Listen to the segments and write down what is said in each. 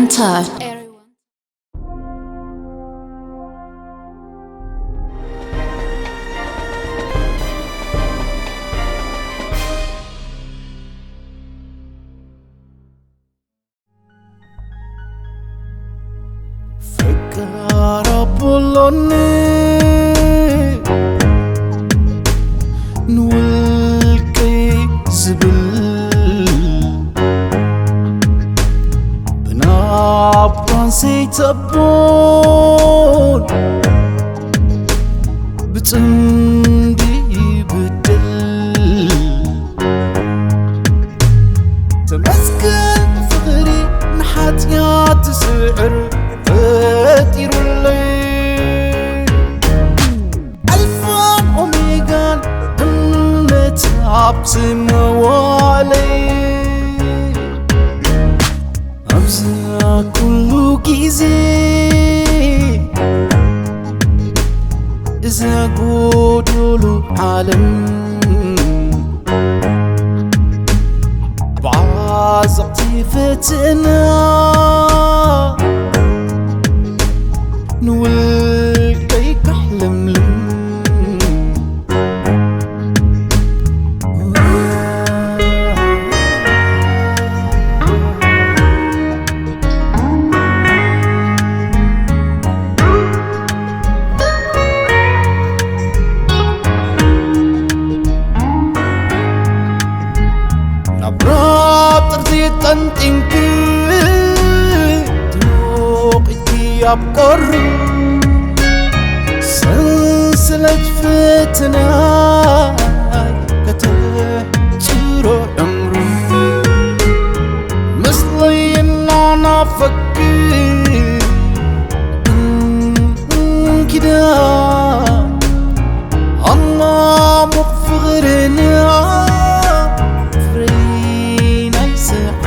Enter. ፈቃር ኣቦሎኒ ንውልቀይ ዝብል ብናባን ሰይተቦን ብጽምዲ ይብድል። ተመስገን ፍቕሪ ንሓጢኣት ትስዕር ፈጢሩለይ። ኣልፋን ኦሜጋን እምነት ሃብቲ መዋእለይ። ኣብዚ ኩሉ ግዜ እዛ ጎዶሎ ዓለም ብዓዘቕቲ ፈተና ንውልቀይ ከሕለምልም። ናብ ራብ ጥርዚ ጠንጢንኪ ትሞቒኪ ኣብ ቁሪ ሰንሰለት ፈተና ከተሕጽሮ ዕምሩ ምስለይ እናናፈቅኪ እንኪዳ ኣማሙቕ ፍቕርና ፍሬ ናይ ሰዓት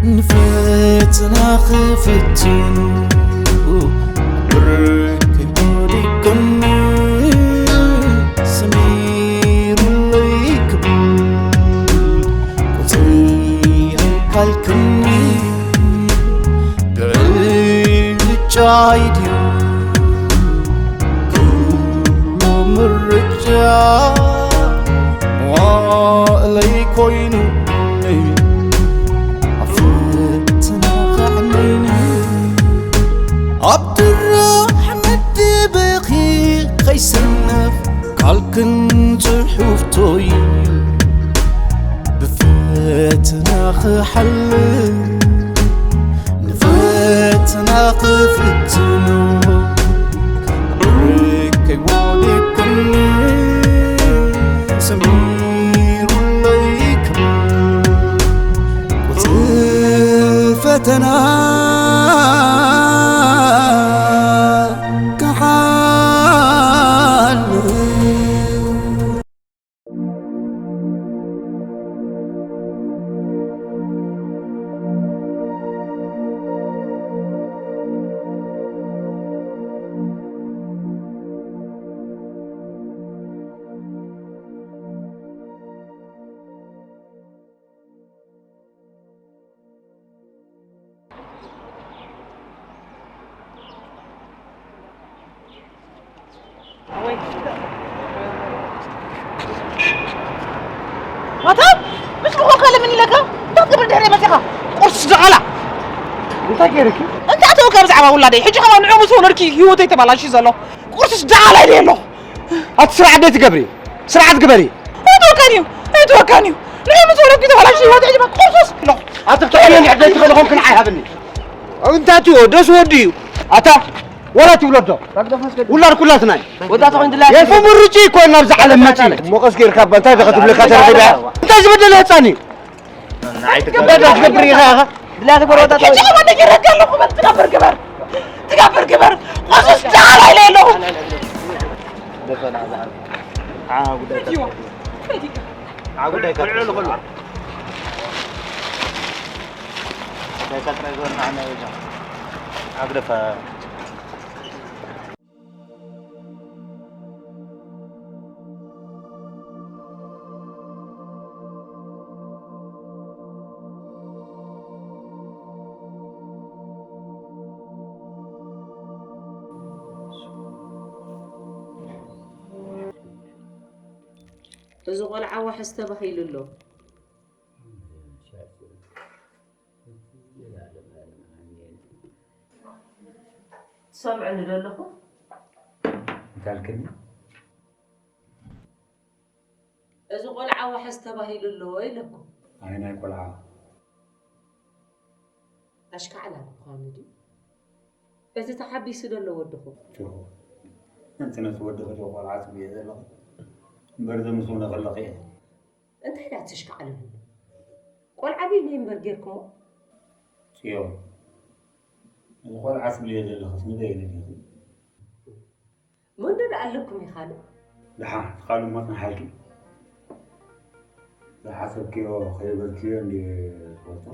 ንፈተና ክፍትኑ ብርክ ወዲቅኒ ሰሚሩለይ ክብል ቁፅሪ ካልክኒ ብዕጫይ ድዩ ኩሉ ምርጫ መዋእለይ ኮይኑ ኣብ ፈተና ከዕነይኒ ኣብ ድራሕ መደበኺ ከይሰነፍ ካልክን ጽሑፍቶይ ብፈተና ክሓልፍ ንፈተና ክፍትኑ ርከይ ወዲቅኒ ሰሚሩለይ ክብል ቁጽሪ ፈተና ክሓልፍ ኣታ ምስ ምኾንካ ለምን ኢለካ እንታይ ክትገብር ድሕሪ መፂኻ ቁርሲ ድቓላ እንታይ ገይርኪ እንታይ ኣተወካ ብዛዕባ ውላደይ ሕጂ ከማ ንዑ ምስ ወለድኪ ህይወተይ ተባላሽ ዘሎ ቁርሲ ድቓላ ኢለ ኣለኹ ኣቲ ስራሕ ደይ ትገብሪ ስርዓት ግበሪ ኣይተወካን እዩ ኣይተወካን እዩ ንዑ ምስ ወለድኪ ተባላሽ ህይወት ሕጂ ቁርሱስ ኣለኹ ኣቲ ክትዕብዮ እንድሕር ደይ ትኽእሊ ኾንክን ኣይሃብኒ እንታይ ትዮ ደስ ወዲ እዩ ኣታ ወላ ትብሎ ዶ ውላድ ኩላትና እዩ ወጣት ኾይን ድላ የልፉ ምርጭ ይኮን ናብዚ ዓለም መፂ ሞቐስ ጌርካ እባ እንታይ ዶ ክትብለካ ተረኺበ እንታይ ዝበደለ ህፃን እዩ እንታይ ዶ ትገብር ኢኻ ኢኻ ድላ ትገብር ወጣት ሕጂ ከማን ነጊረካ ኣለኹ በል ትገብር ግበር ትገብር ግበር ቁርሱስ ድቓላ ኢለ ኣለኹ ደፈና ዓጉዳይ ዓጉዳይ ከልዕሉ ከልዋ ከይከጥረ ይዞና ኣነ ይዞ። ኣግደፋ። እዚ ቆልዓ ዋሕስ ተባሂሉ ኣሎ። ትሰምዕኒ ዶ ኣለኹ? እንታይ ኣልክኒ? እዚ ቆልዓ ዋሕስ ተባሂሉ ኣሎ ኢለኩም። ኣይ፣ ናይ ቆልዓ። ኣሽካዕላል ምዃኑ ድዩ? እቲ ተሓቢሱ ዘሎ ወድኹም? ትኹ። ኣንቲ ነቲ ወድኺ ዶ ቆልዓ ትብልዮ ዘለኺ? እምበር፣ እዚ ምስ ውነ ከለኺ እየ። እንታይ ደኣ ተሽካዕልሉ? ቆልዓ በይነይ እምበር ጌርኩሞ? ጽዮን፣ እዚ ቆልዓ ትብልዮ ዘለኽስ ንበይነ ዲኺ? መን ዶ ደኣ ኣለኩም ኢኻ ዶ? ደሓን፣ እቲ ካልእ ሞት ንሓልኪ። ዝሓሰብክዮ ከይበልክዮ እንድየ ዝፈልጦ።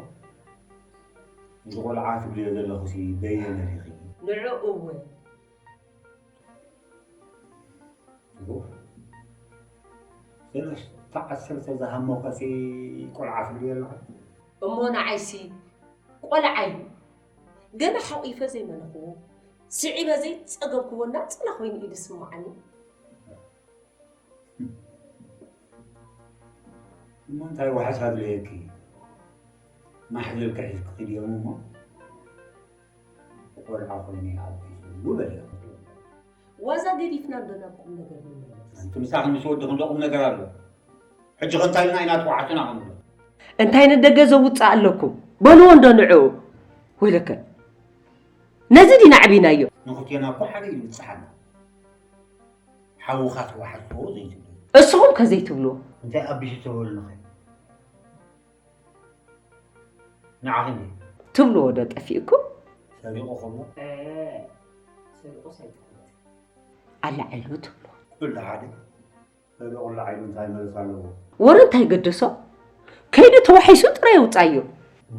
እዚ ቆልዓ ትብልዮ ዘለኽሲ በየነ ዲኺ? ንዕኡ እወ። እወ። ሰለስተ ዓሰርተ ዝሃመኸሲ ቆልዓ ትብልዮ ኣለኹ። እሞ ንዓይሲ ቆልዓ እዩ። ገና ሓቂፈ ዘይመነኽዎ፣ ስዒበ ዘይጸገብክዎ እናጸላ ኮይኑ እዩ ዝስምዓኒ። እሞ እንታይ ዋሕስ ኣድለየኪ? ማሕዘልኪ ሒዝኪ ኪዲ እሞ፣ ቆልዓ ኮይኑ ይዓቢ ዝብሉ በልዮም። ዋዛ ገዲፍና እንዶ ናብ ቁም ነገር ንመለስ። ኣንቲ ምሳኺ ምስ ወድኺ እንዶ ቁም ነገር ኣሎ። ሕጂ ከ እንታይ ኢልና ኢና ተዋሓስና ክንብሎ? እንታይ ንደገ ዘውጽእ ኣለኩም? በልዎ እንዶ ንዕኡ። ወይለከ። ነዚ ዲና ኣዕቢናዮ። ንኽልቴና እኮ ሓደ እዩ ዝብጽሓና። ሓውኻ ተዋሓስዎ ዘይትብሉ። እስኹም ከ ዘይትብልዎ? እንታይ ኣቢሱ ተበሉና ኸ? ንዓኺ እንዴ? ትብልዎ ዶ ጠፊእኩም? ሰሪቑ ከሎ? እ፣ ሰሪቑ ሰይጣን። ኣለዓሉ ትብልዎ። ኩሉ ሓደ። ሰሪቑ ኣለዓሉ እንታይ መልስ ኣለዎ? ወረ እንታይ ገደሶ? ከይዱ ተዋሒሱ ጥራይ ይውጻዮ።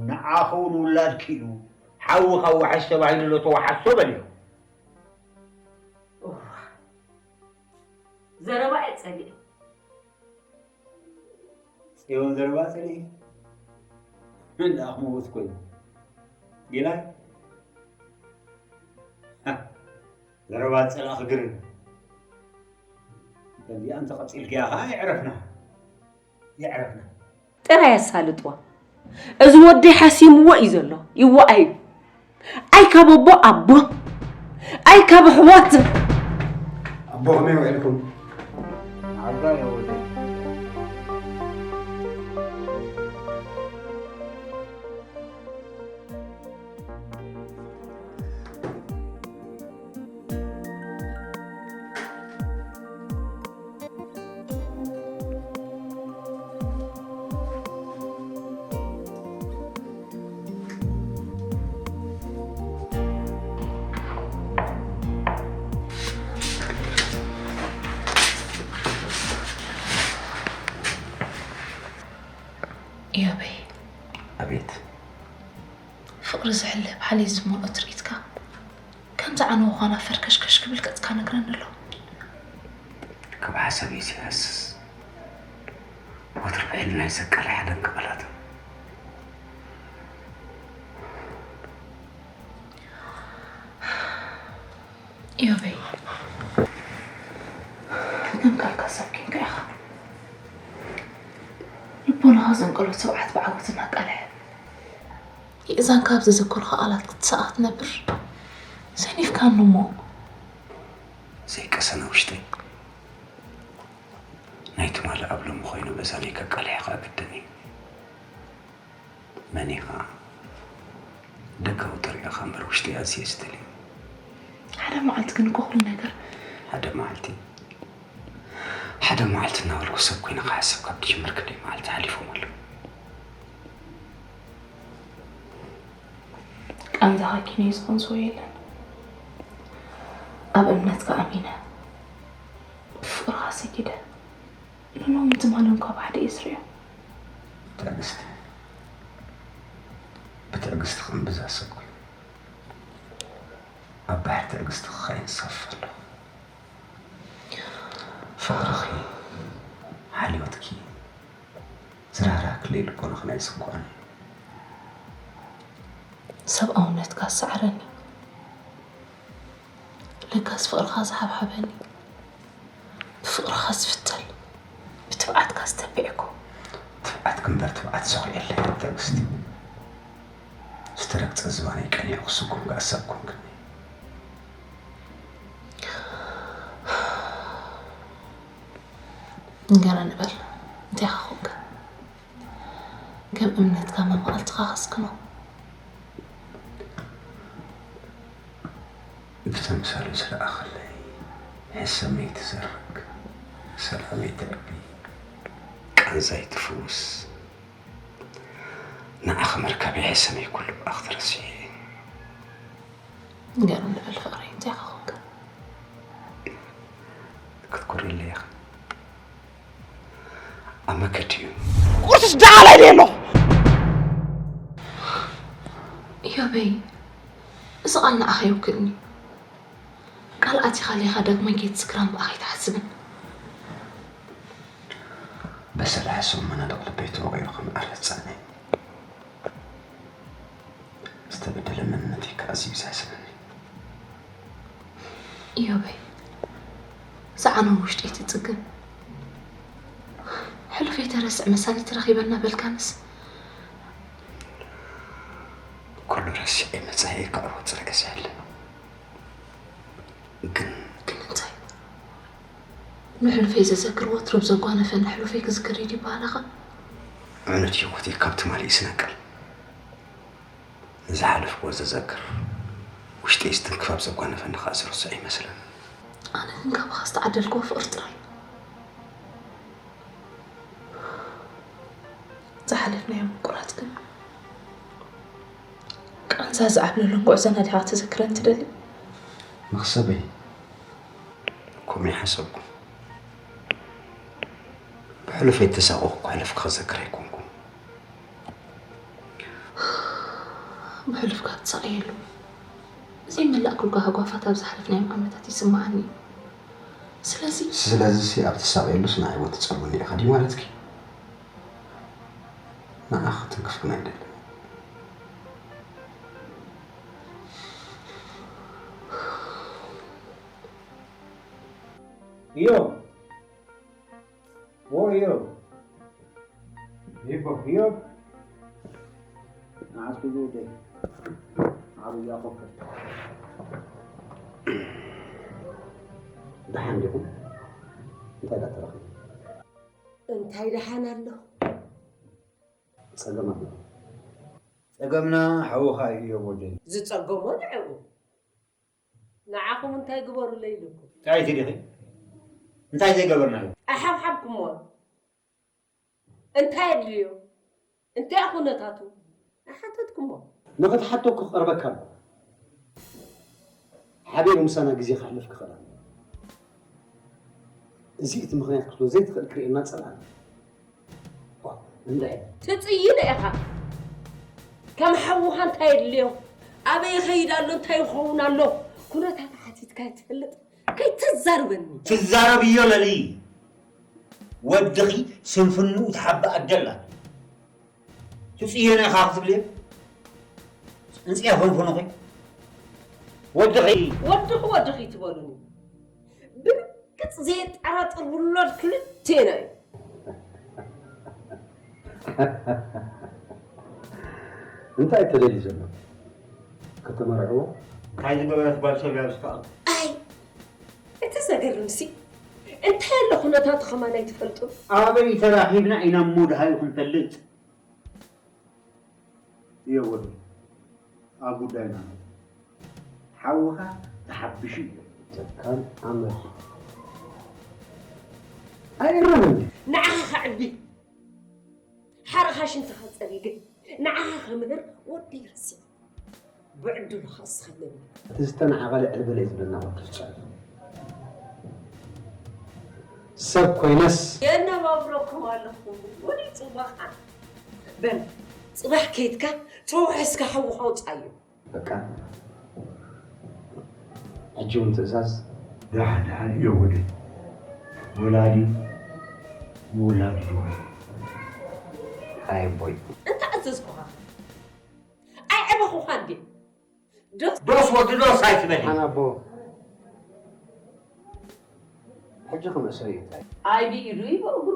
ንዓኺ እውን ውላድኪ እዩ። ሓውኻ ዋሕስ ተባሂሉ ኣሎ ተዋሓሶ በልዮ። እዋ። ዘረባ እየ ጸሊእ። ጽዮን ዘረባ ጸሊእ። ምን ደኣ ክመውት ኮይኑ? ጌላይ? ሃ፣ ዘረባ ጸላእ ክግርም። ከምዚኣ እንተ ቀጺልክያ ኸኣ የዕረፍና። የዕረፍና። ጥራይ ኣሳልጥዋ። እዚ ወደይ ሓሲምዎ እዩ ዘሎ። ይዋኣዩ። ኣይ ካብ ኣቦ ኣቦ። ኣይ ካብ ኣሕዋት። ኣቦ ከመይ ውዒልኩም? ዓጋ የወደይ። ኢዮበይ። ኣቤት። ፍቕሪ ዝሕለብ ሓልዮት ዝመልኦ ትርኢትካ፣ ከምዚ ዓነውዃና ፈርከሽከሽ ክብል ገጽካ ነግረኒ ኣሎ። ካብ ሓሳበይ ዘይሃስስ፣ ወትሩ ብሕልናይ ዘቃልሕ ደንቂ ቃላት። ኢዮበይ፣ ከም ቃልካ ሰብ ኴንካ ኢኻ። ልቦናኻ ዘንቀሎ ትብዓት ብዓወት እናቃልሐ፣ የእዛንካ ኣብ ዘዘከሩኻ ቃላት ክትሰኣኽ ትነብር። ሰኒፍካኒ እሞ። ዘይቀሰነ ውሽጠይ ናይ ትማሊ ኣብ ሎሚ ኮይኑ በዛ ናይ ከቃልሐኻ ግድን እዩ። መን ኢኻ? ደጋዊ ተሪኢኻ እምበር ውሽጠይ ኣዝየ ዝደልዮ። ሓደ መዓልቲ ግን እኮ ኩሉ ነገር። ሓደ መዓልቲ፣ ሓደ መዓልቲ እናበልኩ ሰብ ኮይነ ክሓስብ ካብ ትጅምር ክንደይ መዓልቲ ሓሊፎም ኣለዉ። ቃንዛኻ ኪኖ እዩ ዝቕንዝዎ የለን። ኣብ እምነትካ ኣሚነ፣ ብፍቕርኻ ሰጊደ፣ ንሎምን ትማልን ካብ ሓደ እየ ዝሪኦ። ትዕግስቲ፣ ብትዕግስቲ ትዕግስቲ ከም ብዛ ሰብ ኮይኑ ኣብ ባሕሪ ትዕግስቲ ክኸይን ሰፍ ኣለኹ። ፍቕርኺ፣ ሓልዮትኪ ዝራህራህክለይ ልቦናኺ ናይ ዝስኳኒ። ሰብኣውነትካ ዝሰዓረኒ፣ ለጋስ ፍቕርኻ ዝሃብሃበኒ፣ ብፍቕርኻ ዝፍተል፣ ብትብዓትካ ዝተቢዕኩ። ትብዓትኪ እምበር ትብዓት ሰኺዐለይ ትዕግስቲ። ዝተረግጸ ዝባነይ ቀኒዑ ክስጉም ገእሰብ ኮንክኒ። ንገረኒ በል፣ እንታይ ኢኻ ኮንካ? ከም እምነትካ መማቕልትኻ ከስክኖ። ብተምሳሉ ዝለኣኸለይ ሕሰመይ ትዘርግ፣ ሰላመይ ተዕቢ፣ ቃንዛይ ትፍውስ። ንዓኺ ምርካበይ ሕሰመይ ኩሉ ብኣኺ ተረሲዑ። ንገረኒ በል ፍቕረይ፣ እንታይ ኢኻ ኮንካ? ክትኮርዕለይ ኢኺ። ኣብ መገዲ እዩ። ቁርስስ ደኣ ኣላይለይ ኣለኹ። ኢዮበይ፣ እዚ ቃል ንዓኻ ይውክልኒ። ቃል ኣቲኻለይ ኢኻ ዳግማይ ከይትዝክራን ብኣኻ ኣይትሓስብን። በሰላሕ ሰሙን መናድቕ ልበይ ተወቒዑ ከም ዓለት ጸንሐ። ዝተበደለ መንነተይ ከኣ ኣዝዩ እዩ ዘሕዝነኒ። ኢዮበይ፣ ዝዓነወ ውሽጠይ ትጽግን። ሕሉፈይ ተረስዕ መሳሊ ትረኺበ እናበልካንስ። ኩሉ ረሲዐ መጻኢይ ክዕወት ጽንሐ ስሕል። ግን ግን እንታይ? ንሕሉፈይ ዘዘክር ወትሩ ብዘጓነፈኒ ሕሉፈይ ክዝክር እዩ ይበሃል ኣኻ? ዕውነት ህይወተይ ካብ ትማሊ እዩ ዝነቅል። ንዝሓለፍክዎ ዘዘክር፣ ውሽጠይ ዝትንክፍ ኣብ ዘጓነፈኒ ከኣ ዝርስዖ ይመስለኒ። ኣነ ግን ካባኻ ዝተዓደልክዎ ፍቕሪ ጥራይ። ዝሓለፍናዮም ምቁራት ግን ቃንዛ ዝዓብለሎም ጉዕዞና ዲኻ ክትዝክረኒ ትደሊ? መኽሰበይ፣ ከምኡ ኣይሓሰብኩን። ብሕሉፈይ እተሳቐኹ ከሕልፍ ክዘክር ኣይኮንኩን። ብሕሉፍካ ትሳቐየሉ ዘይመላእክልካ ሃጓፋት ኣብ ዝሓለፍናዮም ዓመታት ይስምዓኒ እዩ። ስለዚ ስለዚሲ ኣብ ትሳቐየሉስ ንዓይ እውን ትጸልወኒ ኢኻ ድዩ ማለትኪ? ንዓኺ ክትንክፍ ግን ኣይደልን። እዮ። ኦ፣ እዮ። ይቦ፣ እዮ። ንዓስኪ ዝውደይ። ዓብያ ኮከብ። ደሓን ዲኹም? እንታይ ዳተረኽቡ? እንታይ ደሓን ኣሎ? ጸገም ኣሎ። ጸገምና ሓውኻ እዩ ወደይ። ዝጸገሞ ንዕኡ። ንዓኹም እንታይ ግበሩለይ ኢልኩም? ጥራይቲ ዲኺ? እንታይ ዘይገበርናዮ? ኣሓብሓብኩሞ። እንታይ ኣድልዮ? እንታይ ኩነታቱ? ኣሓተትኩሞ። ንኽትሓቶ ክቐርበካ ኣሎ። ሓቢሩ ምሳና ግዜ ከሕልፍ ክኽእል ኣለዎ። እዚ እቲ ምኽንያት ክትብሎ ዘይትኽእል ክርእየና ጸላእና። ኦ፣ እንድዒ። ትጽይኖ ኢኻ። ከም ሓውኻ እንታይ የድልዮ? ኣበይ ይኸይድ ኣሎ? እንታይ ይኸውን ኣሎ? ኩነታት ሓቲትካ ትፈልጥ? ከይተዛርበኒ። ትዛረብዮ ለሊ። ወድኺ ስንፍንኡ ትሓብእ ኣደ ኣላ። ትጽየነ ኢኻ ክትብልዮ? ጽንጽያ ፈንፈንኺ። ወድኺ። ወድኺ፣ ወድኺ ትበሉኒ። ብርግጽ ዘየጠራጥር ውላድ ክልቴና እዩ። እንታይ ተደልዩ ዘሎ? ከተመርዕዎ? እንታይ ዝገበረት ጓል ሰብ እያ ዝከኣል? ኣይ፣ እቲ ዘገርምሲ፣ እንታይ ኣሎ ኩነታቱ ከማን ኣይትፈልጡን? ኣበይ ተራኺብና ኢና እሞ ደሃዩ ክንፈልጥ? እየ ወዲ፣ ኣብ ጉዳይና ሓውኻ ተሓቢሹ እዩ። ጨካን ኣመል። ኣይእረምን። ንዓኻ ከዕቢ፣ ሓርኻ ሽንትኻ ጸሪገ፣ ንዓኻ ከምህር ወዲ ይርስዕ። ብዕድሉ ከስኸለኒ። እቲ ዝተናዕቐለ ዕልበለይ ዝብለና ወዲ ዝጸርፍ። ሰብ ኮይነስ። የነባብረኩም ኣለኹም። ወዲ ጽባኻ። በል፣ ጽባሕ ከይድካ ተዋሒስካ ሓውኻ ውጻዮ። በቃ ሕጂ እውን ትእዛዝ። ደሓን ደሓን እዮ ወደይ። ወላዲ ምውላድ እዩ። ኣይ ኣቦይ። እንታይ ኣዘዝኩኻ? ኣይዕበኹኻ እንዴ? ዶስ ዶስ ወዲ ዶስ ኣይትበል። ሓና ኣቦ። ሕጂ ክመሰ እዩ እንታይ? ኣይ ብኢዱ እዩ ብእግሩ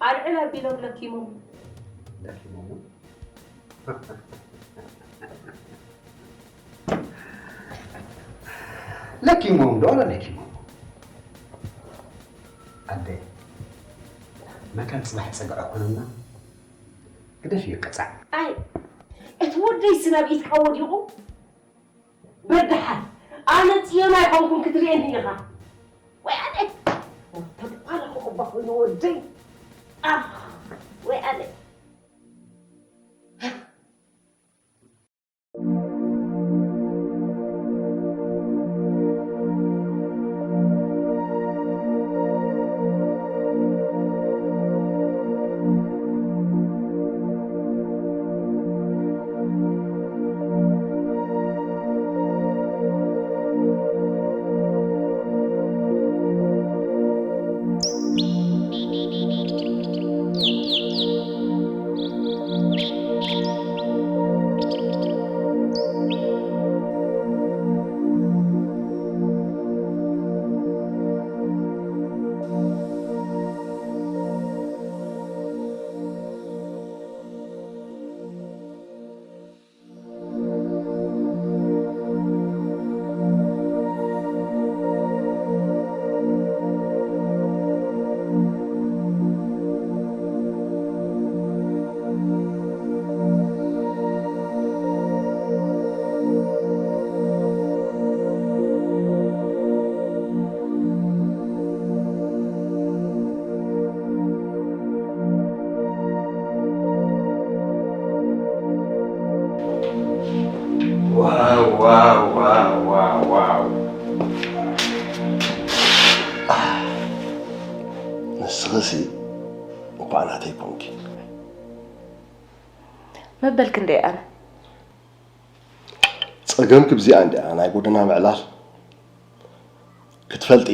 ኣልዕል ኣቢሎም ለኪሞም። ለኪሞም። ለኪሞም ዶ ለኪሞም። ኣደ መካን ጽባሕ ጸግዖ ኮነና ግደፍ እዩ ቅጻዕ። ኣይ እቲ ወደይ ስናብ ኢድካ ወዲቑ በድሓን ኣነ ጽዮን ኣይኮንኩን ክትርእየኒ ኢኻ። ወይ ኣነ ተባረኹ እባ ኮይኑ ወደይ ኣኽ ወይ ኣነ ዋው ዋው ዋው ዋው ዋው። ንስኽሲ እኳ ናተይ ኮንኪ። መበል ክንደይ ኣነ? ጸገምኪ ብዚኣ እንዲኣ ናይ ጎደና ምዕላል ክትፈልጢ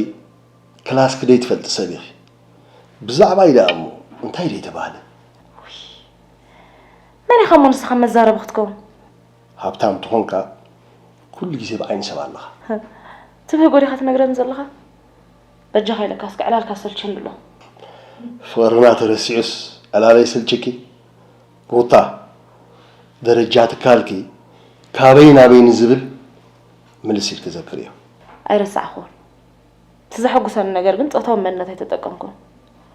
ክላስኪ ደይትፈልጢ ሰብ ኢኺ። ብዛዕባይ ደኣ እሞ እንታይ ደይተባህለ? መን ኢኻ እሞ ንስኻ መዛረቢ ክትከውን? ሃብታም ተኾንካ ኩሉ ግዜ ብዓይኒ ሰብ ኣለኻ። ትብህጎ ዲኻ ትነግረኒ ዘለኻ? በጃኻ ኢለካ እስከ ዕላልካ ሰልችኒ ኣሎ። ፍቕርና ተረሲዑስ ዕላለይ ሰልችኪ? ሩታ ደረጃ ትካልኪ ካበይ ናበይ ንዝብል ምልስ ኢልኪ ዘክርዮ። ኣይረሳዕኹን። እቲ ዘሐጉሰኒ ነገር ግን ጾታዊ መንነት ኣይተጠቀምኩን።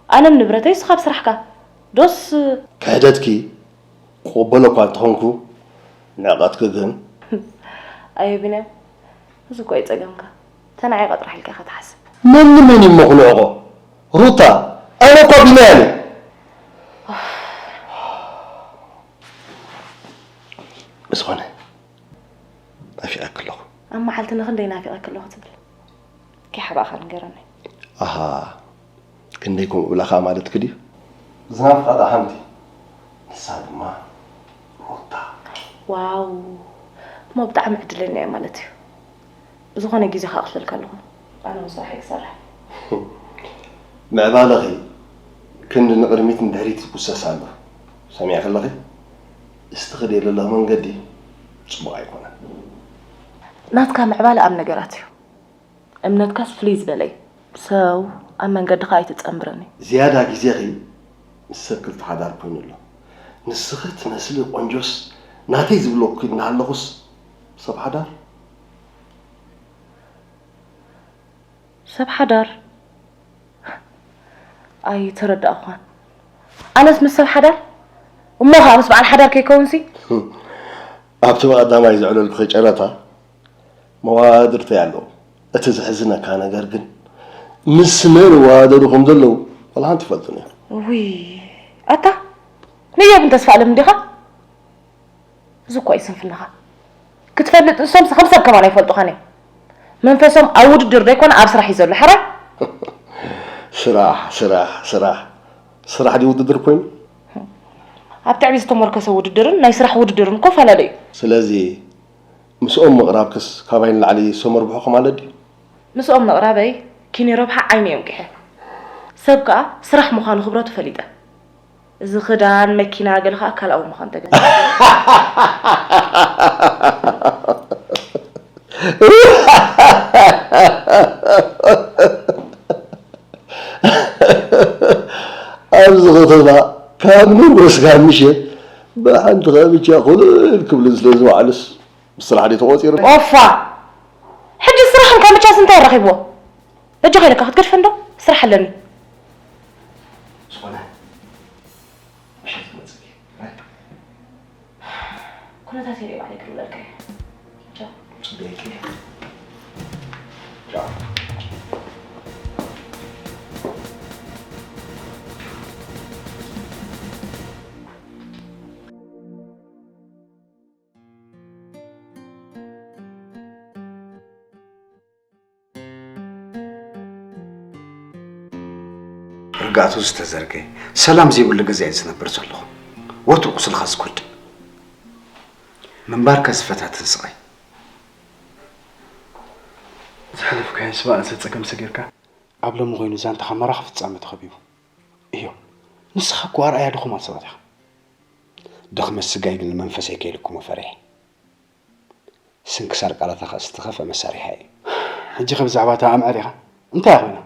ኣነም ንብረተይ ንስኻ ኣብ ስራሕካ ዶስ ክሕደትኪ ክቕበሎ እኳ እንተኾንኩ ንዕቐትኪ ግን ኣየ ቢንያም እዚ እኮ እዩ ጸገምካ። ተናዒቐ ጥራሕ ኢልካ ኢኻ ትሓስብ። መን ንመን እዩ እሞ ክንዕቖ? ሩታ ኣነ እኳ ቢንያም እየ። ብዝኾነ ናፊቐኪ ኣለኹ። ኣብ መዓልቲ ንኽንደይ ናፊቐኪ ኣለኹ ትብል? ከይሓባእኻ ንገረኒ። ኣሃ ክንደይ ከምኡ እብላኻ ማለትኪ ድዩ? ዝናፍቓ ደኣ ሓንቲ ንሳ ድማ ሩታ። ዋው እሞ ብጣዕሚ ዕድለኛ እየ ማለት እዩ። ብዝኾነ ግዜኻ እኽፍለልካ ኣለኹ። ኣነ እውን ስራሐይ ክሰርሕ። ምዕባለኺ ክንዲ ንቕድሚት ንድሕሪት ይጉሰስ ኣሎ። ሰሚዕኪ ኣለኺ? እስቲ ትኸድዮ ዘለኺ መንገዲ ጽቡቕ ኣይኮነን። ናትካ ምዕባለ ኣብ ነገራት እዩ። እምነትካስ ፍልይ ዝበለ እዩ። ሰው ኣብ መንገድኻ ኣይትጸንብረኒ። ዝያዳ ግዜኺ ምስ ሰብ ክልተ ሓዳር ኮይኑ ኣሎ። ንስኺ ትመስሊ ቆንጆስ ናተይ ዝብለኩ እናሃለኹስ ሰብ ሓዳር? ሰብ ሓዳር ኣይተረዳእኳን። ኣነስ ምስ ሰብ ሓዳር እሞ ኸኣ ምስ በዓል ሓዳር ከይከውንሲ? ኣብቲ ብቐዳማይ ዘዕለልኩኺ ጨረታ መዋድርተይ ኣለዉ። እቲ ዘሕዝነካ ነገር ግን ምስ መን ይዋደሩ ከም ዘለዉ ዋላ ሓንቲ ይፈልጡን እዮም። ውይ ኣታ ንዮብን ተስፋኣለምን ዲኻ? እዚ እኮ እዩ ስንፍናኻ። ክትፈልጥ ንሶምስ ከም ሰብ ከማን ኣይፈልጡኻን እዮም። መንፈሶም ኣብ ውድድር ዘይኮነ ኣብ ስራሕ እዩ ዘሎ። ሕራይ ስራሕ ስራሕ ስራሕ ስራሕ ድዩ ውድድር ኮይኑ? ኣብ ትዕቢት ዝተሞርከሰ ውድድርን ናይ ስራሕ ውድድርን እኮ ፈላለ እዩ። ስለዚ ምስኦም ምቕራብክስ ካባይ ንላዕሊ ሰመርብሖ ማለት ድዩ? ምስኦም ምቕራበይ ኪኒ ረብሓ ዓይነ እዮም ቂሐ። ሰብ ከኣ ስራሕ ምዃኑ ክብረቱ ፈሊጠ። እዚ ክዳን፣ መኪና፣ ገለ ከኣ ካልኣዊ ምዃኑ ተገ ኣብዚ ከተማ ካብ ንጉስ ካብ ምሸት ብሓንቲ ካምቻ ኮለል ክብልን ስለ ዝወዓሉስ ብስራሕ ድዩ ተቖፂሩ? ኦፋ! ሕጂ ስራሕ እንካ ምቻስ እንታይ ረኺብዎ? በጃኻ ኢለካ ክትገድፈ እንዶ ስራሕ ኣለኒ። ዝኾነ ምሸት ክመፅእ ኩነታት የርኢ ባዕለይ ክድውለልካ እየ። ቻው። ጽቡቅ። ቻው። ርግኣቱ ዝተዘርገ ሰላም ዘይብሉ ገዛ እየ ዝነብር ዘለኹ። ወትሩ ቁስልኻ ዝጎድእ ምንባርከ ዝፈታትን ስቓይ። ዝሓለፍካዮ ዝባእሰ ጸገም ሰጊርካ ኣብ ሎሚ ኮይኑ ዛንታኻ መራኺ ፍጻመ ተኸቢቡ። እዮ ንስኻ እኮ ኣርኣያ ድኹማት ሰባት ኢኻ። ድኽመት ስጋይ ግን ንመንፈሰይ ከይልክሞ ፈሪሐ። ስንክሳር ቃላታ ከኣ ዝተኸፍአ መሳርሒ እየ። ሕጂ ከ ብዛዕባ እታ ኣምዐር ኢኻ እንታይ እያ ኮይና?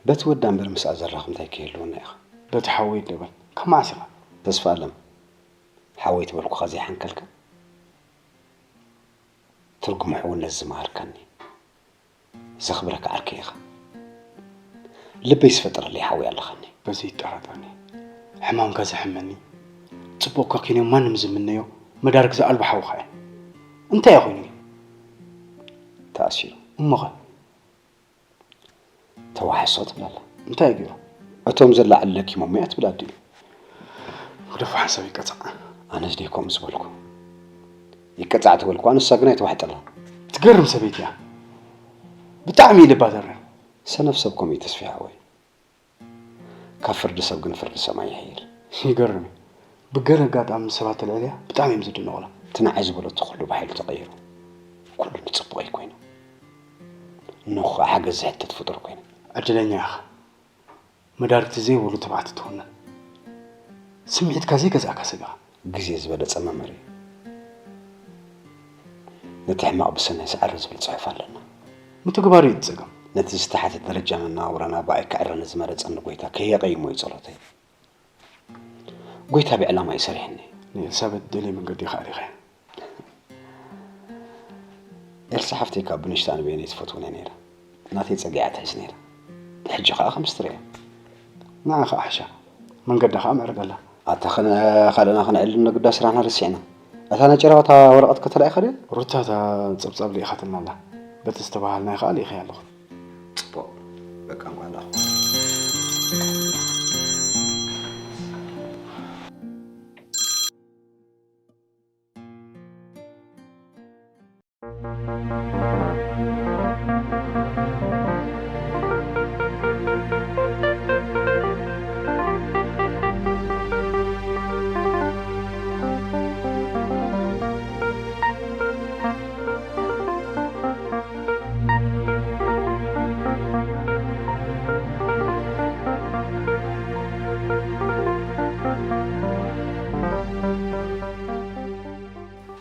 በቲ ወዳ እምበር ምስኣ ዘራኽብ እንታይ ከይህልወና ኢኻ? በቲ ሓወይ ኣይትበል ካብ መዓስ ኢኻ? ተስፋኣለም ሓወይ ትበልኩኻ ዘይሓንከልካ ትርጉም ሕውነት ዝመሃርካኒ። ዘኽብረካ ዓርከይ ኢኻ። ልበይ ዝፈጠረለይ ሓወይ ኣለኻኒ። በዚ ይጠራጠርኒ። ሕማምካ ዘሕመኒ ጽቡቕካ ኪንዮ ማንም ዝምነዮ መዳርግ ዝኣልቦ ሓውኻ እየ። እንታይ እየ ኮይኑ? ተኣሲሩ። እሞኸ? ተዋሕሶ ትብል ኣላ። እንታይ ገይሩ? እቶም ዘለዓሉ ለኪሞም እያ ትብል ኣዲኡ። ግደፎ ሓንሳብ ይቀጻዕ። ኣነስ ድየ ከምኡ ዝበልኩ? ይቀጻዕ ተበልኩዋ ንሳ ግን ኣይተዋሕጠላን። ትገርም ሰበይቲ እያ። ብጣዕሚ እዩ ልባ ተሪር። ሰነፍ ሰብ ከምኡ እዩ ተስፊ ሓወይ። ካብ ፍርዲ ሰብ ግን ፍርዲ ሰማይ ይሕይል። ይገርም እዩ። ብገለ ኣጋጣሚ ምስ ሰባት ተልዕልያ ብጣዕሚ እዮም ዝድነቑላ። እቲ ንዓይ ዝበለቶ ኩሉ ብሓይሉ ተቐይሩ። ኩሉ ንጽቡቐይ ኮይኑ። ንኹ ሓገዝ ዝሕተት ፍጡር ኮይነ። ዕድለኛ ኢኻ። መዳርግቲ ዘይብሉ ትብዓት እትውንን፣ ስምዒትካ ዘይገዝኣካ ሰብ ኢኻ። ግዜ ዝበለጸ መምህር እዩ። ነቲ ሕማቕ ብሰናይ ሰዓሪ ዝብል ጽሑፍ ኣለና። ምትግባሩ እዩ እቲ ጸገም። ነቲ ዝተሓተ ደረጃ መነባብሮና ብኣይ ክዕረ ንዝመረጸኒ ጐይታ ከየቐይሞ እዩ ጸሎተይ። ጐይታ ብዕላማ እዩ ሰሪሕኒ። ንኤልሳበት ብደልየ መንገዲ ኢኻ ኣሪኻያ። ኤልሳ ሓፍተይ ካብ ብንሽታ ንበይነይ ትፈትወኒ እያ ነይራ። ናተይ ጸጊዓ ትሕዝ ነይራ። ሕጂ ኸኣ ከም ስትሪ እያ። ንዓ ኸኣ ሓሻ። መንገዳ ኸኣ ምዕርግ ኣላ። ኣታ ኸነ ካልእና ኸነዕልል ነግዳ ስራሕና ረሲዕና። እታ ናይ ጨረቓ እታ ወረቐት ከተላኢኻ ድያ? ሩታ እታ ጸብጻብ ልኢኻትልና ኣላ። በቲ ዝተባሃልናዮ ኸኣ ልኢኸያ ኣለኹ። ጽቡቕ። በቃ እንቋዕ ላኹ።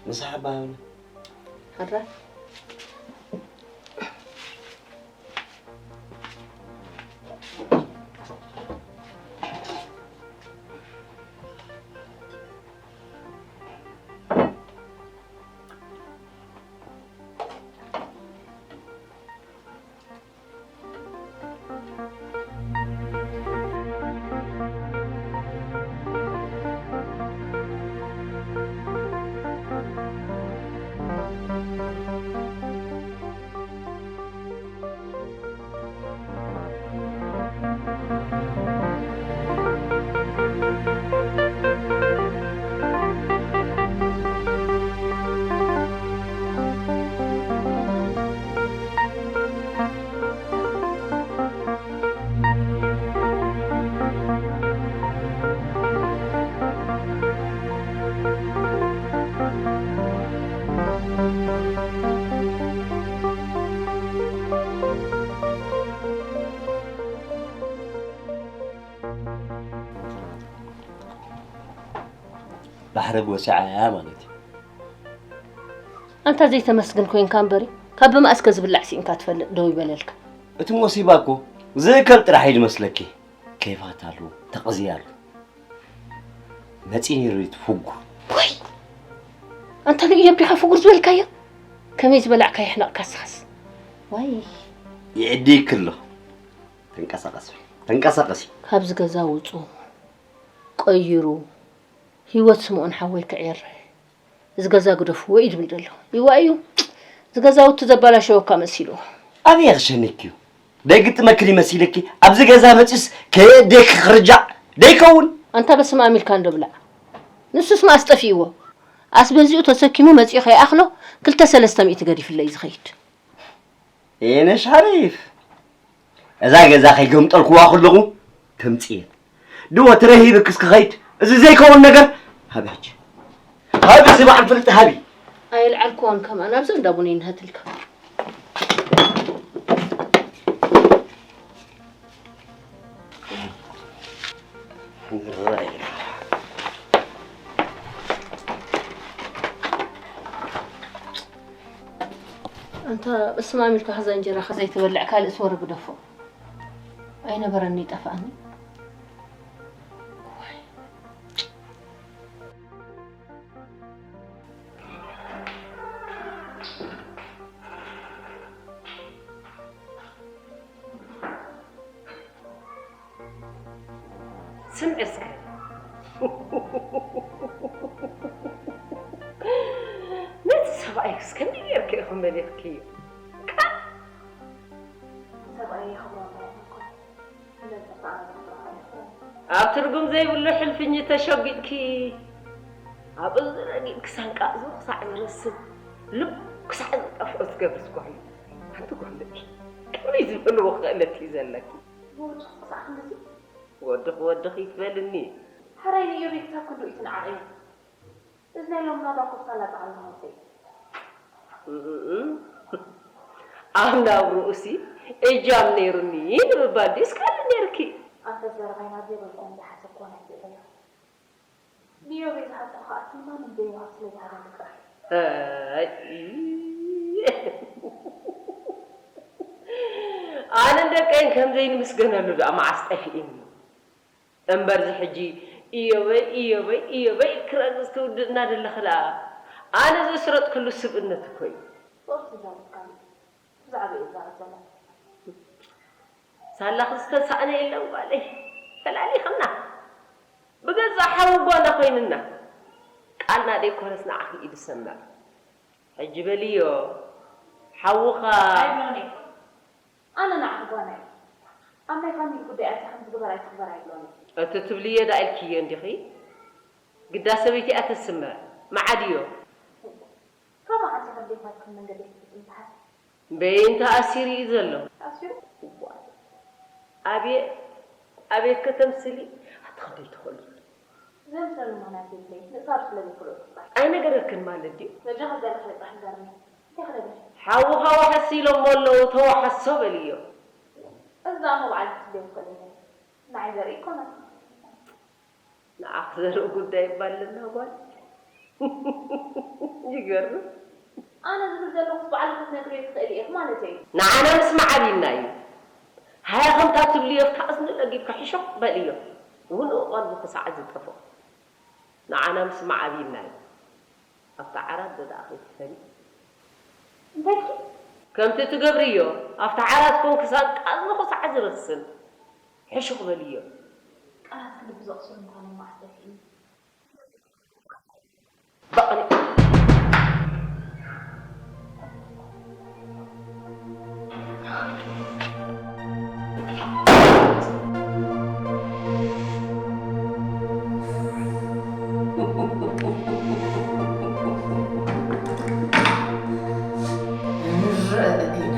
ምሳሕ ኣባብና ሓራ ባሕሪ ጎሲዓ እያ ማለት እዩ። ኣንታ ዘይተመስግን ኮይንካ እምበሪ ካብ ብማእስከ ዝብላዕ ሲኢንካ ትፈልጥ ደው ይበለልካ። እቲ ሞሲባ እኮ ዝእከብ ጥራሕ እዩ ዝመስለኪ። ከይፋት ኣሎ፣ ተቐዝያ ኣሎ። መፂ ነይሩ እዩ እቲ ፍጉር። ወይ ኣንታ ንእዮብ ዲኻ ፍጉር ዝበልካዮ? ከመይ ዝበላዕካ የሕነቕካ ስኻስ። ዋይ ይዕድይክ ኣሎ። ተንቀሳቐሲ ተንቀሳቐሲ። ካብዚ ገዛ ውፁ። ቀይሩ። ህይወት ስምኦን ሓወይ ክዕር። እዚ ገዛ ግደፍዎ እዩ ዝብል ዘሎ። ይዋ እዩ። እዚ ገዛውቲ ዘባላሸወካ መሲልዎ። ኣበይ ክሸነኪ እዩ? ደይግጥመኪ ድዩ መሲልኪ? ኣብዚ ገዛ መፂኡስ ከየእደኪ ክርጃዕ ደይከውን? ኣንታ በስመኣም ኢልካ እንዶ ብላዕ። ንሱስ መኣስ ጠፊእዎ። ኣስቤዝኡ ተሰኪሙ መፂኡ ከይኣኽሎ ክልተ ሰለስተ ሚእቲ ገዲፍለ እዩ ዝኸይድ። እየ ነሽ ሓሪፍ። እዛ ገዛ ከይገምጠልኩዋ ከለኹ ተምፅእየን። ድወ ትረሂብክስ ክኸይድ እዚ ዘይከውን ነገር ሃቢ ሕጂ። ሃቢ እዚ በዓል ፍልጥ ሃቢ። ኣየልዓልክዋን ከምኣ ናብዚ እንዳቡን ይንሃትልካ። ኣንታ በስመ ኣብ ኢልካ ኸዛ እንጀራኻ ዘይትበልዕ ካልእስ ወረ ግደፎ። ኣይነበረኒ ይጠፍኣኒ። ስምዒ እስከ ነቲ ሰብኣይስ ከመይ ጌርኪ ኢኹም መሊኽክዮ? ካብ ሰብኣይ የኽብሮ እምበር ኣይኮነን። ኣብ ትርጉም ዘይብሉ ሕልፍኝ ተሸጒጥኪ ኣብ እዝኒ ረጊጥኪ ሳንቃ እዝኑ ክሳዕ ዝረስን ልቡ ክሳዕ ዝጠፍኦ ዝገብርስ ጓል ሓንቲ ጓል ኢኺ። ከመይ ዝበልዎ ክእለት እዩ ዘለኪ? ብወድኺ ክሳዕ ክንድዚ? ወድኺ ወድኺ ይትበልኒ። ሕራይ ንእዮብ ክሳብ ክንድኡ እዩ ትንዓቕ እየ። እዚ ናይ ሎምና ባኮ ሳላ ጻዕሪ ዝመጸ እዩ። እም፣ ኣብ ናብርኡሲ እጃም ነይሩኒ ንምባል ድዩስ ካልእ ነይርኪ? ኣንፈት ዘረባይ ናብ ዘይበልኩ እንዳ ሓሰብኩ ናይ ክእል እየ። ንዮቤል ዝሃብኩ ከኣ ትማምን ዘይወሃብ ስለ ዝሃበኒ ጥራሕ እዩ። ኣይ፣ ኣነን ደቀይን ከም ዘይንምስገነሉ ደኣ መዓስ ጠፊእኒ? እምበርዚ ሕጂ እዮበይ እዮበይ እዮበይ ክረግጽ ትውድእና ደለኺ ደኣ ኣነ ዘስረጥክሉ ስብእነት እኮ እዩ። ጾር ትዛረብ ካሊ ብዛዕባ እዩ ዝዛረብ ዘሎ። ሳላኺ ዝተሳእነ የለን ጓለይ፣ ፈላሊኽና። ብገዛእ ሓዊ ጓና ኮይንና። ቃልና ደይኮነስ ንዓኺ እዩ ዝሰምዕ። ሕጂ በልዮ ሓውኻ ኣይብሎን እየ። ኣነ ንዓኺ ጓና እየ። ኣብ ናይ ፋሚሊ ጉዳይ ኣትያ ከምዚ ግበር ኣይትግበር ኣይብሎን እየ። እቲ ትብልዮ ደኣ ኢልክዮ እንዲኺ? ግዳ ሰበይቲ እያ ተስምዕ። መዓድዮ። ካብ መዓስ ኢኺ ብዘይ ፋልክን መንገዲ ክትፍጽም ትሓስብ? በይን ተኣሲሩ እዩ ዘሎ። ተኣሲሩ? እዋይ። ኣቤት፣ ኣቤት ከተምስሊ፣ ኣቲ ክንደይ ትኽእሉ። ዘምሰሉ ምኽንያት የብለይን፣ ምእሳሩ ስለ ዘይክእሎ ጥራይ። ኣይነገረክን ማለት ድዩ? በጃኺ ዘለኺ ጥራሕ ንገርኒ። እንታይ ክነግርሽ? ሓውኻ ዋሕስ ኢሎሞ ኣለዉ፣ ተዋሓሶ በልዮ። እዚ ደኣ እሞ ባዕልኪ ክትብልዮ ትኽእሊ ኢኺ። ንዓይ ዘርኢ ኣይኮነን። ንዓኺ ዘርኢ ጉዳይ እባ ኣለና ጓል። ይገርም። ኣነ ዝብል ዘለኹስ ባዕሉ ክትነግርዮ ትኽእሊ ኢኺ ማለተይ እዩ። ንዓና ምስማዕ ኣብዩና እዩ። ሃያ ከምታ ትብልዮ ኣብታ እዝኑ ለጊብካ ሕሹኽ በልዮ። ውንኡ ቀልቡ ክሳዕ ዝጠፍኦ። ንዓና ምስማዕ ኣብዩና እዩ። ኣብታ ዓራት ዶ ደኣ ከይትፈሊ? እንታይ ኢልኪ? ከምቲ ትገብርዮ፣ ኣብታ ዓራት ኮንኪ ሳንቃ እዝኑ ክሳዕ ዝረስን። ሕሹኽ በልዮ። ቃላት ክልቢ ዘቕስሉ ምዃኖም መዓስ ጠፊእኒ። በቕኒ። ንረኣ ኢና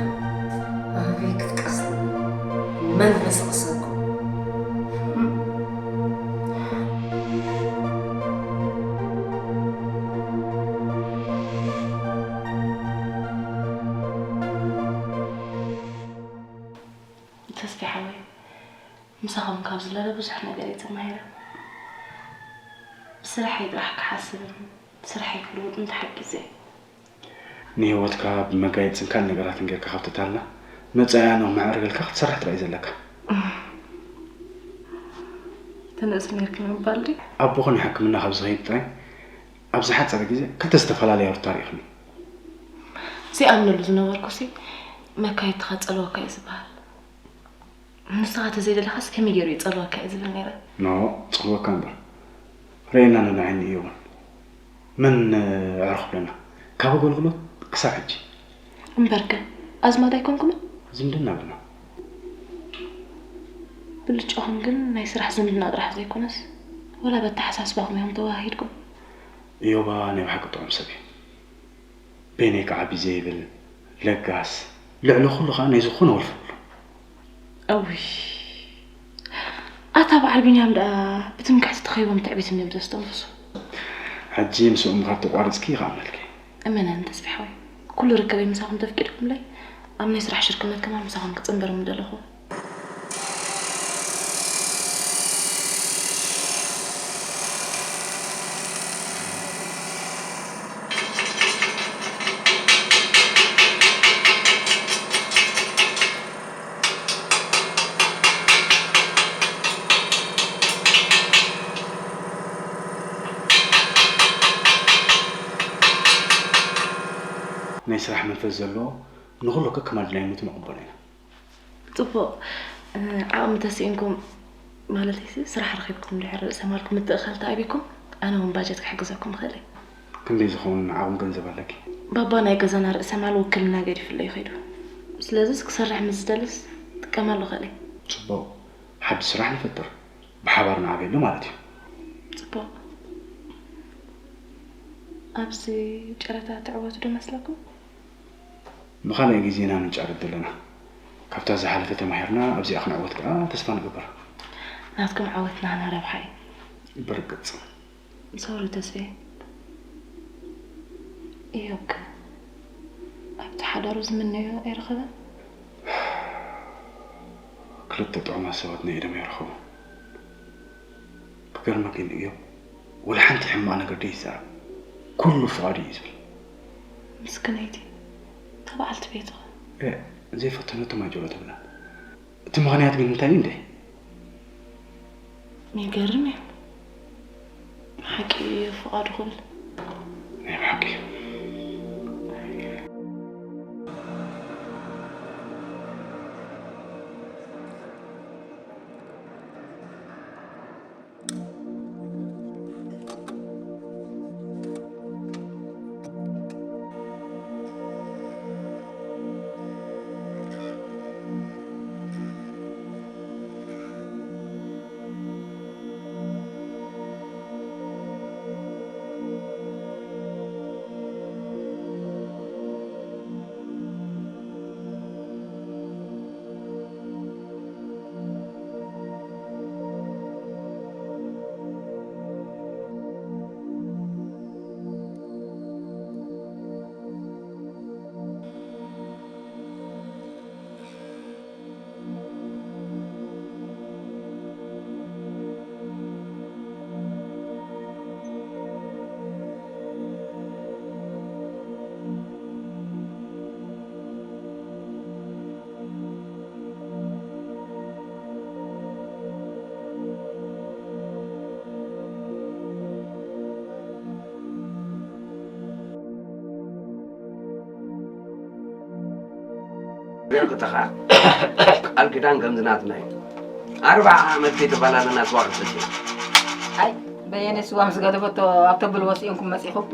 ኣበይ ክትቀስን መን ክስቕሰኩም። ተስፊ ሓወይ፣ ምሳኹም ካብ ዝለለ ብዙሕ ነገር እየ ተማሂረ። ምስ ስራሐይ ጥራሕ ክሓስብን ስራሐይ ክልውጥን ተሓጊዘ። ንህይወትካ ብመጋየፅን ካልእ ነገራትን ጌርካ ካብ ተታልላ፣ መፃኢኣ ንኽምዕርገልካ ክትሰርሕ ጥራይ እዩ ዘለካ። ትንእስ ነርኪ ምባል ድዩ? ኣቦኺ ንሕክምና ካብ ዝኸይድ ጥራይ ኣብ ዝሓፀረ ግዜ ክልተ ዝተፈላለያ ሩታ ርኢኽኒ። ዘይኣምነሉ ዝነበርኩሲ መካየድትኻ ጸልወካ እዩ ዝበሃል። ንስኻ ተዘይደለኻስ ከመይ ገይሩ ይጸልወካ እዩ ዝብል ነይረ። ኖ፣ ጽልወካ እምበር። ርእየና ነናይ ዓይኒ እዩ እውን። መን ኣዕርኹ ብለና? ካብ ኣገልግሎት ክሳብ ሕጂ። እምበርከ፣ ኣዝማድ ኣይኮንኩምን? ዝምድና ኣለና። ብልጫኹም ግን ናይ ስራሕ ዝምድና ጥራሕ ዘይኮነስ፣ ወላ በተሓሳስባኹም ኢኹም ተወሃሂድኩም። እዮባ ናይ ብሓቂ ጥዑም ሰብ እዩ። በይነይ ክዓቢ ዘይብል፣ ለጋስ፣ ልዕሊ ኩሉ ኸኣ ናይ ዝኾነ ወልፊ የብሉን። እውይ፣ ኣታ በዓል ቢንያም ደኣ ብትምክሕቲ ተኸይቦም ትዕቢት እንድዮም ዘስተንፍሱ። ሕጂ ምስኡ ምኻድ ተቋሪጽኪ ይኽኣመልኪ። እመነኒ ተስፋ ሓወይ፣ ኩሉ ርከበይ ምሳኹም ተፍቂድኩምለይ፣ ኣብ ናይ ስራሕ ሽርክነት ከማን ምሳኹም ክጽንበር ምደለኹ። ናይ ስራሕ መንፈስ ዘለዎ ንኹሉ ከከም ኣድላይነቱ ንቕበሎ ኢና። ጽቡቕ። እ፣ ዓቕሚ ተስኢንኩም፣ ማለተይሲ ስራሕ ረኺብኩም ድሕሪ ርእሰ ማልኩም ምትእኽኻል ተኣቢኩም፣ ኣነ እውን ባጀት ክሕግዘኩም እኽእል እየ። ክንደይ ዝኸውን ዓቕሚ ገንዘብ ኣለኪ? ባባ ናይ ገዛና ርእሰ ማል ውክልና ገዲፉለይ ኸይዱ። ስለዚስ ክሰርሕ ምስ ዝደልስ ጥቀመሉ እኽእል እየ። ጽቡቕ። ሓድሽ ስራሕ ንፈጥር። ብሓባር ንዓብየሉ ማለት እዩ። ጽቡቕ። ኣብዚ ጨረታ ትዕወቱ ዶ መስለኩም? ንኻልኣይ ግዜ ኢና ንጫረት ዘለና። ካብታ ዝሓለፈ ተማሂርና ኣብዚኣ ክንዕወት ከኣ ተስፋ ንገብር። ናትኩም ዓወት ናህና ረብሓ እዩ። ብርግጽ። ሶሪ ተስፌ። እዮብ ከ ኣብቲ ሓዳሩ ዝምነዮ ኣይረኸበን? ክልተ ጥዑማት ሰባት ናይ ኢዶም ኣይረኸቡን። ክገርመኪ ግን እዮብ ወላ ሓንቲ ሕማቕ ነገር ደይዛረብ። ኩሉ ፍቓዱ እዩ ዝብል። ምስክነይቲ እታ በዓልቲ ቤቱ ኸ? እ፣ ዘይፈተነቶ ማይ ጆሮ ትብላ። እቲ ምኽንያት ግን እንታይ እዩ እንዴ? ይገርም እዩ። ሓቂ እዩ ፍቓዱ ክብል። ናይ ብሓቂ። ሪእኽትኻ ቃል ኪዳን ከምዚ ናትና እዩ። ኣርብዓ ዓመት ከይተፈላለና ስዋ ክንሰቲ። ኣይ፣ በየነ ስዋ ምስ ገደፈቶ ኣብ ተብል ወፂኦንኩም መፂኹም።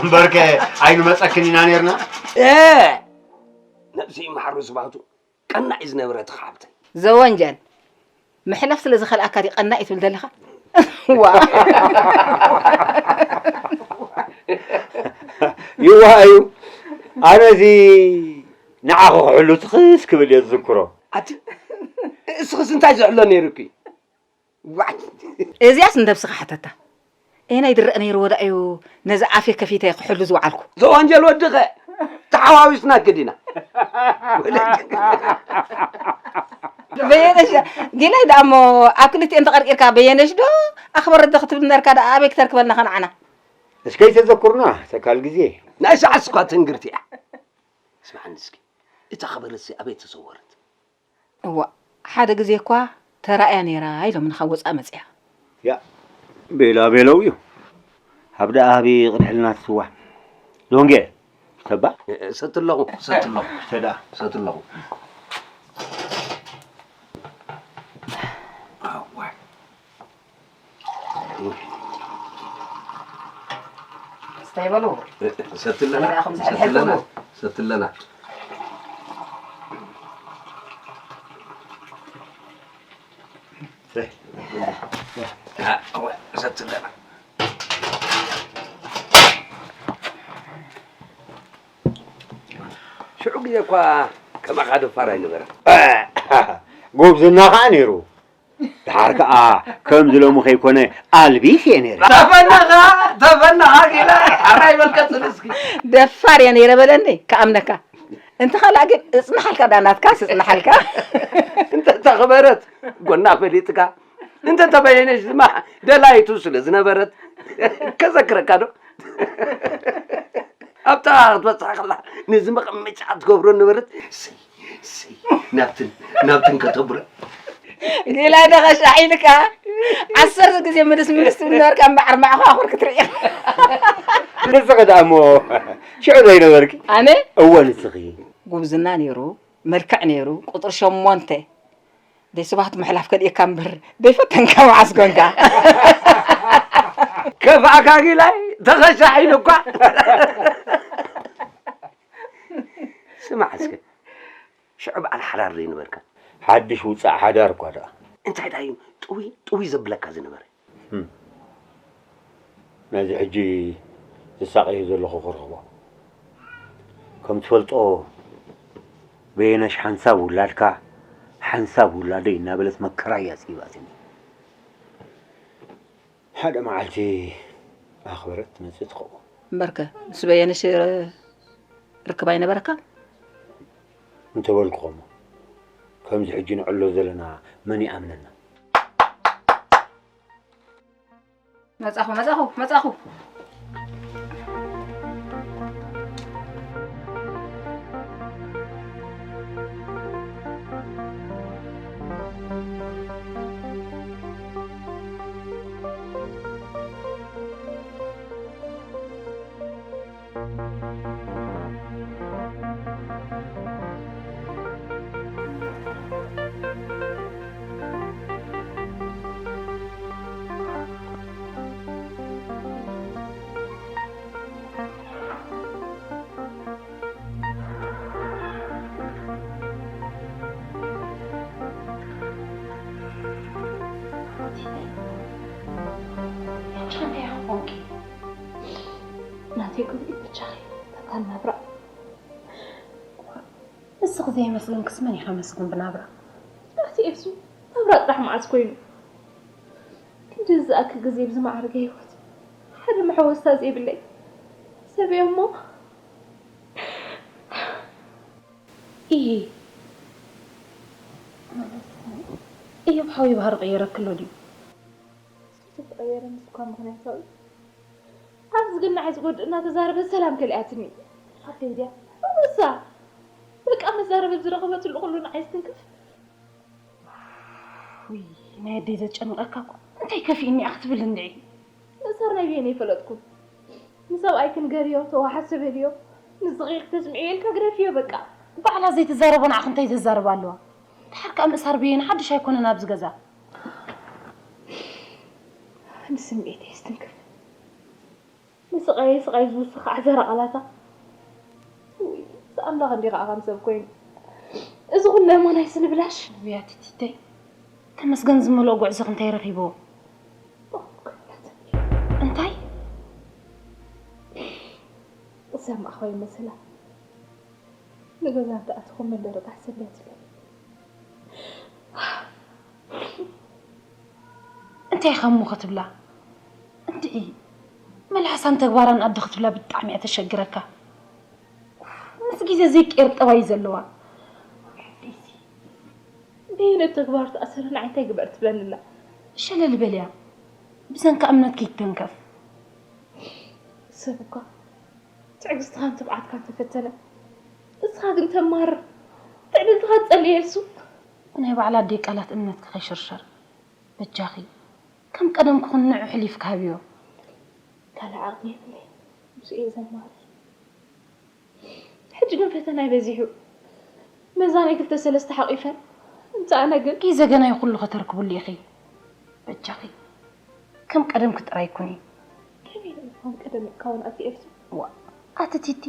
እምበርከ ኣይንመፀክን ኢና ነርና። እ! ነብሲ ይምሓሩ ስባቱ ቀናኢ ዝነበረ እቲ ሓብተይ። ዘወንጀል ምሕላፍ ስለ ዝኸልኣካ ድዩ ቀናኢ ትብል ዘለኻ? ዋ! ይዋሃ እዩ። ኣነ እዚ ንዓኹ ክሕሉ ትኽስ ክብል እየ ዝዝክሮ። ኣቲ እስኽስ እንታይ ዝሕሎ ነይሩኪ? ዋይ! እዚኣስ ንነብስኻ ሕተታ። ኣየናይ ድረእ ነይርዎ ደኣ እዩ ነዚ ኣፌ ከፊተ ክሕሉ ዝወዓልኩ? ዘወንጀል ወድኸ ተሓዋዊስና ክዲና። በየነሽ ጊላይ ደኣ እሞ ኣብ ክልቲኤን ተቐርቂርካ በየነሽ ዶ ኣኽበረት ዶ ክትብል ነርካ ደኣ ኣበይ ክተርክበልና ኸ ንዓና? እስከ ይተዘክሩና ተካል ግዜ። ናይ ሰዓት እኳ ትንግርቲ እያ። ስምዓኒ እስኪ፣ እታ ኸበረትሲ ኣበይ ተሰወረት? እዋእ፣ ሓደ ግዜ እኳ ተራእያ ነይራ ኢሎምኒ ካብ ወጻኢ መጺኣ። ያ ቤላ ቤለው እዩ። ሃብ ደኣ ሃቢ ቅድሕልና ትስዋ። ዶንጌ ተባ ሰትለኹ ሰትለኹ ሰዳ ሰትለኹ። ኣዋይ። እስታይ በሉ። ሰትለና፣ ወላኹም ዝሕልሕልኩሙ። ሰትለና፣ ሰትለና። ሽዑ ግዜ እኳ ከማኻ ደፋር ኣይነበረን። ጎብዝና ኸዓ ነይሩ። ድሓር ከኣ ከምዚ ሎሚ ከይኮነ ኣልቢስ እየ ነይረ። ተፈናኻ፣ ተፈናኻ ጌላ፣ ሓራይ በልካ ጽን እስኪ። ደፋር እየ ነይረ በለኒ፣ ክኣምነካ። እንተ ኻልኣ ግን እጽንሓልካ፣ ዳ ናትካስ እጽንሓልካ። እንተ ተኽበረት ጎና ፈሊጥካ፣ እንተ ተበየነች ድማ ደላይቱ ስለ ዝነበረት፣ ከዘክረካ ዶ? ኣብ ጥቓ ክትበጽሕ ከላ ነዚ መቐመጫ ትገብሮ ነበረት። ስይ፣ ስይ፣ ናብትን፣ ናብትን ከተብረ። ጌላ ደኸሻ ኢልካ ዓሰርተ ግዜ ምልስ ምልስ ትብል ነበርካ፣ እምበኣር መዕዃኹር ክትርኢ። ንስኺ ደኣ እሞ ሽዑ ዘይነበርኪ? ኣነ? እወ፣ ንስኺ። ጉብዝና ነይሩ፣ መልክዕ ነይሩ፣ ቁጽሪ ሸሞንተ። ደይ ስብሃት ምሕላፍ ከልእየካ እምበር፣ ደይ ፈተንካ መዓስ ኮንካ? ከፋእካ ጊላይ፣ ተኸሻሒሉ እኳ። ስማዕ እስከ፣ ሽዑ በዓል ሓዳር ዘይነበርካ? ሓድሽ ውጻእ ሓዳር እኳ ደኣ። እንታይ ደኣ እዩ ጥውይ ጥውይ ዘብለካ ዝነበረ? ህም። ነዚ ሕጂ ዝሳቐዮ ዘለኹ ክረኽቦ። ከም ትፈልጦ፣ በየነሽ ሓንሳብ ውላድካ፣ ሓንሳብ ውላደይ እናበለት መከራ እያ ስኢባትኒ። ሓደ መዓልቲ ኣኽበረት ትመጽእ ትኸውን። እምበርከ፣ ምስ በየነሽ ርክብ ኣይነበረካን? እንተበልኩኸሞ፣ ከምዚ ሕጂ ንዕሎ ዘለና መን ይኣምነና? መጻኹ፣ መጻኹ፣ መጻኹ። ናተይ ክብሪ ብቻኺ በታ ናብራ። ንስኺ ዘየመስገንክስ መን እዩ ከመስግን ብናብራ? ኣቲ ኤፍሱ፣ ናብራ ጥራሕ መዓስ ኮይኑ? ክንድዚ ዝኣክል ግዜ ብዝማዕረገ ህይወት ሓደ መሐወስታ ዘይብለይ ሰብ እየ እሞ። ኢሂ፣ ማለት፣ እዮብ ሓወይ ባህሪ ቀየረክሎ ድዩ? ዝተቐየረ ምስ እኳ ምኽንያታዊ፣ ኣብ ዝግናዕ ዝጎድእ እናተዛረበት ሰላም ከሊኣትኒ። ኣደይ ድያ? እወሳ። በቃ መዛረቢ ዝረኸበትሉ ኩሉ ንዓይ ዝትንክፍ። ውይ፣ ናይ ኣደይ ዘጨንቐካ እኮ። እንታይ ከፊእኒ እያ ክትብል እንድዒ? ምእሳር ናይ በየነይ ፈለጥኩ። ንሰብኣይኪ ንገርዮ፣ ተዋሓሲ በልዮ። ንስኺ ክተስምዕዮ ኢልካ ግደፍዮ በቃ። ባዕላ ዘይትዛረቦ ንዓኺ እንታይ ዘዛርባ ኣለዋ? ድሓር ከኣ ምእሳር በየነ ሓድሽ ኣይኮነን ኣብዚ ገዛ። ንስምዒተይ የስትንክፍ። ንስቓየይ ስቓይ ዝውስኽ ኣሕዛሪ ቃላታ። ውይ፣ ኣምላኽ እንዲኻ ኣኻን ሰብ ኮይኑ። እዚ ኩሉ እሞ ናይ ስኒ ብላሽ። ውይ ኣቲ ቲተይ፣ ተመስገን ዝመልኦ ጉዕዞ እንታይ ረኺብዎ? እንታይ? ዝሰማዕኽዎ ይመስላ። ንገዛ እንተኣትኹ መንደር ተሓሰብያ ትብለኒ። እንታይ ከም እሞ ክትብላ? እንድዒ መልሓሳን ተግባራን ኣደ ክትብላ ብጣዕሚ እያ ተሸግረካ። ምስ ግዜ ዘይቀየር ጠባይ እዩ ዘለዋ። በየነ ተግባር ተኣሰረ ንዓይ እንታይ ግበር ትብለኒ ኣላ? ሸለል በልያ። ብሰንካ እምነትኪ ይተንከፍ። ሰብ እኳ ትዕግስትኻን ትብዓትካን ተፈተነ። ንስኻ ግን ተማርር። ትዕድልትኻ ትጸልእ የሱ። ብናይ ባዕላ ኣደይ ቃላት እምነትኪ ከይሽርሸር። በጃኺ። ከም ቀደም ክኹን ንዑ ሕሊፍኪ ሃብዮ። ካልእ ዓቕሚ የብለይን። ምስኡ እየ ዘማርር። ሕጂ ግን ፈተናይ በዚሑ። መዛናይ ክልተ ሰለስተ ሓቒፈን። እንተ ኣነ ግን ግዜ ገና እዩ ኩሉ ከተርክብሉ ኢኺ። በጃኺ። ከም ቀደምኪ ጥራይ ኩኒ። ከመይ ኢለ ከም ቀደም እካውን ኣቲ ኤልሱ? ዋ፣ ኣቲ ቲቲ፣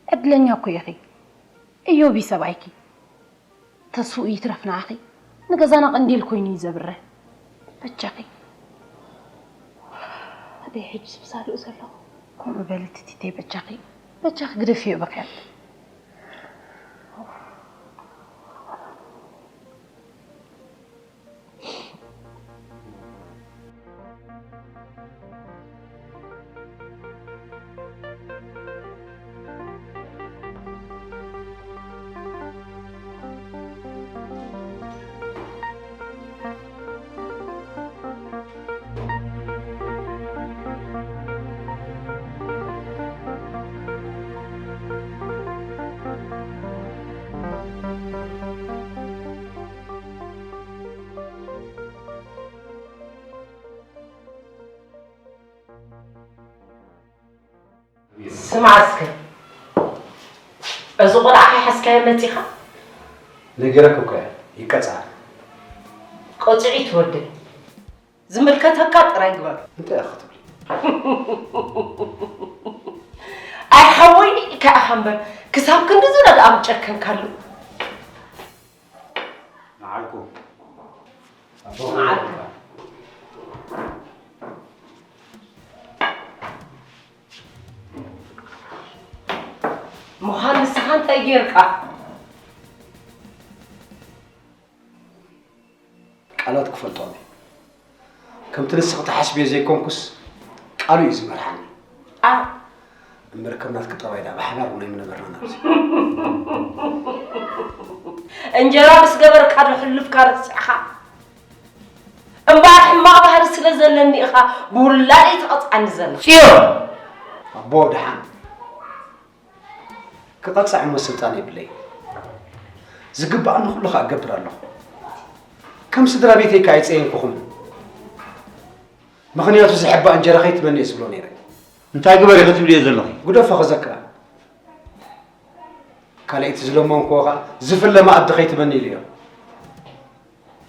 ዕድለኛ እኮ ኢኺ። እዮብ እዩ ሰብኣይኪ። ተስፍኡ ይትረፍ ንዓኺ። ንገዛና ቀንዴል ኮይኑ እዩ ዘብርህ። በጃኺ። ኣደይ ሕጂ ስብሳልኡ ዘለኹ። ከምኡ በሊ ቲቲተይ በጃኺ። በጃኺ ግደፍዮ በኽያት። ስማዕ እስከ፣ እዚ ቆልዓ ከይሓዝካዮ መጺኻ? ነጊረኪ እኮ እየ፣ ይቀጻዕ። ቀጽዒ ትወደይ። ዝምልከተካ ጥራይ ግበር። እንታይ ኢኻ ክትብሊ? ኣይ ሓወይ ኢካ ኢኻ እምበር፣ ክሳብ ክንድዚ ነድኣ ምጨከንካሉ። ንዓልኩም። ንዓልኩም። ምዃን ንስኻ እንታይ ጌርካ? ቃላት ክፈልጦም እየ። ከምቲ ንስኺ ትሓስብዮ ዘይኮንኩስ፣ ቃሉ እዩ ዝመርሓኒ። ኣ እምበር ከም ናትኪ ጠባይ ደኣ ብሓባር እውን ኣይምነበርናን ኣብዚ። እንጀራ ምስ ገበርካ ዶ ሕሉፍካ ረሲዕኻ? እምበኣር ሕማቕ ባህሪ ስለ ዘለኒ ኢኻ ብውላደይ ትቐጽዓኒ ዘለኻ። ጽዮን! ኣቦ ደሓን። ክቐጽዕ እሞ ስልጣን የብለይ። ዝግብኣኒ ኩሉ ከኣ እገብር ኣለኹ። ከም ስድራ ቤተይ ከኣ ኣይጸየንኩኹምን። ምኽንያቱ ዝሕባእ እንጀራ ከይትመኒ እየ ዝብሎ ነይረ። እንታይ ግበሪ ክትብልዮ ዘለኺ? ግደፎ ክዘክራ። ካልኣይቲ ዝለመንክዎ ከኣ ዝፍለ መኣዲ ከይትመኒ ኢለዮ።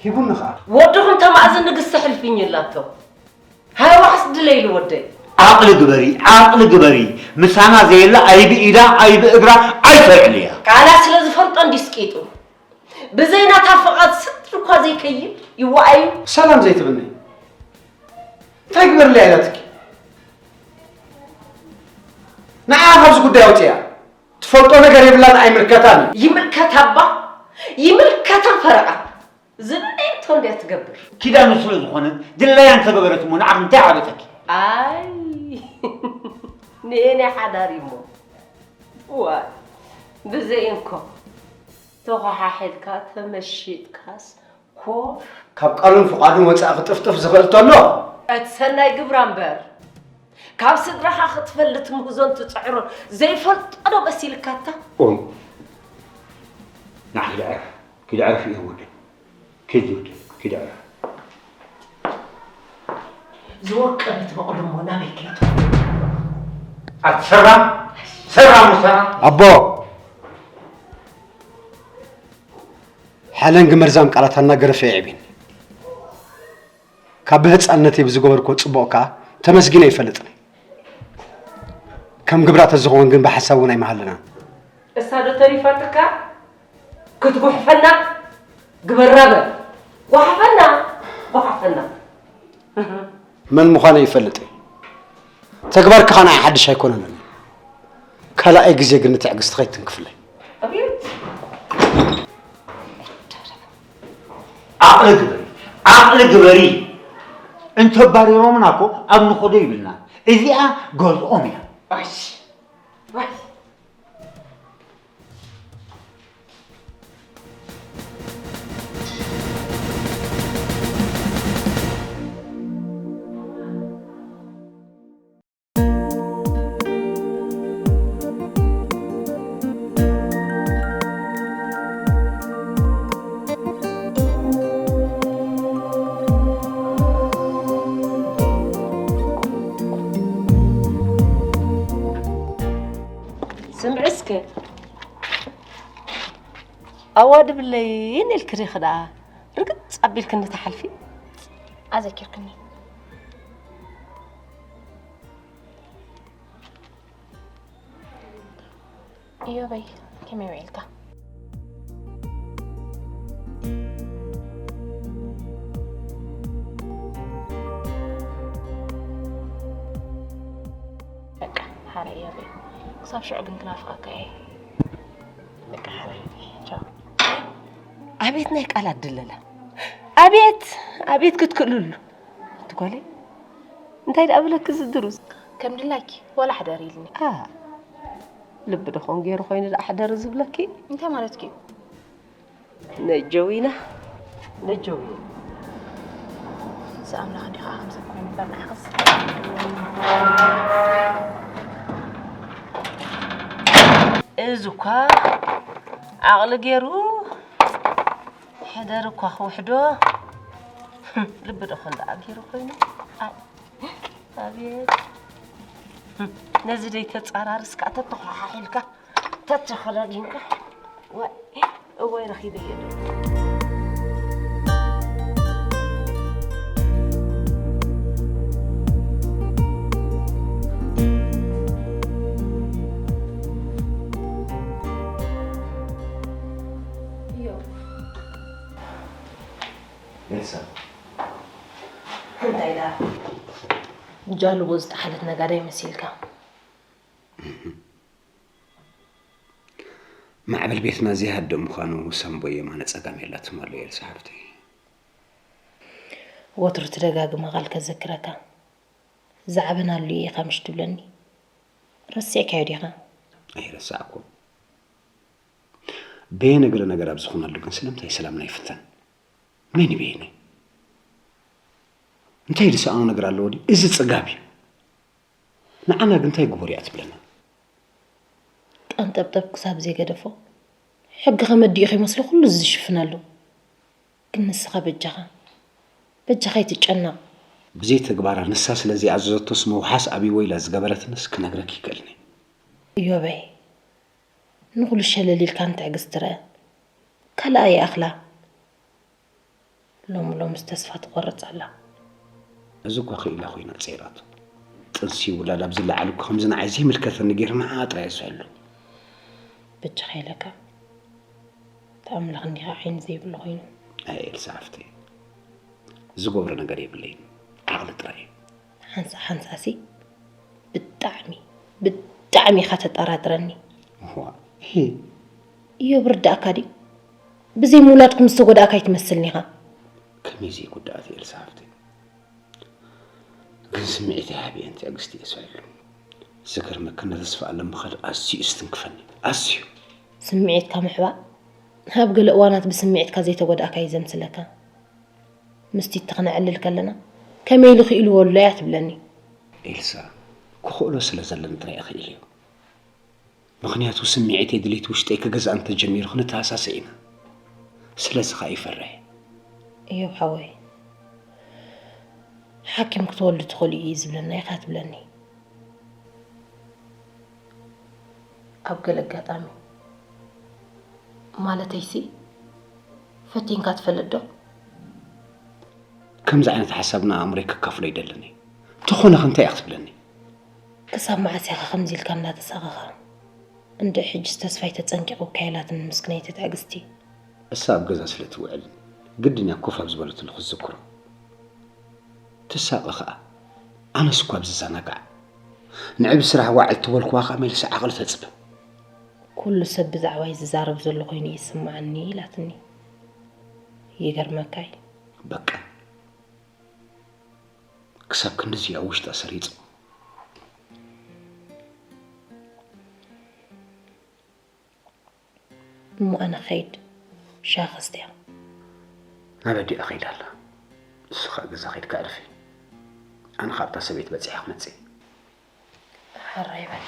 ሂቡኒ ኸኣ። ወድኹም ተማእዝን ንግስቲ ሕልፍኝ ኣላቶ። ሃዋስ ድለይሉ ወደይ። ዓቕሊ ግበሪ፣ ዓቕሊ ግበሪ። ምሳና ዘየለ ኣይብኢዳ ኣይብእግራ ኣይተልዕልያ። ቃላ ስለ ዝፈልጦ እንዲስ ቂጡ። ብዘይ ናታ ፍቓድ ስድሪ እኳ ዘይከይድ ይወኣዩ። ሰላም ዘይትብኒ። እንታይ ግበርለይ ኣይላትኪ? ንዓ ካብዚ ጉዳይ ኣውፅያ። ትፈልጦ ነገር የብላን ኣይምልከታን እዩ። ይምልከታ እባ። ይምልከታ ፈረቓ። ዝብለቶ እንድያ ትገብር። ኪዳኑ ስለ ዝኾነት ድላያ እንተገበረት እሞ ንዓኺ እንታይ ዓበጠኪ? ኣይ ንእኔ ሓዳር እሞ ዋይ ብዘይ እንኮ ተኾሓሒልካ ተመሺጥካስ ኮፍ ካብ ቃሉን ፍቓዱን ወፃኢ ክጥፍጥፍ ዝኽእል ተሎ እቲ ሰናይ ግብራ እምበር ካብ ስድራኻ ክትፈልጥ ምህዞን ትፅዕሮን ዘይፈልጦ ዶ መሲልካታ? ኦይ ንዓ ኪድ ዕረፍ ኪድ ዕረፍ እየ ወደይ ኪድ ወደይ ኪድ ዕረፍ ዝወቀበት በቕሎ እሞ ናበይ ከይቱ ኣትሰራ ሰራ ሙሰራ ኣቦ ሓለንጊ መርዛም ቃላት ኣናገረፈ የዕቢን ካብ ብህፃንነተይ ብዝገበርኮ ፅቡቕ ከዓ ተመስጊነ ይፈልጥን ከም ግብራ ተዝኸውን ግን ብሓሳብ እውን ኣይመሃለናን እሳ ዶ ተሪፋትካ ክትጉሕፈና ግበራ በል ጓሓፈና ጓሓፈና መን ምዃነ ይፈልጥ እዩ ተግባርኪ ኸኣ ንዓይ ሓድሽ ኣይኮነንን እዩ ካልኣይ ግዜ ግን ንትዕግስቲ ከይትንክፍለይ ኣቤት ዓቕሊ ግበሪ ዓቕሊ ግበሪ እንተባሪሮምና እኮ ኣብ ንኸዶ ይብልና እዚኣ ገዝኦም እያ ዋሽ ዋሽ ኣዋድብለይን ኢልክሪ ክዳ ርግጽ ኣቢልክኒ ተሓልፊ። ኣዘኪርክኒ። እዮበይ፣ ከመይ ውዒልካ? በቃ፣ ሓራይ እዮበይ። ክሳብ ሽዑ ግን ክናፍቐካ እየ። በቃ፣ ሓራይ። ቻው። ኣቤት ናይ ቃላት ድለላ። ኣቤት፣ ኣቤት ክትክእልሉ። ኣቲ ጓለይ፣ እንታይ ደኣ ብለኪ ዝድሩስ? ከም ድላይኪ፣ ዋላ ሕደር ኢልኒ። ኣ፣ ልቢ ዶ ኾን ገይሩ ኮይኑ ደኣ ሕደሪ ዝብለኪ? እንታይ ማለትኪ እዩ? ነጀዊና፣ ነጀዊና። እዚ ኣምላኽ እንዲኻ ከምዚ ኮይኑ እምበር ንዓኽስ። እዚ እኳ ዓቕሊ ገይሩ ሕደር እኳ ክውሕዶ ልቢ ዶ ኾን ደኣ ገይሩ ኮይኑ? ኣይ፣ ኣቤት። ነዚ ደይ ተጻራርስ ከኣ ተተኾሓሒልካ፣ ተተኸዳዲንካ። ዋይ፣ እዋይ ረኺበዮ ዶ። እዮ። ኤልሳ። እንታይ ደኣ? ጃልቦ ዝጠሓለት ነጋዳይ መሲልካ። ማዕበል ቤትና ዘይሃድእ ምዃኑ ሰምቦ የማነ ጸጋም የላትም ኣሎ ኤልሳ ሓፍተይ። ወትሩ ትደጋግማ ቃል ከዘክረካ። ዝዓበናሉ ኢኻ ምሽ ትብለኒ። ረሲዕካዮ ዲኻ? ኣይረሳዕኩ። በየነ ገለ ነገር ኣብ ዝኾነሉ ግን ስለምንታይ ሰላምና ይፍተን? መን እዩ በየነ? እንታይ ዝሰኣኖ ነገር ኣለዎ ድዩ? እዚ ጽጋብ እዩ። ንዓና ግን እንታይ ግበሩ እያ ትብለና? ቀንጠብጠብ ክሳብ ዘይገደፎ፣ ሕጊ ከመዲኡ ከይመስሎ ኩሉ ዝሽፍነሉ። ግን ንስኻ በጃኻ፣ በጃኻ ኣይትጨነቕ። ብዘይ ተግባራ ንሳ ስለ ዘይኣዘዘቶስ ምውሓስ ኣብይዎ ኢላ ዝገበረትንስ ክነግረኪ ይክእልኒ። እዮበይ፣ ንኹሉ ሸለል ኢልካ ንትዕግስቲ ርአ። ካልኣ ይኣኽላ። ሎሚ ሎምስ ተስፋ ትቖርጽ ኣላ። እዚ እኳ ክኢላ ኮይና ጸይራቶ። ጥንሲ ውላድ ኣብ ዝለዓል እኳ ከምዚ ንዓይ ዘይምልከተኒ ገይሩ ንዓኣ ጥራይ እየ ዝሕሉ። በጃኻ ኢለካ። እቲ ኣምላኽ እንዲኻ ዓይኒ ዘይብሉ ኮይኑ። ኣይ ኤልሳ ሓፍተይ፣ ዝገብሮ ነገር የብለይን። ዓቕሊ ጥራይ እዩ። ሓንሳ ሓንሳሲ ብጣዕሚ፣ ብጣዕሚ ኢኻ ተጠራጥረኒ። እዋ፣ እሂ። እዮብ ርዳእካ ድዩ? ብዘይ ምውላድኩም ዝተጎዳእካ ኣይትመስልን ኢኻ። ከመይ ዘይጉዳእቲ ኤልሳ ሓፍተይ? ግን ስምዒተይ ሓቢኤን ትዕግስቲ እየ ስዕሉ። ዝገርመካ እነ ተስፋ ኣለምኻል ኣዝዩ እዩ ዝትንክፈኒ። ኣዝዩ። ስምዒትካ ምሕባእ፣ ኣብ ገለ እዋናት ብስምዒትካ ዘይተጎዳእካ እዩ ዘምስለካ። ምስቲ እቲ ክነዕልል ከለና፣ ከመይ ኢሉ ክኢልዎ ኣሎ እያ ትብለኒ። ኤልሳ፣ ክኽእሎ ስለ ዘለኒ ጥራይ እኽእል እዩ። ምኽንያቱ ስምዒተይ ድሌት ውሽጠይ ክገዝኣ እንተጀሚሩ ክንተሃሳሰ ኢና። ስለዚ ኸኣ ይፈርሕ። እዮብ ሓወይ፣ ሓኪም ክትወልዱ ትኽእሉ እዩ ዝብለና ኢኻ ትብለኒ። ኣብ ገለ ኣጋጣሚ፣ ማለተይሲ፣ ፈቲንካ ትፈልጥ ዶ? ከምዚ ዓይነት ሓሳብ ንኣእምሮይ ከካፍሎ ኣይደልን እየ። እንተኾነ ኸ እንታይ ኢኻ ክትብለኒ? ክሳብ መዓስ ኢኻ ከምዚ ኢልካ እንዳተሳቐኻ? እንድዒ ሕጅስ ተስፋይ ተጸንቂቑካ ኢላትኒ ምስክነይቲ ትዕግስቲ። እሳ ኣብ ገዛ ስለ ትውዕል ግድን እያ ኮፍ ኣብ ዝበለትሉ ክትዝክሮ። ትሳቐ ኸኣ። ኣነስ እኳ ኣብ ዝዘናጋዕ። ንዕቢ ስራሕ ዋዕል ተበልኩዋ ኸኣ መልሲ ዓቕሊ ተጽበ። ኩሉ ሰብ ብዛዕባይ ዝዛረብ ዘሎ ኮይኑ ይስምዓኒ ኢላትኒ። ይገርመካ እዩ። በቃ። ክሳብ ክንድዚ ኣብ ውሽጣ ሰሪጹ። እሞ ኣነ ኸይድ፣ ሻሂ ክስትያ። ናብ ኣዲኣ ኸይዳ ኣላ። ንሱ ኸኣ ገዛ ኸይድካ ዕረፊ። ኣነ ኻብታ ሰበይቲ በጺሐ ክመጽእ እየ። ሕራይ በል።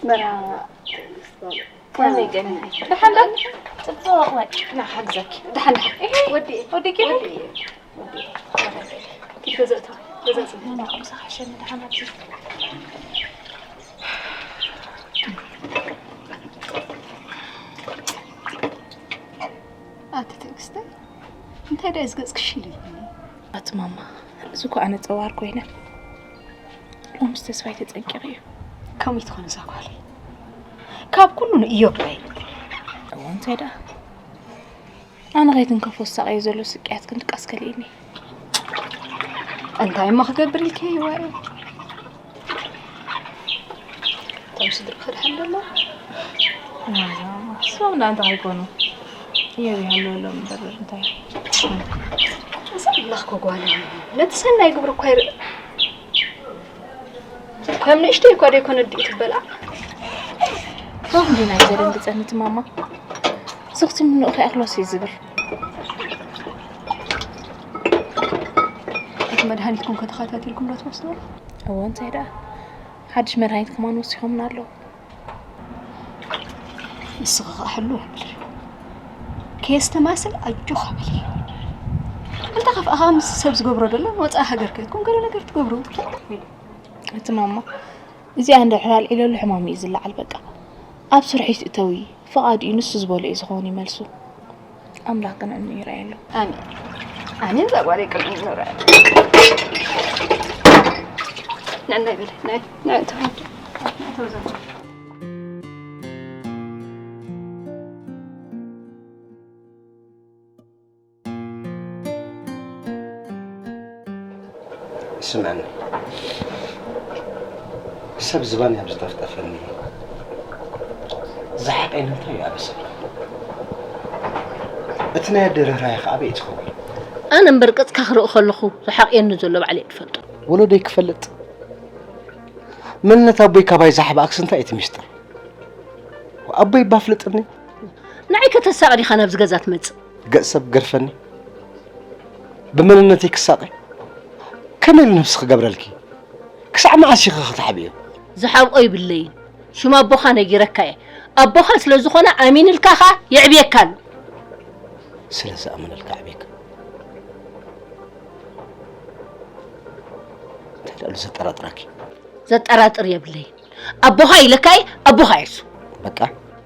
መራ ከመይ ገለ? ደሓን ዶ? ጽቡቕ ወይ? ና ሓግዘኪ። ደሓን፣ ደሓን። እሂ። ወዲ፣ ወዲ ኪዲ? ወዲ፣ ወዲ። ኪድ ገዛእታ፣ ገዛእታ። ና፣ ና፣ ከምሳ ሓሸኒ ደሓን ኣብዚ። ኣቲ ትዕግስተይ፣ እንታይ ደኣ ዝገጽ ክሽል እዩ? ኣቲ ማማ፣ እዚ እኮ ኣነ ጸዋር ኮይነ፣ ሎምስ ተስፋይ ተጸንቂቑ እዩ። ከምኡ ትኾን እዛ ጓለይ? ካብ ኩሉ ንእዮብ ዶ ኣይብል? እዎ፣ እንታይ ደኣ? ኣነ ከይትንከፎ ዝሳቐየ ዘሎ ስቅያት ክንድቃስ ከልእኒ። እንታይ እሞ ክገብር ኢልኪ ይዋእ? እቶም ስድርኺ ደሓን ዶ ኣለዉ? እሶም ደኣ እንታይ ከይኮኑ? እዮብ ይሃልወሎም እምበር እንታይ? እዚ ኣምላኽ እኮ ጓል እዩ። ነቲ ሰናይ ግብሪ እኳ ይርኢ። ከም ንእሽተይ እኳ ደይኮነ ኣዲኡ ትበልዓ። ሮም ዲና እዩ ዘደንግጸኒ እቲ ማማ። ዝኽቲ ምንኡ ከይኣኽሎስ እዩ ዝብል። እቲ መድሃኒትኩም ከ ተኸታቲልኩም ዶ ትወስድዎ? እወ፣ እንታይ ደኣ። ሓድሽ መድሃኒት ከማን ወሲኾምና ኣለዉ። ንስኺ ኸኣ ሕልው በሊ። ከየስተማስል ኣጆኻ በሊ። እንተ ኸፍኣኻ ምስ ሰብ ዝገብሮ ደሎ ወጻኢ ሃገር ከይድኩም ገለ ነገር ትገብሩ። እቲ ማማ፣ እዚኣ እንድሕር ኣልዒለሉ ሕማም እዩ ዝለዓል በቃ። ኣብ ስርሒት እተዊ፣ ፍቓድ እዩ፣ ንሱ ዝበሎ እዩ ዝኸውን እዩ መልሱ። ኣምላኽ ቅንዕንኡ ይርኣየሉ። ኣሜን። ኣሜን፣ እዛ ጓለይ ቅንዕንኡ ይርኣየሉ። ንዕናይ በለ፣ ናይ፣ ናይ እተወ። ስምዐኒ፣ ሰብ ዝባን ኣብ ዝጠፍጠፈኒ፣ ዝሓቐኒ እንታይ እዩ ኣበሰ? እቲ ናይ ኣደ ርህራሄ ከ ኣበይ እዩ ዝኸውን? ኣነ እምበር ቅጽካ ክርኢ ከለኹ ዝሓቕየኒ ዘሎ ባዕለይ እየ ዝፈልጦ። ወለዶይ ክፈልጥ? መንነት ኣቦይ ካባይ ዝሓብኣክስ እንታይ እዩ እቲ ሚስጥር? ኣቦይ እባ ኣፍልጥኒ። ንዓይ ከተሳቒ ዲኻ ናብዚ ገዛ ትመጽእ? ገጽ ሰብ ገርፈኒ። ብመንነተይ ክሳቐ? ከመይ ኢሉ ነብሲ ክገብረልኪ? ክሳዕ መዓስ ኢኺ ክትሓብእዮ? ዝሓብኦ ይብለይን። ሽም ኣቦኻ ነጊረካ እየ። ኣቦኻ ስለ ዝኾነ ኣሚንልካ ኸኣ የዕብየካ ኣሎ። ስለ ዝኣመነልካ ኣዕብየካ። እንታይ ደኣሉ ዘጠራጥረኪ? ዘጠራጥር የብለይን። ኣቦኻ ኢለካ እየ፣ ኣቦኻ እየ እሱ። በቃ።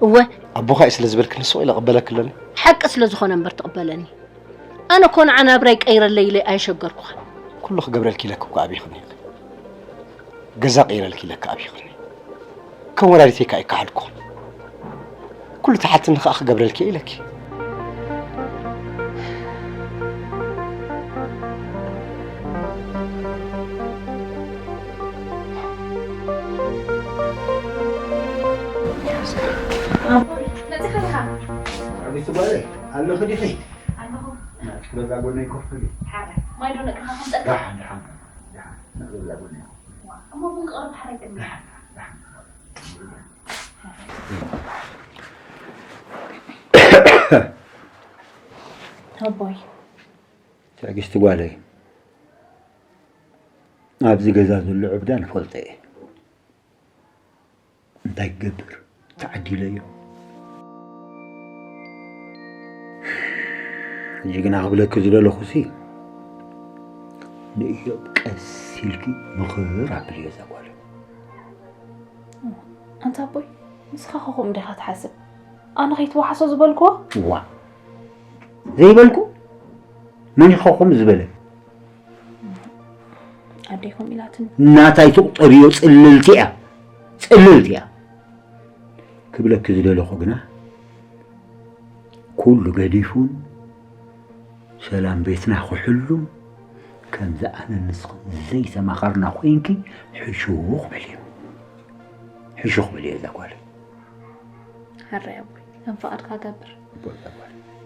እወ። ኣቦኻ እየ ስለ ዝበልክኒ ስቕ ኢለ እቕበለኪ ኣለኒ። ሓቂ ስለ ዝኾነ እምበር ትቕበለኒ። ኣነ እኮ ንዓ ናብራይ ቀይረለይ ኢለ ኣይሸገርኩኻን። ኩሉ ክገብረልኪ ኢለኪ እኮ ኣብይኽኒ። ገዛ ቀይረልኪ ኢለኪ ኣብይኽኒ። ከም ወላዲተይ ከኣ ኣይከሓድኩኽን። ኩሉ ትሓትኒ ከኣ ክገብረልኪ እየ ኢለኪ። መጺኻ ኢኻ? ዓቢይቲ ጓለይ፣ ኣለኺ ዲኺ? ኣለኹ። ናትኪ ገዛ ጎነይ ኮፍ በሊ። ሓራይ። ማይ ዶ ነቅርኻ ከምፀልካ? ደሓን፣ ደሓን፣ ደሓን። ናትኪ ገዛ ጎነይ ኮፍ በሊ። እሞ ቡን ክቐርብ ሓራይ ቅድሚ። ደሓን፣ ደሓን። ኣቦይ። ትዕግስቲ ጓለይ፣ ኣብዚ ገዛ ዘሎ ዕብዳን እፈልጦ እየ። እንታይ ክገብር? ተዓዲለዮ። ሕጂ ግና ክብለኪ ዝደለኹሲ፣ ንእዮብ ቀስ ኢልኪ ምኽር ኣብልዮ እዛ ጓል። ኣንታ ኣቦይ፣ ንስኻ ኸ ከምኡ ዲኻ ትሓስብ? ኣነ ከይትወሓሶ ዝበልክዎ? ዋ፣ ዘይበልኩ? መን ኢኻ ከምኡ ዝበለ? ኣደይ ከምኡ ኢላትኒ። ናታይ ትቑጠርዮ ጽልልቲ እያ። ጽልልቲ እያ። ክብለኪ ዝደለኹ ግና፣ ኩሉ ገዲፉን ሰላም ቤትና ክሕሉን፣ ከምዚ ኣነ ንስኽን ዘይተማኸርና ኮይንኪ ሕሹኽ በልዮ። ሕሹኽ በልዮ እዛ ጓል። ሕራይ ኣቦይ፣ ከም ፍቓድካ ገብር።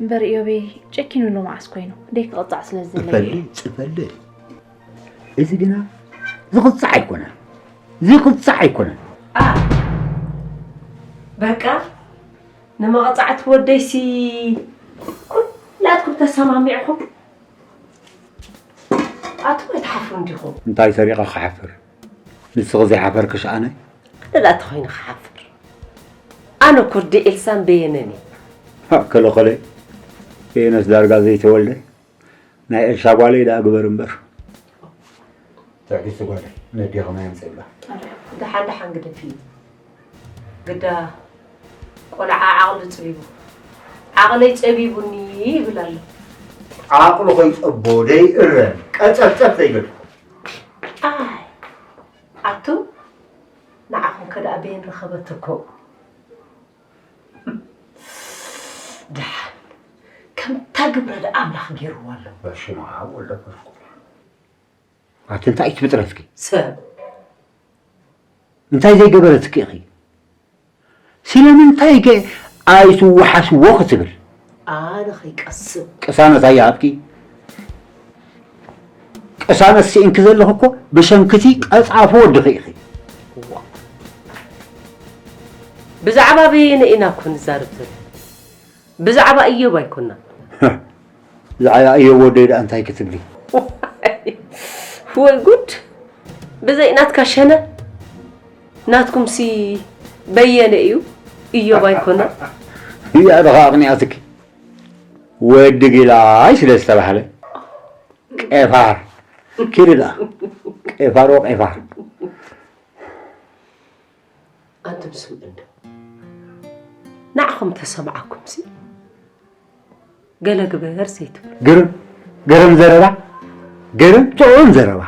እምበር እዮበይ ጨኪኑሉ መዓስ ኮይኑ፣ ደይ ክቕጻዕ ስለ ዝደለየ እዩ። ጽፈሊ፣ ጽፈሊ። እዚ ግና ዝቕጻዕ ኣይኮነን። ዝቕጻዕ ኣይኮነን። ኣ፣ በቃ፣ ንመቕጻዕቲ ወደይሲ ኩላትኩም ተሰማሚዕኹም ኣቱም ኣይትሓፍሩን ዲኹም? እንታይ ሰሪቐ ክሓፍር? ንስኺ ዘይሓፈርክሽ ኣነ? ኣነ ደኣ ተኾይነ ክሓፍር። ኣነ እኮ ወዲ ኤልሳን በየነን እየ። ከለኸለ በየነስ ዳርጋ ዘይተወልደ ናይ ኤልሳ ጓለይ ደኣ ግበር እምበር። ትዕግስቲ ጓለይ፣ ነዴኺ ማይ ኣምፅእላ። ደሓን ደሓን ግደፊ። ግዳ ቆልዓ ዓቕሊ ጸቢቡ፣ ዓቕለይ ጸቢቡኒ ይብል ኣሎ። ዓቕሉ ከይጸቦ ደይእረም፣ ቀጸፍጸፍ ዘይብል። ኣይ፣ ኣቱም ንዓኹም ከ ደኣ በየን ረኸበትኩም? ደሓን፣ ከምታ ግብረ ደኣ ኣምላኽ ገይርዎ ኣሎ። በስመ ኣብ ወወልድ ወመንፈስ ቅዱስ። ኣቲ እንታይ እዩ ትብጥረትኪ? ሰብ። እንታይ ዘይገበረትኪ ኢኺ? ስለምንታይ ከ ኣይትወሓስዎ ክትብል? ኣነ ኸይቀስም። ቅሳነት ኣይሃብኪ። ቅሳነት ስኢንኪ ዘለኺ እኮ ብሰንክቲ ቀጻፊ ወድኺ ኢኺ። ብዛዕባ በየነ ኢና እኮ ንዛረብ ዘለና። ብዛዕባ እዮብ ኣይኮና። ብዛዕባ እዮብ ወደይ ደኣ እንታይ ክትብሊ? ወይ ጉድ! ብዘይ ናትካ ሸነ? ናትኩምሲ በየነ እዩ፣ እዮብ ኣይኮነ። እያ ደኻ ኣቕኒኣትኪ። ወዲ ጊላይ ስለ ዝተባህለ። ቄፋር። ኪዲ ደኣ። ቄፋሮ ቄፋር። ኣንቱም ስምዑ እንዶ። ንዓኹም ተሰምዓኩምሲ ገለ ግበር ዘይትብሉ። ግርም፣ ግርም ዘረባ፣ ግርም ጥዑም ዘረባ።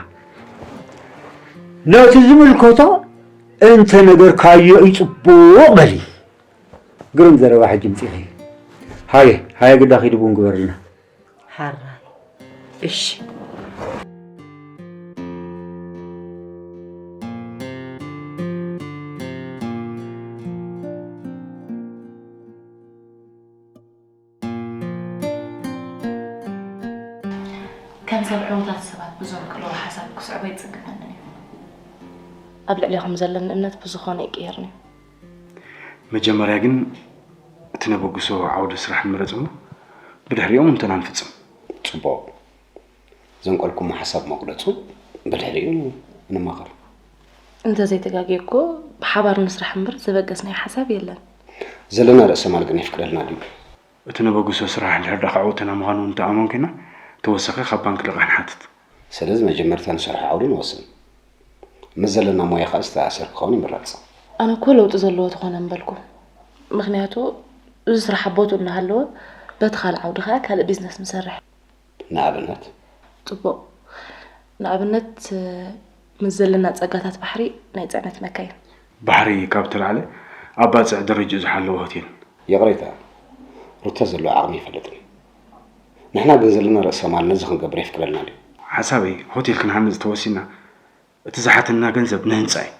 ነቲ ዝምልከቶ እንተ ነገርካዮ እዩ ጽቡቕ በሊ። ግርም ዘረባ ሕጂ ምጺኺ። ሃየ፣ ሃየ ግዳ ኺዲ ቡን ግበርልና። ሓራይ። እሺ። ከም ሰብ ዕዉታት ሰባት ብዘምቅልዎ ሓሳብ ክስዕቦ ኣይጽግመንን እዩ። ኣብ ልዕሌኹም ዘለኒ እምነት ብዝኾነ ኣይቅየርን እዩ። መጀመርያ ግን እቲ ነበግሶ ዓውደ ስራሕ ንመረጽ እሞ ብድሕሪኦም እንተና ንፍጽም። ጽቡቕ። ዘንቀልኩሞ ሓሳብ መቕረጹ ብድሕሪኡ ንማኸር። እንተዘይተጋግየ እኮ ብሓባር ንስራሕ እምበር ዝበገስናዮ ሓሳብ የለን። ዘለና ርእሰ ማል ግን የፍቅደልና ድዩ? እቲ ነበግሶ ስራሕ እንድሕር ደኣ ከዕውተና ምዃኑ እንተኣመንኩ ኢና፣ ተወሳኺ ካብ ባንክ ልቓሕ ንሓትት። ስለዚ መጀመርታ ንሰርሖ ዓውዲ ንወስን። ምስ ዘለና ሞያ ከኣ ዝተኣሳሰር ክኸውን ይምረጽ። ኣነ እኮ ለውጢ ዘለዎ ተኾነ ምበልኩ። ምኽንያቱ እዚ ስራሕ ኣብ ቦትኡ እናሃለወ በቲ ካልእ ዓውዲ ከኣ ካልእ ቢዝነስ ንሰርሕ። ንኣብነት? ጽቡቕ። ንኣብነት፣ ምስ ዘለና ጸጋታት ባሕሪ ናይ ጽዕነት መካይን። ባሕሪ ካብ ተላዕለ ኣብ ባጽዕ ደረጅኡ ዝሓለወ ሆቴል። ይቕሬታ፣ ሩታ ዘለዎ ዓቕሚ ኣይፈልጥን። ንሕና ግን ዘለና ርእሰ ማል ነዚ ክንገብር የፍቅደልና ድዩ? ሓሳበይ፣ ሆቴል ክንሃንጽ ተወሲና፣ እቲ ዝሓተና ገንዘብ ንህንጻ እዩ።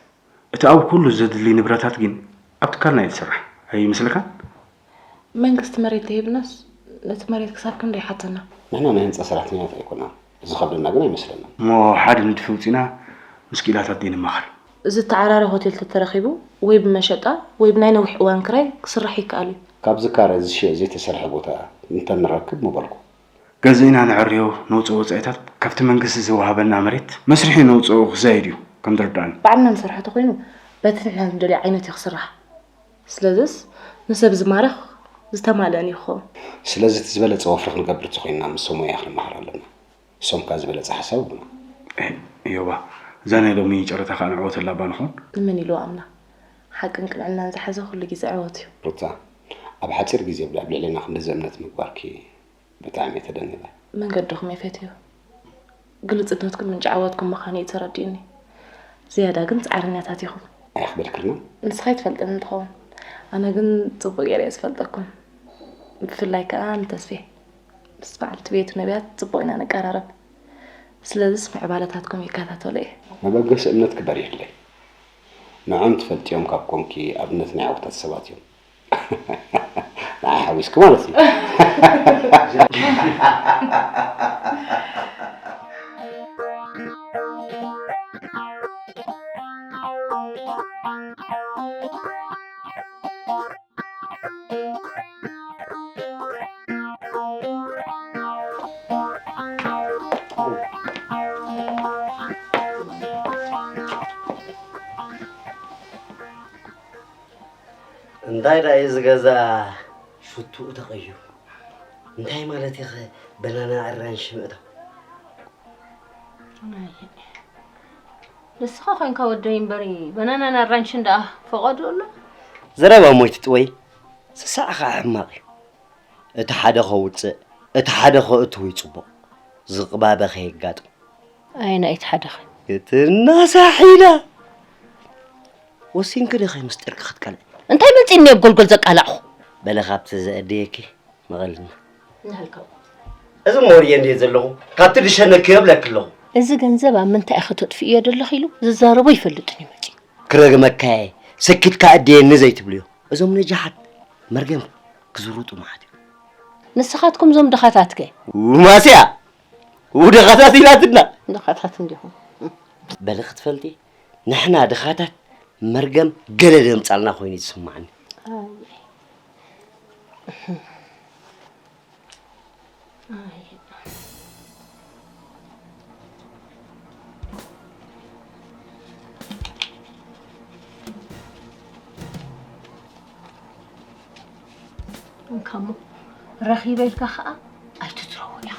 እቲ ኣብ ኩሉ ዘድሊ ንብረታት ግን ኣብ ትካልና እዩ ዝስራሕ። ኣይመስለካን? መንግስቲ መሬት ተሂብናስ ነቲ መሬት ክሳብ ክንደይ ሓተና? ንሕና ናይ ህንጻ ሰራሕተኛታት ኣይኮናን። ዝኸብደና ግን ኣይመስለናን። እሞ ሓደ ንድፊ ውጺና ምስ ክኢላታት ደይ ንማኸር። እዚ እተዓራረ ሆቴል ተተረኺቡ ወይ ብመሸጣ ወይ ብናይ ነዊሕ እዋን ክራይ ክስራሕ ይከኣል እዩ። ካብ ዝካረ ዝሽየጥ ዘይተሰርሐ ቦታ እንተንረክብ ምበልኩ። ገዚእና ነዕርዮ ነውፅኦ ወፃኢታት ካብቲ መንግስቲ ዝወሃበና መሬት መስርሒ ነውፅኦ ክዛይድ እዩ ከም ዝርዳእኒ። ባዕልና ንሰርሖ ተኾይኑ በቲ ንሕና ንደልዮ ዓይነት እዩ ክስራሕ። ስለዝስ ንሰብ ዝማርኽ ዝተማልአን እዩ ክኸውን። ስለዚ እቲ ዝበለፀ ወፍሪ ክንገብር ተኾይንና ምስ ሰብ ሞያ ክንመሃር ኣለና። እሶም ከኣ ዝበለጸ ሓሳብ ይህቡና። እህ፣ እዮባ፣ እዛ ናይ ሎሚ ጨረታ ከኣ ንዕወተላ እባ ንኹን። ንመን ኢልዎ ኣምላኽ? ሓቅን ቅንዕናን ዝሓዘ ኩሉ ግዜ ዕወት እዩ። ሩታ፣ ኣብ ሓጺር ግዜ ኣብ ልዕሌና ክንድዚ እምነት ምግባርኪ ብጣዕሚ እየ ተደኒቐ። መንገድኹም እየ ፈትዮ። ግልጽነትኩም ምንጪ ዓወትኩም ምዃኑ እዩ ተረዲኡኒ። ዝያዳ ግን ጻዕረኛታት ኢኹም። ኣየኽበድክልናን? ንስኻ ኣይትፈልጥንን ትኸውን። ኣነ ግን ጽቡቕ ገይረ እየ ዝፈልጠኩም። ብፍላይ ከኣ ንተስፌ። ምስ በዓልቲ ቤቱ ነቢያት ጽቡቕ ኢና ንቀራረብ። ስለዚስ ምዕባለታትኩም ይከታተሎ እየ። መበገሲ እምነትኪ በሪህለይ። ንዖም ትፈልጥዮም ካብ ኮንኪ ኣብነት ናይ ዕዉታት ሰባት እዮም። ንዓይ ሓዊስኪ ማለት እዩ። እንዳ እንታይ ደኣ እዩ እዚ ገዛ ሽትኡ ተቐይሩ? እንታይ ማለት እዩ ኸ በናና ኣራንሺ ምእታው? ንስኻ ኮይንካ ወደይ እምበሪ በናናን ኣራንሽን ደኣ ፈቐዱ ኣሎ። ዘረባ ሞይቲ ጥወይ ስሳዕ ኸዓ ሕማቕ እዩ። እቲ ሓደ ኸውፅእ እቲ ሓደ ኸእትው እዩ ፅቡቕ። ዝቕባበ ኸየጋጥም። ኣየናይ እቲ ሓደ ኸ? ክትናሳሕ ኢላ ወሲንኪ ዶ ኸ ምስጢርኪ ክትቀልዒ? እንታይ መፂኒ ኣብ ጎልጎል ዘቃላዕኹ? በለ ካብቲ ዘእደየኪ መቐልና። ንሃልከው። እዚ መወርየ እንድየ ዘለኹ ካብቲ ድሸነኪ የብለኪ ኣለኹ። እዚ ገንዘብ ኣብ ምንታይ ኢኺ ተጥፍእዮ ዘለኺ ኢሉ ዝዛረቦ ኣይፈልጥን እዩ መፂኡ። ክረግመካየ ሰኪትካ እደየኒ ዘይትብልዮ። እዞም ነጃሓት መርገም ክዝርጡ መዓት እዩ። ንስኻትኩም እዞም ድኻታትከ? ማስያ ውድኻታት ኢላትና። ድኻታት እንዲኹም። በሊ ክትፈልጢ ንሕና ድኻታት መርገም ገለ ደምፃልና ኮይኑ እዩ ዝስማዓኒ። እንካሞ ረኺበ ኢልካ ኸዓ ኣይትዝረቦ ኢኻ።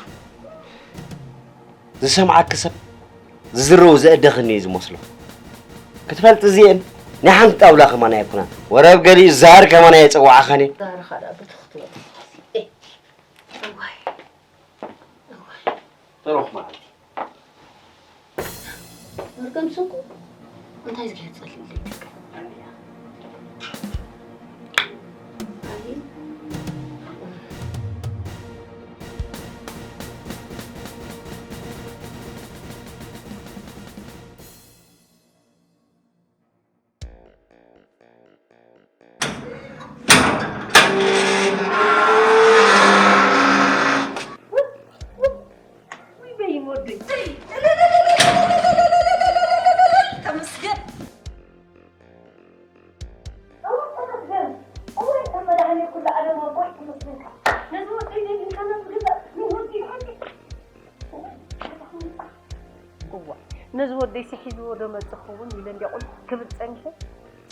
ዝሰምዓኪ ሰብ ዝዝረቡ ዘእደኽኒ እዩ ዝመስሎ። ክትፈልጢ እዚኤን ናይ ሓንቲ ጣውላ ከማን ኣይኮናን። ወረብ ገሊኡ ዛር ከማን ኣየፀዋዕኻን እየ። ዛርኻ ደኣ ብትኽ ትበል። እዋይ። እዋይ። ጥሩኽ መዓልቲ። መርገም ስንቁ እንታይ ዝገይር ጸሊእ ለይትቀ እዋ ነዚ ወደይ ስሒዝዎ ዶ መጽእ ክኸውን ኢለ እንድያ ቁልሕ ክብል ጸኒሐ።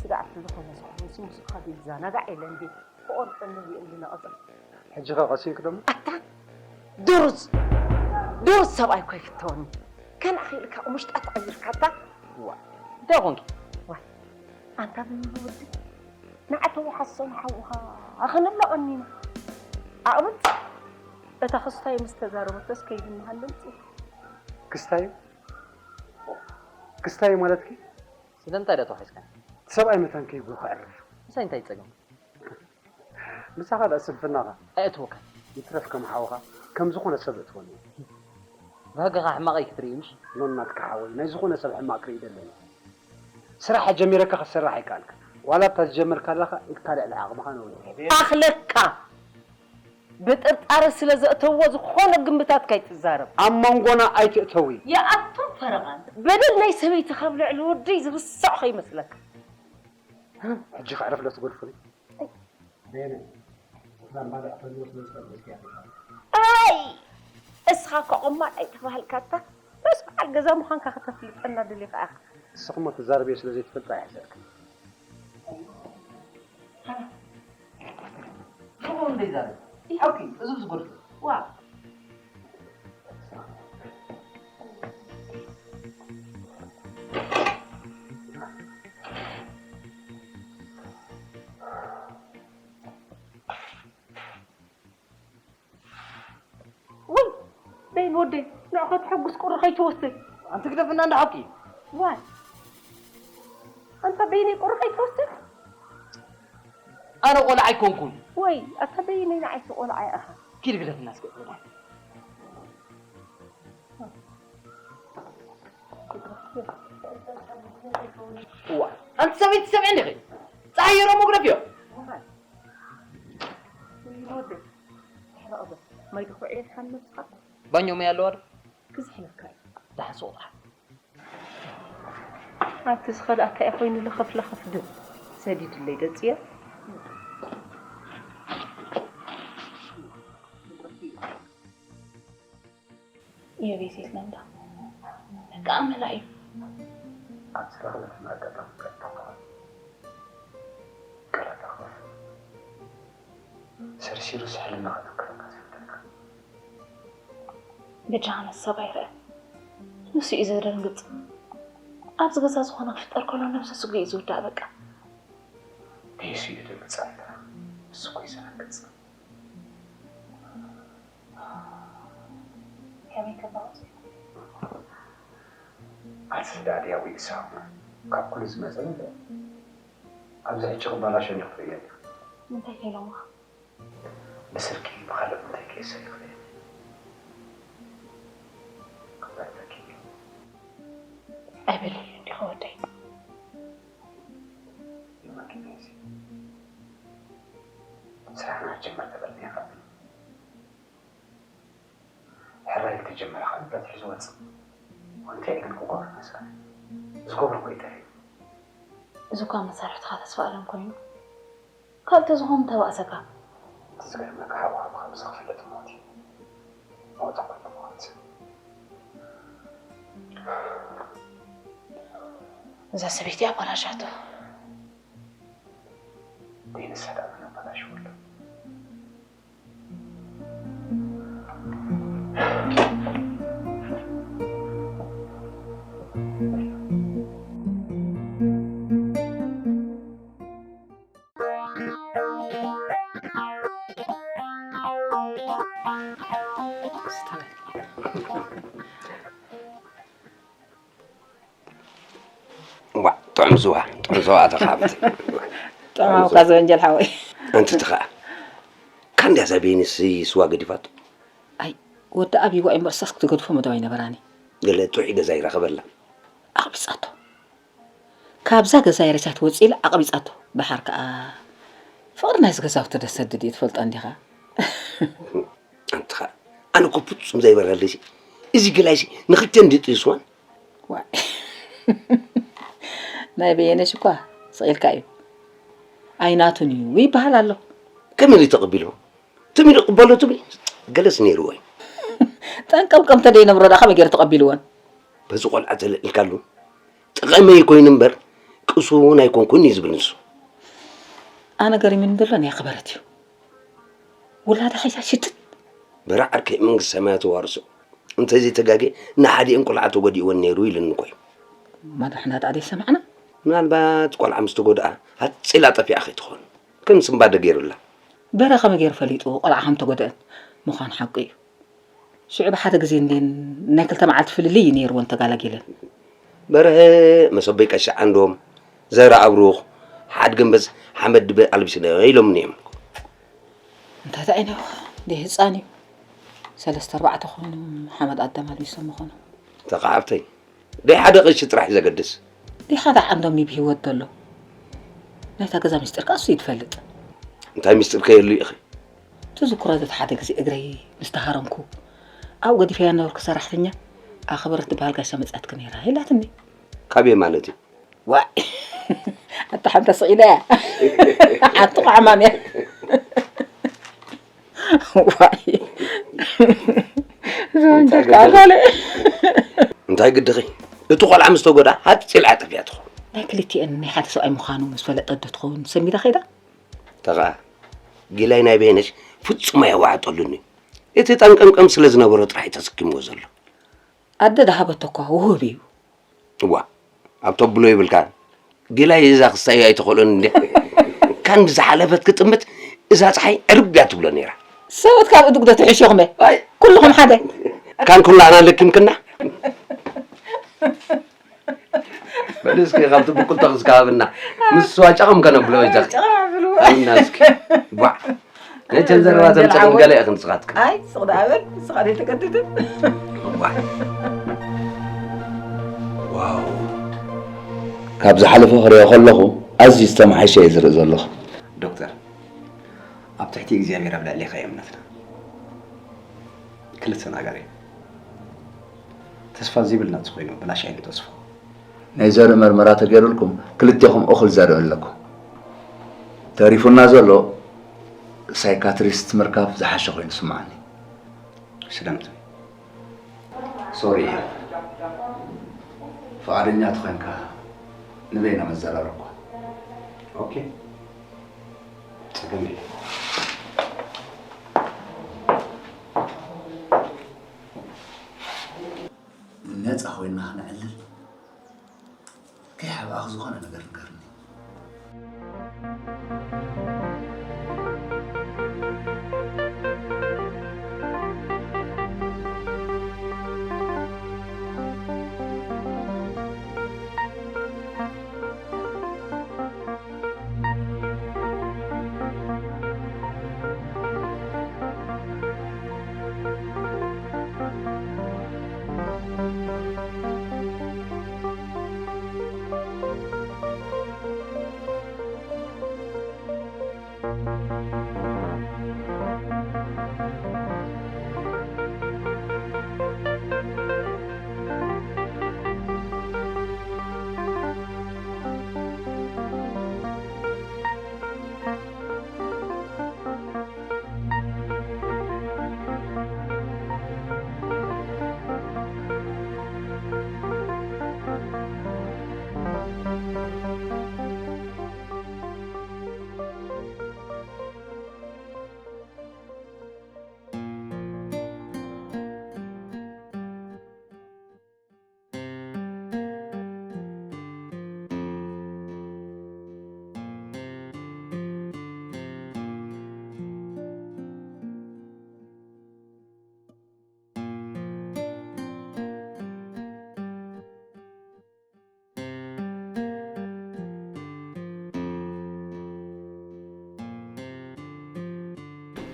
ስጋዕ ኣብቲ ዝኾነ ዝኾነ ስሙስ እኳ ዘይዛናጋዕ ኢለ እንድየ ክቖርጸኒ እዚኦም ዝነቐጸ። ሕጂ ኸ ቀሲንኪ ደሞ? ኣታ ድሩዝ ድሩዝ ሰብኣይ እኮ ይፍተወኒ። ከናኺ ኢልካ ቁሙሽጣ ተቐይርካ ኣታ። ዋ እንታይ ኾንኪ? ዋይ ኣንታ በይኑ ወዲ ንዓተው ሓሶም ሓውኻ ኣኸነሎ ቀኒና። ኣቕብጽ እታ ክስታይ ምስ ተዛረበቶስ ከይድምሃለምጽ። ክስታዩ ክስታዩ ማለትኪ? ስለምንታይ ዶ ተዋሒስካ? እቲ ሰብኣይ መታን ከይብሎ ከዕርፍ። ምሳይ እንታይ ይጸገም? ምሳኻ ደኣ ስንፍናኻ። ኣየእትወካን። ይትረፍ ከም ሓውኻ ከም ዝኾነ ሰብ እትወኒ። ብሕግኻ ሕማቐይ ክትርኢ ምሽ? ኖናትካ ሓወይ ናይ ዝኾነ ሰብ ሕማቕ ክርኢ ደለኒ። ስራሕ ጀሚረካ ክትሰርሕ ኣይከኣልካ። ዋላ እታ ዝጀመርካ ኣለኻ ኢድካ ልዕሊ ዓቕምኻ ነዊሕ። ኣኽለካ! ብጥርጣረ ስለ ዘእተውዎ ዝኾነ ግምታት ከይትዛረብ። ኣብ መንጎና ኣይትእተዊ። ይኣቱን ፈረቓን። በደል ናይ ሰበይቲ ካብ ልዕሊ ወደይ ዝርስዕ ከይመስለካ። ሕጂ ከዕርፍ ዶ ትገድፉኒ? በየነ? እዛ ማልያ ተዝወስዶ ዝፈልጥ እስኪ ኣፍልጣ። ኣይ! እስኻ እኮ ቆማጥ ኣይተባህልካ እታ ሎስ በዓል ገዛ ምዃንካ ከተፍልጠና ደሊኻ ኢኻ። እስኽሞ ትዛረብዮ ስለ ዘይትፈልጣ ኣይሕዘልክን። ከምኡ እንዶ ይዛረብ። ሓውኪ፣ እዚ ብዝጎድፎ። ዋእ። ውይ በይን ወደይ ንዑ ከተሐጉስ ቁሪ ከይትወስድ። ኣንቲ ግደፍና እንዳ ሓቂ። ዋይ ኣንታ በይነይ ቁሪ ከይትወስድ። ኣነ ቆልዓ ኣይኮንኩን። ወይ ኣታ በይነይ ንዓይሲ ቆልዓ ኢኻ። ኪድ ግደፍና እስከ ቆልዓ። እዋ ኣንቲ ሰበይቲ ሰምዒ እንዲኺ። ጸሃየሮ መጉረፍዮ። ማይ ተኾዒ ሓን ነብስኻ። ባኞ ማይ ኣለዋ ዶ? ክዝሕለካ እዩ። ዳሕሶ ጥራሕ። ኣብቲ ዝኸድኣካ እየ ኮይኑ ለኸፍ ለኸፍ ድብል ሰዲድለይ ደጽየ። የቤት የለን ዳ በቃ ኣመላ እዩ። ኣብ ዝተረኽበትን ኣጋጣሚ ቀጥታ ተዋል። ቀረታ ክኸፍ ሰርሲሩስ ሕልምኻ ክነግረካ ዘይብለካ። በጃኻ ነቲ ሰብ ኣይርአ። ንሱ እዩ ዘደንግጽ። ኣብዚ ገዛ ዝኾነ ክፍጠር ከሎ ነብሰ ስግኡ እዩ ዝውዳእ በቃ። ንሱ እዩ ደንግጽ ኣልካ። ንሱ እኮ እዩ ዘደንግጽ። ከመይ ከባቕ? ኣቲ ዳድያ ወይ ኢሳው ካብ ኩሉ ዝመጸ ነገር ኣብዚ ሕጂ ክባላሸኒ ክኽእል እየ። እንታይ ከይሎምኻ? ብስልኪ ብኻልእ እንታይ ክእሰር ይኽእል እየ? ክዛረበኪ። ኣይበለይ እንዲኻ ወደይ። ይመኪ ነዚ ስራሕና ጀመር ተበልኒ ይቐብል። ሕራይ ዝተጀመረ ከዓ ንብረት ሒዙ ወፅእ። እንታይ ግን ክገብር መሰለ? ዝገብሮ እኮ ይጠፍእ። እዚ እኳ መሳርሕትኻ ተስፋ ኣለም ኮይኑ ካልእ ተዝኾን ተባእሰካ። እቲ ዝገርመካ ሓው ሓው ከም ዝኽፍለጥ ሞት እዩ። ሞት እኮ እዩ ሞት። እዛ ሰበይቲ ኣባላሻቶ። ዘይንሳ ደኣ መን ኣባላሽወሉ? ዋ፣ ጥዑም ስዋ፣ ጥዑም ስዋ ኣተኻብት። ጥዑም ኣውካ ዝወንጀል ሓወይ። ኣንቲ ትኻ። ካንድያ ዛቤንስ ስዋ ገዲፋቶ። ኣይ፣ ወዲ ኣብይዋ እምበር ሳስ ክትገድፎ መደብ ኣይነበራኒ። ገለ ጥዑይ ገዛ ይረኸበላ። ኣቕቢጻቶ። ካብዛ ገዛ የረቻት ወፂ ኢላ ኣቕቢጻቶ። ደሓር ከኣ ፍቕሪ ናይዚ ገዛውቲ ደሰድድ እዩ ትፈልጦ እንዲኻ። ኣንትኻ ኣነ እኮ ፍጹም ዘይበረለይ እዚ ገላይሲ ንኽልቴን ድጥስዋን። ዋይ። ናይ በየነሽ እኳ ስቕ ኢልካ እዩ። ኣይናቱን እዩ ይበሃል ኣሎ። ከመይ ኢሉ ተቐቢልዎ? ትም ኢሉ ቅበሎ ትብል ገለስ ነይርዎ እዩ። ጠንቀምቀም ተደይነብሮ ደኣ ከመይ ገይሩ ተቐቢልዎን? በዚ ቆልዓ ተለኢልካሉ ጠቐመይ ኮይኑ እምበር ቅሱ እውን ኣይኮንኩን እዩ ዝብል ንሱ። ኣነ ገሪሙኒ ዘሎ ናይ ክበረት እዩ። ውላዳ ሓይሳ ሽትት። በረ ዓርከይ መንግስቲ ሰማያት ተዋርሶ። እንተዘይተጋጌ ንሓዲአን ቆልዓ ተጎዲእወን ነይሩ ኢሉኒ እኮ እዩ። ማዶ ሕና ደኣ ዘይሰማዕና? ምናልባት ቆልዓ ምስ ተጎድኣ ሃጽ ኢላ ጠፊኣ ከይትኾን። ከም ስንባደ ገይሩላ። በረ ከመይ ገይሩ ፈሊጡ ቆልዓ ከም ተጎድአን? ምዃኑ ሓቂ እዩ። ሽዑ ብሓደ ግዜ እንድየን ናይ ክልተ መዓልቲ ፍልልይ እዩ ነይርወን ተጋላጊለን። በርሀ መሰቦይ ቀሺ ዓንዶም፣ ዘራ ኣብሩኽ፣ ሓድ ገንበዝ ሓመድ ድበ ኣልቢስነ ኢሎምኒ እዮም። እንታይ እንታይ ነው? ደይ ህፃን እዩ። ሰለስተ ኣርባዕተ ኮይኑ ሓመድ ኣዳም ኣልቢሶም ምኾኑ። ተኻዓብተይ፣ ደይ ሓደ ቅሺ ጥራሕ እዩ ዘገድስ። ደይ ሓደ ዓንዶም እዩ ብህይወት ዘሎ። ናይታ ገዛ ሚስጢር ከኣ እሱ እዩ ዝፈልጥ። እንታይ ሚስጢር ከየሉ ኢኺ? ትዝክሮ ዶ ሓደ ግዜ እግረይ ምስ ተሃረምኩ ኣብኡ ገዲፈያ ነበርኩ ሰራሕተኛ ኣኽብረት ትበሃል ጋሻ መጻትኪ ነይራ ኢላትኒ። ካበይ ማለት እዩ? ዋይ ኣታ ሓንታ ስቕ ኢለ እያ። ሓንቲ ቋዕማም እያ። ዋይ እንታይ ዘወንጀልካ ግድኺ? ኣኻለ እንታይ ግድኺ? እቲ ቆልዓ ምስ ተጎዳ ሃፂ ኢላ ጠፊኣ ትኾን። ናይ ክልቲኤን ናይ ሓደ ሰብኣይ ምዃኑ ምስ ፈለጠት ዶ ትኸውን ሰሚዳ ከይዳ? ተኸኣ ጊላይ ናይ በየነሽ ፍጹም ኣየዋዕጠሉን እዩ። እቲ ጠንቀምቀም ስለ ዝነበሮ ጥራሕ እዩ ተሰኪምዎ ዘሎ። ኣደ ድሃበቶ እኳ ውሁብ እዩ። እዋ ኣብ ተብሎ ይብልካ። ጊላይ እዛ ክስታይ ኣይትኽእሎን እንድያ። ካን ብዝሓለፈት ክጥምት እዛ ፀሓይ ዕርብ እያ ትብሎ ነይራ። ሰበት ካብ እዱግ ዶ ትሕሹኽመ? ኣይ። ኩልኹም ሓደ። ካን ኩላና ለኪምክና። በል እስኪ ካብቲ ብቁልቶ ክስካብና ምስ ስዋ ጨቐም ከነብሎ በጃኺ። ጨቐም ኣብልዎ። ኣብና እስኪ። ቧዕ። ነተን ዘረባ ዘምጸን ገለ ኢኽን ንስኻትክን። ኣይ ስቕ ደኣ በል ንስኻ ዘይተገድድን። ቧዕ። ዋው። ካብ ዝሓለፈ ክሪኦ ከለኹ ኣዝዩ ዝተመሓየሸ እየ ዝርኢ ዘለኹ። ዶክተር፣ ኣብ ትሕቲ እግዚኣብሔር ኣብ ልዕሌኻ እዩ እምነትና። ክልተ ነገር እዩ። ተስፋ ዘይብልና እንተኾይኑ ብላሽ ኣይንተስፎ። ናይ ዘርኢ መርመራ ተገይሩልኩም ክልቴኹም እኹል ዘርኢ ኣለኩም። ተሪፉና ዘሎ ሳይካትሪስት ምርካብ ዝሓሸ ኮይኑ ስምዓኒ። ስለምንታይ? ሶሪ እየ። ፍቓደኛ ተኾይንካ ንበይና መዘራረብኳ። ኦኬ። ጸገም የለን። ነፃ ኮይንና ክነዕልል። ከይሓብኣኽ ዝኾነ ነገር ንገርኒ።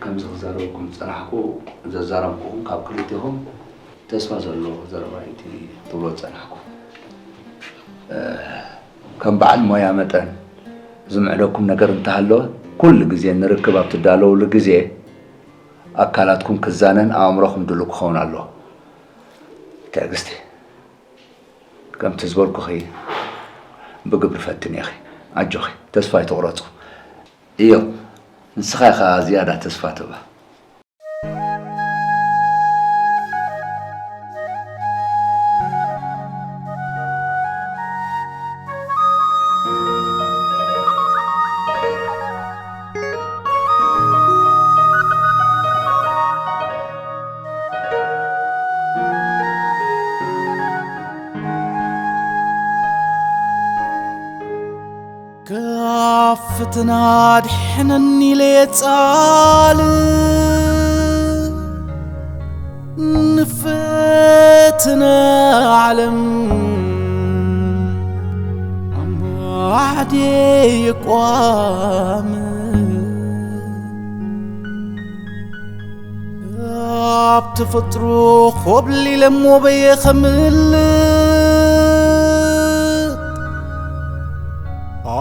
ከምዚ ክዛረበኩም ዝጸናሕኩ፣ ዘዛረብኩኹም ካብ ክልቴኹም ተስፋ ዘለዎ ዘረባ እዩ እቲ ትብሎ ዝጸናሕኩ። እ፣ ከም በዓል ሞያ መጠን ዝምዕደኩም ነገር እንተሃለወ፣ ኩሉ ግዜ ንርክብ ኣብ ትዳለውሉ ግዜ ኣካላትኩም ክዛነን ኣእምሮኹም ድሉው ክኸውን ኣለዎ። ትዕግስቲ፣ ከምቲ ዝበልኩኺ ብግብሪ ፈትኒ ኢኺ። ኣጆኺ፣ ተስፋ ኣይትቑረጹ። እዮ፣ ንስኻ ኢኻ ዝያዳ ተስፋ ትህባ። ካብ ፈተና ኣድሕነኒ ኢለ የጻልእ፣ ንፈተነ ዓለም ኣንባዕዴ የቋምእ። ኣብ ተፈጥሮ ኮብሊለ እሞ በየ ኸምልጥ፣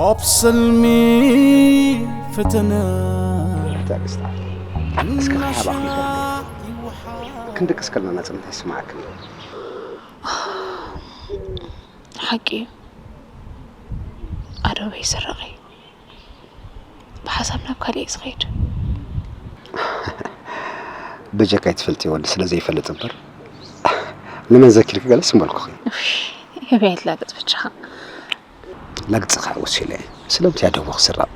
ኣብ ሰልሚ ፈተነ ትዕግስታ፣ እስከ ሓባኹም ተርድኡ። ክንድቅስ ከለና ናጽነት ኣይስምዓክን? ሓቂ እዩ። ኣደበይ ስረቐይ። ብሓሳብ ናብ ካልእ እዩ ዝኸይድ። በጀካ ኣይትፈልጥዮ ወዲ ስለ ዘይፈልጥ እምበር፣ ንመን ዘኪርኪ ገለስ ምበልኩኺ። እፍ፣ ህበይ ኣይትላገጽ በጃኻ። ላግጽኻ ወሲለ። ስለምንታይ ኣደቦ ክስረቕ?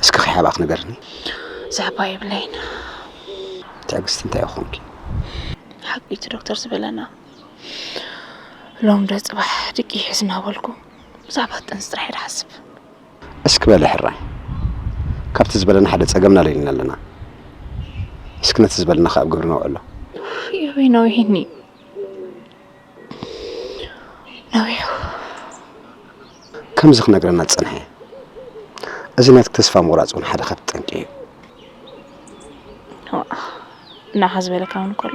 እስኪ ከይሓባእክ ንገርኒ። ዘሕባ የብለይን። ትዕግስቲ እንታይ ይኾንኪ? ሓቂ እቲ ዶክተር ዝበለና። ሎም ዶ ጽባሕ ድቂ ይሕዝ እናበልኩ ብዛዕባ ጥንሲ ጥራሕ እየ ዝሓስብ። እስኪ በሊ ሕራይ፣ ካብቲ ዝበለና ሓደ ጸገምና ለሊና ኣለና። እስኪ ነቲ ዝበለና ከኣ ኣብ ግብሪ ነውዕሎ። የበይ ነዊሕኒ። ነዊሑ። ከምዚ ክነግረና ዝጸንሐ፣ እዚ ናትኪ ተስፋ ምቑራጽ እውን ሓደ ካብቲ ጠንቂ እዩ። ዋእ፣ ንዓኻ ዝበለካ እውን ከሎ፣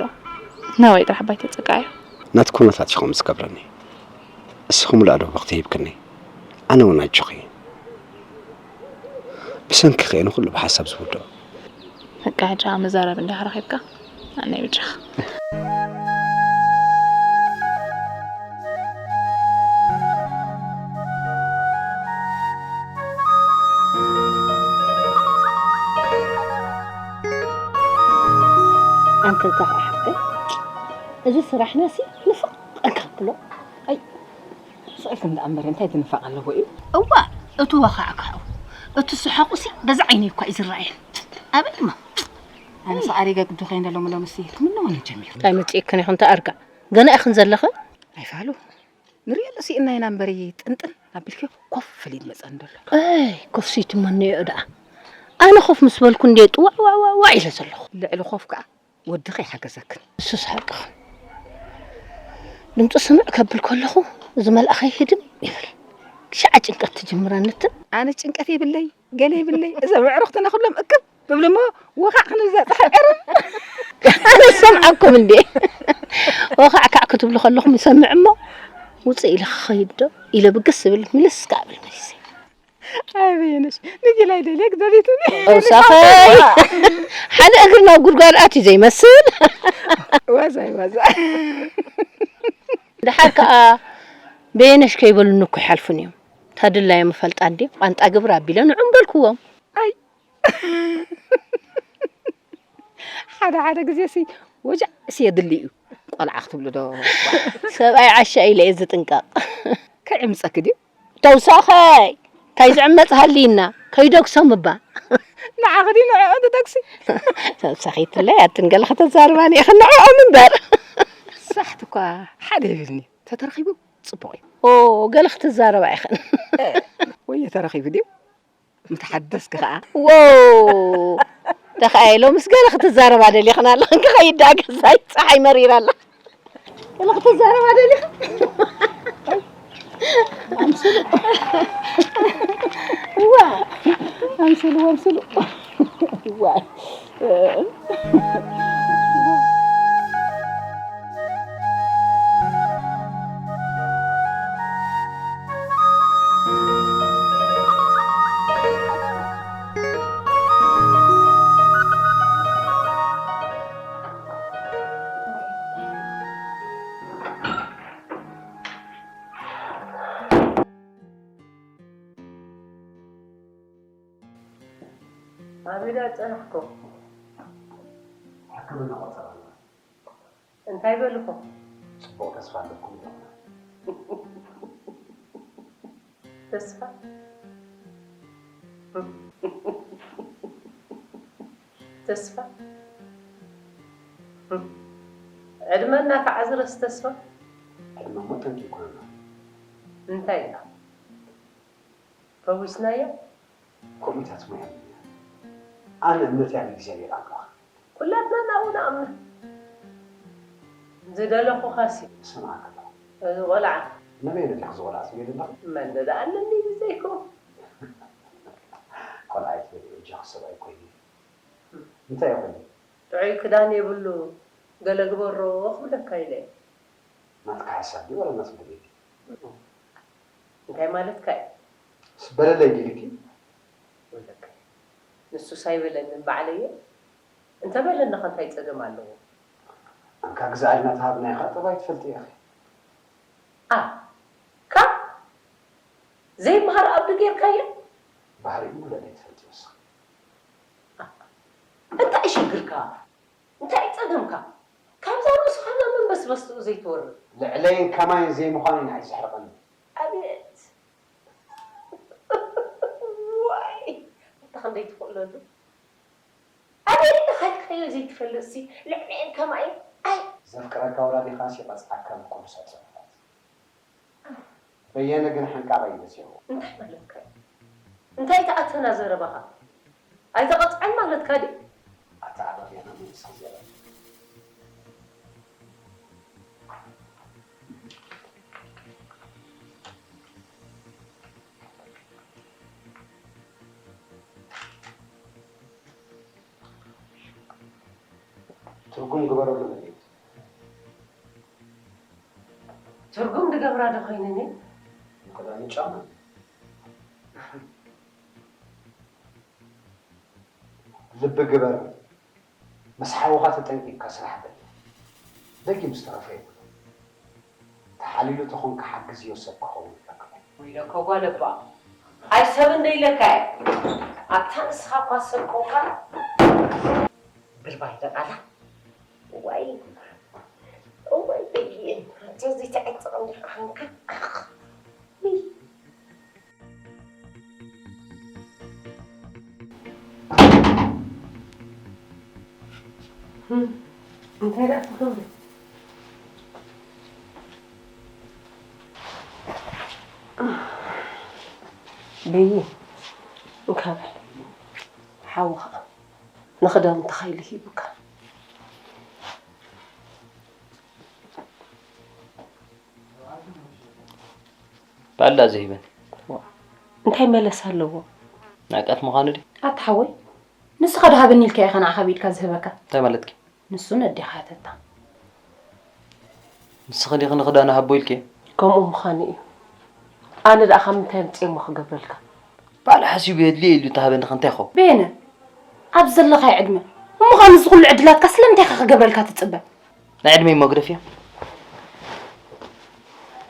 ናባይ ጥራሕ ባይ ተጸቃዮ። ናትኪ ኩነታት እዩ ከምኡ ዝገብረኒ። እስኺ ሙሉእ ኣደቦ ክትሂብክኒ፣ ኣነ እውን ኣጆኺ። ብሰንክኺ እየ ንኹሉ ብሓሳብ ዝውድኦ። በቃ፣ ሕጂ ከኣ መዛረቢ እንዲኻ ረኺብካ። ኣነ ብጃኻ። ኣንተ እዛ ሓፍተይ፣ እዚ ስራሕናሲ ንፍቕ ኣልካ ክትብሎ። ኣይ፣ ስቕ ኢልክን ደኣ እምበር እንታይ ዝንፋቕ ኣለዎ እዩ? እዋእ፣ እቲ ወኻዕካዑ፣ እቲ ሰሓቑሲ በዛ ዓይነይ እኳ እዩ ዝረኣየን። ኣበይ እማ? ኣነስ ኣሪገ ግዲ ኮይነ ሎሚ ሎምሲ፣ ምነው ኣነ ጀሚሩ። እንታይ መጺእክን ኢኹም ተኣርጋ? ገና ኢኽን ዘለኽን? ኣይፋሉ ንሪኦ ኣሎ ስኢና ኢና እምበሪ ጥንጥን ኣቢልክዮ ኮፍ ኢሉ ይመፀን ደሎ። ኣይ ኮፍ ስይትመንዮ ደኣ። ኣነ ኮፍ ምስ በልኩ እንዴ ጥዋዕ ዋዕ ዋዕ ዋዕ ኢለ ዘለኹ። ልዕሊ ኮፍ ከዓ ወድኺ ይሓገዘክን። እሱስ ሓቅኽን። ድምፂ ስምዕ ከብል ከለኹ እዚ መልኣኸይ ህድም ይብል። ክሻዓ ጭንቀት ትጅምረንትን። ኣነ ጭንቀት የብለይ ገለ የብለይ እዞም ኣዕሩኽትና ኩሎም እክብ ብብልሞ ወኻዕ ክንብል ዘብፅሐ ዕርም። ኣነ ዝሰምዓኩም እንዴ ወኻዕ ካዕ ክትብሉ ከለኹም ይሰምዕ እሞ ውፅእ ኢለ ክኸይድ ዶ ኢለ ብግስ ዝብል ምልስ ካብል መሊሰ። ኣይ በየነሽ ንጊላይ ደልየክ ደሊቱኒ። ተውሳኸይ ሓደ እግሪ ናብ ጉድጓድ ኣትዩ ዘይመስል። ዋዛይ ዋዛ። ድሓር ከዓ በየነሽ ከይበሉኒ እኮ ይሓልፉን እዮም። ታድላዮም እፈልጣ እንዴ ቋንጣ ግብር ኣቢለ ንዑም በልክዎም። ኣይ ሓደ ሓደ ግዜ ሲ ወጃዕ ሲ የድሊ እዩ ቆልዓ ክትብሉ ዶ ሰብኣይ ዓሻ ኢለ እየ ዝጥንቀቕ። ከይዕምፀኪ ድዩ ተውሳኸይ ካይዝዕመፅ ሃሊና ከይደግሶም እባ ንዓኺ ድዩ ንዕኦ ትደግሲ ሰኺትለይ ኣትን ገለ ከተዛርባኒ ኢኽን ንዕኦም እምበር ሳሕቲ እኳ ሓደ ይብልኒ ተተረኺቡ ፅቡቕ እዩ ኦ ገለ ክትዛረባ ኢኽን ወይ ተረኺቡ ድዩ ምተሓደስኪ ከዓ ዎ ተኸኣየ ሎምስ ገለ ክትዛረባ ደሊኽን ኣለኽን ክኸይድ ደኣ ገዛይ ፀሓይ መሪራ ኣላ ገለ ክትዛረባ ደሊኽን ኣምስሉ ዋ ኣምስሉ ኣምስሉ ዋ ኣበይ ደኣ ጸናሕኩም? ሕክምና ቆጸራ ኣለና። እንታይ በልኹም? ጽቡቕ ተስፋ ኣለኩም ኢሎምና። ተስፋ? ተስፋ? ዕድመ እናተዓዝረስ ተስፋ? ዕድመ እሞ ጠንቂ ይኮነና። እንታይ ኢልካ? ፈዊስናዮ? ከምኡታት ሞያ ኣነ እምነተይ ኣብ እግዚኣብሔር ኣምላኽ። ኩላትና ናብኡ ንኣምና። ዝደለኹኻሲ። እሰምዓካ ኣለኹ። እዚ ቆልዓ። ንበይ ነዲኻ ዝቆልዓ ትብለይ ዘለኻ? መን ደኣ ኣለኒ ብዘይኮ። ቆልዓ ኣይትበልዮ እጃኺ ሰብኣይ ኮይኑ። እንታይ ይኾን? ጥዑይ ክዳን የብሉ ገለ ግበሮ ክብለካ ኢለ። ናትካ ሓሳብ ድዩ ዋላ ናቱ ድሌት? እንታይ ማለትካ እዩ? በለለይ ዲልኪ? ወለከ ንሱስ ኣይበለንን ባዕለየ እንተበለኒ ኸ እንታይ ጸገም ኣለዎ? ኣንካ ግዛኣልና ተሃብና ኢኻ ጠባይ ትፈልጢ ኢኺ። ኣ ካብ ዘይመሃር ኣቢ ጌርካዮ? ባህሪኡ ውለደይ ትፈልጢ ንስኺ። እንታይ ሽግርካ? እንታይ ጸገምካ? ካብዛ ርእስኻ ናብ መንበስበስኡ ዘይትወርድ። ልዕለይን ከማይን ዘይምዃነይ ንዓይ ዘሕርቐኒ። ኣቤት ዋይ! ኣታ ክንደይ ትኽእለሉ? ኣቤት ንኻልካዮ ዘይትፈልጥሲ ልዕለይን ከማይን ኣይ! ዘፍቅረካ ወላዲኻስ ይቐጽዓካ ብቅዱሳት ጽሑፋት። በየነ ግን ሕንቃቐ እዩ በዚሕዎ። እንታይ ማለትካ እዩ? እንታይ ተኣተና ዘረባኻ? ኣይተቐጽዐን ማለትካ ድዩ? ኣታ ኣባብያና መንግስቲ ዘረባ። ትርጉም ግበረሉ መሬት። ትርጉም ድገብራ ዶ ኮይነን እየ? ንክዳኑ ጫማ። ልቢ ግበር፣ ምስ ሓውኻ ተጠንቂቕካ ስራሕ በል። ደጊም ዝተረፈ የብሉን። ተሓሊሉ ተኾንካ ሓግዝዮ ሰብ ክኸውን ይጠቅም። ወይለከ ጓል እባ፣ ኣይ ሰብ እንደ ኢለካ እየ። ኣብታ ንስኻ እኳ ሰብ ኮንካ። ብልባይ ደቓላ። ዋይ፣ እዋይ በይን፣ ኣንተ እዚ ተዕጥቕ እንዲኻ ኾንካ። ኣኽ፣ ውይ። እንታይ ደኣ ትገብሪ? በይ፣ እንካ በል። ሓውኻ ንኽዳውንትኻ ኢሉ ሂቡካ። ባላ ዝሂበን። እንታይ መለስ ኣለዎ? ናቃት ምዃኑ ድዩ? ኣታ ሓወይ፣ ንስኻ ዶ ሃበኒ ኢልካ ኢኻ ንዓኻ ብኢድካ ዝህበካ? እንታይ ማለትኪ? ንሱ ነዴኻ ያተታ። ንስኺ ዲኺ ንኽዳኑ ሃቦ ኢልኪ? ከምኡ ምዃኑ እዩ። ኣነ ደኣ ካብ ምንታይ ኣምፅኤ እሞ ክገብረልካ? ባዕሉ ሓሲቡ የድልዮ ኢሉ ተሃበኒ ከ እንታይ ይኸውን? በየነ፣ ኣብ ዘለኻይ ዕድመ እሞ ኸኣ ንዚ ኩሉ ዕድላትካ ስለምንታይ ኢኻ ክገብረልካ ትፅበ? ናይ ዕድመይ እሞ ግደፍዮ።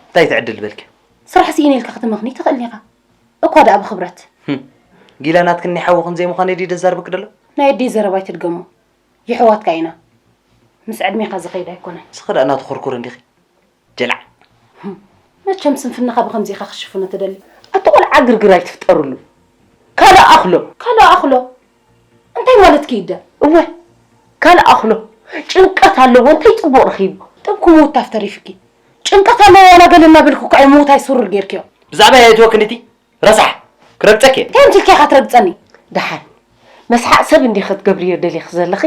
እንታይ ትዕድል በልኪ? ስራሕ ስኢነ ኢልካ ከተመኽኒ ትኽእል ኢኻ። እኳ ደኣ ብኽብረት። ህም። ጊላ ናትክን ናይ ሓውኽን ዘይምዃነይ ድዩ ደዛርበኪ ደሎ? ናይ ኣደይ ዘረባ ኣይትድገሞ። የሕዋትካ ኢና። ምስ ዕድሜኻ ዝኸይድ ኣይኮነን። ንስኺ ደኣ ናቱ ኩርኩር እንዲኺ። ጀላዕ። ህም። መቸም ስንፍናኻ ብኸምዚ ኢኻ ክሽፍኖ ትደሊ። ኣቲ ቆልዓ ግርግር ኣይትፍጠርሉ። ካልእ ኣኽሎ። ካልእ ኣኽሎ? እንታይ ማለትኪ እዩ ደ? እወ፣ ካልእ ኣኽሎ። ጭንቀት ኣለዎ፣ እንታይ ጽቡቕ ረኺቡ? ጥብ ክምውት ኣፍ ተሪፍኪ። ጭንቀት ኣለዎ ዋላ ገለ እናበልኩ እኮ ኣይምውት ኣይስሩር ጌርክዮ። ብዛዕባ እየ እትወክኒ እቲ ረሳሕ ክረግጸኪ እየ። እንታይ ኣምሲልካ ኢኻ ትረግጸኒ? ደሓን፣ መስሓቕ ሰብ እንዲኺ ክትገብርዮ ደሊኺ ዘለኺ?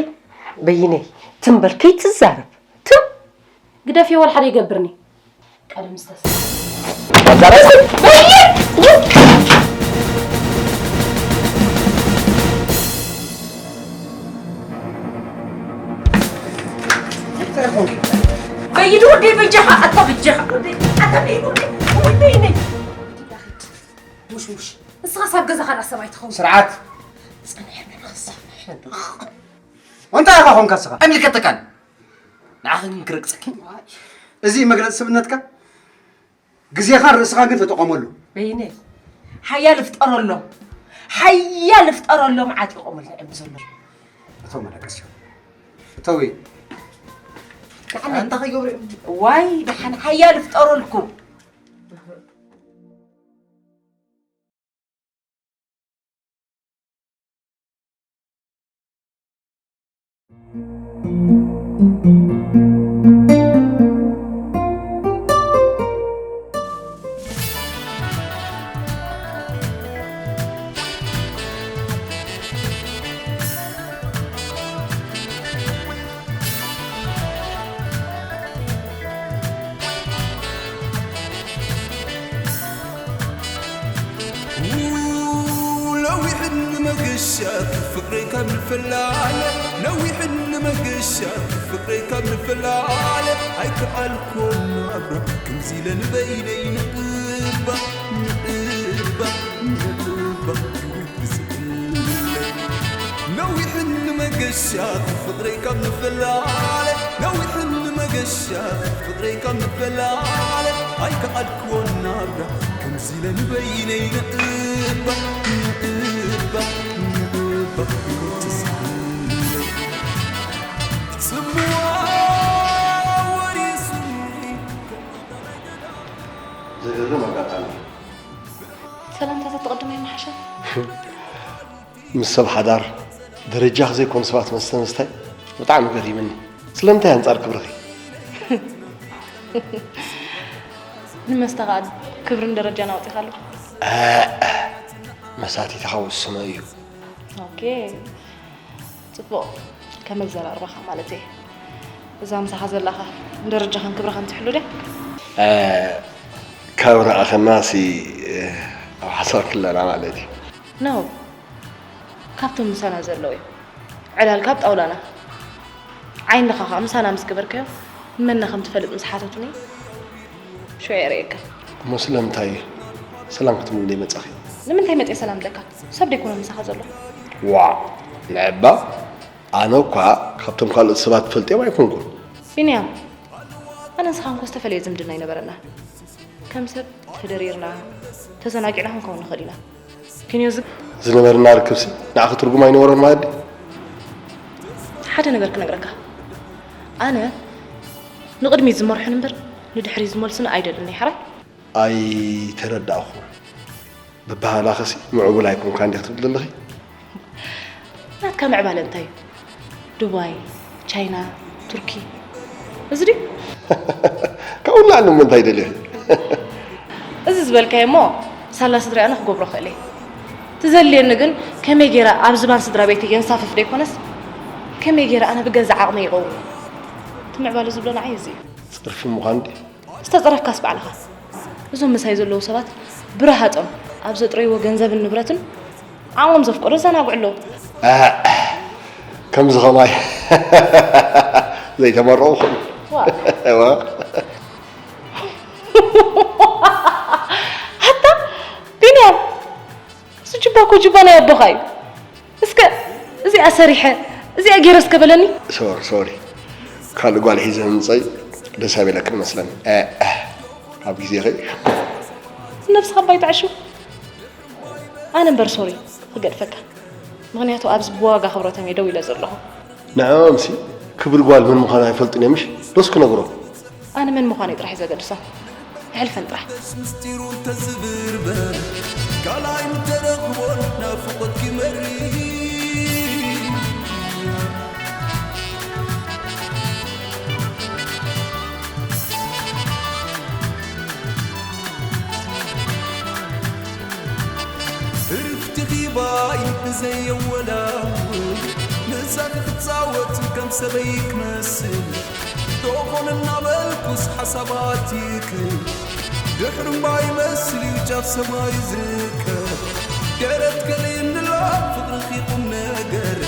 በይነይ፣ ትም በል ከይትዛረብ። ትም! ግደፍዮ፣ ወላ ሓደ ይገብርኒ። ቀደም ዝተስ- በይኑ ወደይ በጃኻ፣ ኣታ በጃኻ፣ ወደይ፣ ኣታ በይኑ ወደይ፣ ወደይ ነይ። ውሽ፣ ውሽ። ንስኻ ሳብ ገዛኻ ዳኣ ሰብ ኣይትኸውን። ስርዓት። ጸኒሐ ንኽሳብ። እንታይ ኢኻ ኾንካ ንስኻ? ኣይምልከተካን። ንዓኺ ግን ክረግጸኪ። እዚ መግለጺ ስብእነትካ? ግዜኻን ርእስኻን ግን ተጠቐመሉ። በይነይ፣ ሓያል ፍጠረሎም። ሓያል ፍጠረሎም ዓጢቖምልና እዮም ዘለዉ። እቶም መደቀስዮም። እተዊ። ደሓን ኣንታ ከይገብሩ እዮም። ዋይ፣ ደሓን ሓያል ፍጠረልኩም። ነዊሕን መገሻ ፍቕረይ ካብ ንፈላለ፣ ነዊሕን መገሻ ፍቕረይ ካብ ንፈላለ፣ ኣይከኣልኩን ናብራ ከምዚ ኢለ ንበይነይ ንዕባ፣ ንዕባ፣ ንዕባ። ነዊሕን መገሻ ፍቕረይ ካብ ንፈላለ፣ ነዊሕን መገሻ ፍቕረይ ካብ ንፈላለ፣ ኣይከኣልክዎን ናብራ ከምዚ ኢለ ንበይነይ ንዕባ፣ ንዕባ፣ ንዕባ ትስለ። ጽምዋ ወሪሱኒ። ዘገርም ኣጋጣሚ። ሰላምታ ተተቐድሞ ይመሓሸ። ምስ ሰብ ሓዳር ደረጃኺ ዘይኮኑ ሰባት መስተ ምስታይ ብጣዕሚ ገሪምኒ። ስለምንታይ ኣንጻር ክብርኺ? ንመስተ ኸኣ ክብርን ደረጃን ኣውጺኻሉ? ኣእ፣ መሳቲትኻ ወስኖ እዩ። ኦኬ። ጽቡቕ፣ ከም ኣዘራርባኻ ማለት እየ። እዛ ምሳኻ ዘላኻ ንደረጃኻን ክብርኻን ትሕሉ ድያ? እ፣ ካብ ረኣኸናሲ፣ እ፣ ኣብ ሓሳብ ክለና ማለት እዩ። ኖ፣ ካብቶም ምሳና ዘለዉ እዮም። ዕላል ካብ ጣውላና። ዓይንኻ ኸኣ ምሳና ምስ ገበርካዮ፣ መና ከም ትፈልጥ ምስ ሓተቱኒ፣ ሽዑ የርእየካ። እሞ ስለምንታይ ሰላም ክትብልኒ ደይመጻኺ? ንምንታይ መጽየ ሰላም እብለካ? ሰብ ደይኮነ ምሳኻ ዘሎ? ዋእ፣ ንዕባ፣ ኣነ እኳ ካብቶም ካልኦት ሰባት ትፈልጥዮም ኣይኮንኩን። ቢንያም፣ ኣነ ንስኻ እንኮ ዝተፈለየ ዝምድና ኣይነበረናን። ከም ሰብ ተደሪርና፣ ተዘናጊዕና ክንከውን ንኽእል ኢና። ግን እዚ ዝነበረና ርክብሲ ንዓኺ ትርጉም ኣይነበሮን ማለት ድዩ? ሓደ ነገር ክነግረካ። ኣነ ንቕድሚት ዝመርሑን እምበር ንድሕሪት ዝመልሱኒ ኣይደልን እየ፣ ሕራይ? ኣይተረዳእኹን። በብሃላኽሲ ምዕቡል ኣይኮንካን ዲኺ ትብል ዘለኺ? ናትካ ምዕባለ እንታይ እዩ? ዱባይ፣ ቻይና፣ ቱርኪ፣ እዚ ድዩ? ካብኡ ንላዕሊ እሞ እንታይ ደሊኺ? እዚ ዝበልካዮ እሞ ሳላ ስድራይ ኣነ ክገብሮ ክእል እየ። ትዘልየኒ ግን ከመይ ገይረ ኣብ ዝባን ስድራ ቤተይ የንሳፍፍ ደይኮነስ ከመይ ገይረ ኣነ ብገዛ ዓቕመይ ይቐውም። እቲ ምዕባለ ዝብሎ ንዓይ እዚ እዩ። ጽርፊ ምዃን ድዩ? ዝተጸረፍካስ ባዕልኻ። እዞም ምሳይ ዘለዉ ሰባት ብረሃጾም ኣብ ዘጥረይዎ ገንዘብን ንብረትን ዓቕሞም ዘፍቀዶ ዘናግዑ ኣለዉ። ኣእ፣ ከምዚ ኸማይ ዘይተመረቑ ኹም። ዋ። ዋ። ኣታ ቢንያም፣ እዚ ጁባ እኮ ጁባ ናይ ኣቦኻ እዩ። እስከ እዚኣ ሰሪሐ፣ እዚኣ ገይረ እስከ በለኒ። ሶሪ፣ ሶሪ። ካልእ ጓል ሒዘ ምምጸይ ደስ ኣይበለክን መስለኒ። እ፣ ኣብ ግዜኺ። ነብስኻ ባይ ትዕሹ። ኣነ እምበር ሶሪ ክገድፈካ። ምኽንያቱ ኣብዚ ብዋጋ ክብረቶም እየ ደው ኢለ ዘለኹ። ንዕኦምሲ ክብል ጓል መን ምዃና ኣይፈልጡን እዮም፣ ምሽ? ዶስ ክነግሮም? ኣነ መን ምዃነይ ጥራሕ እዩ ዘገድሶም። ኣሕልፈን ጥራሕ። ምስጢሩ እንተዝብርበር፣ ካልኣይ ምተረኽቦን ናፍቖት ክመሪ። ህርፍቲ ኺባይ ብዘየወላውል፣ ምሳኺ ክጻወት ከም ሰበይ ክመስል። ዶኾን እናበልኩስ ሓሳባት ይክል፣ ድሕሪ እምባ ይመስል እዩ ጫፍ ሰማይ ዝርከብ። ደረት ከልእንላ ፍቕርኺ ቁም ነገር፣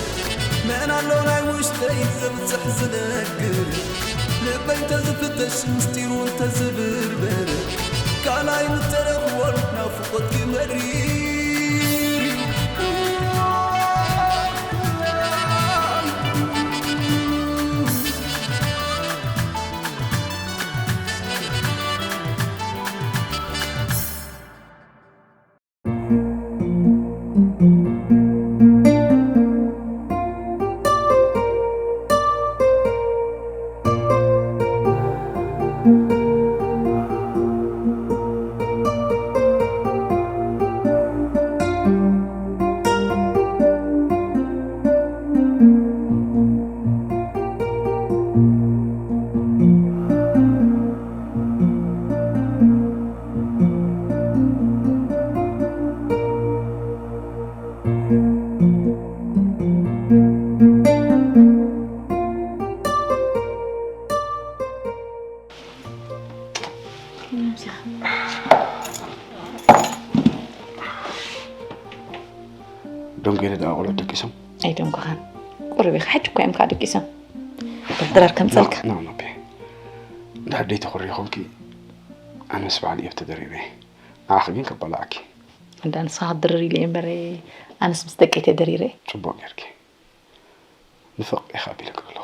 መን ኣሎ ናይ ውሽጠይ ዘብጽሕ ዝነግር። ልበይ እንተዝፍተሽ ምስጢሩ እንተዝብርበር፣ ካልኣይ ምተረኽቦን ናፍቖት ክመሪር እዩ። ደንጎየ ደኣ ቆልዑት ደቂሶም? ኣይደንጎኻን። ቁሩብ ኢኻ፣ ሕጂ እኮ እዮም ከዓ ደቂሶም። በል ድራር ከምፀልካ። ኖ፣ ኖ፣ ኖ፣ ቤ። እንድሕር ደይ ተኹሪ ይኾንኪ፣ ኣነ ምስ በዓል እዮብ ተደሪበ። ንዓኺ ግን ከበላዕኪ። እንዳ ንስኻ ክትድርር ኢለ እየ እምበር፣ ኣነስ ምስ ደቀይ ተደሪረ። ጽቡቕ ጌርኪ። ንፍቕ ኢኻ ኣቢለኪ ኣለኹ።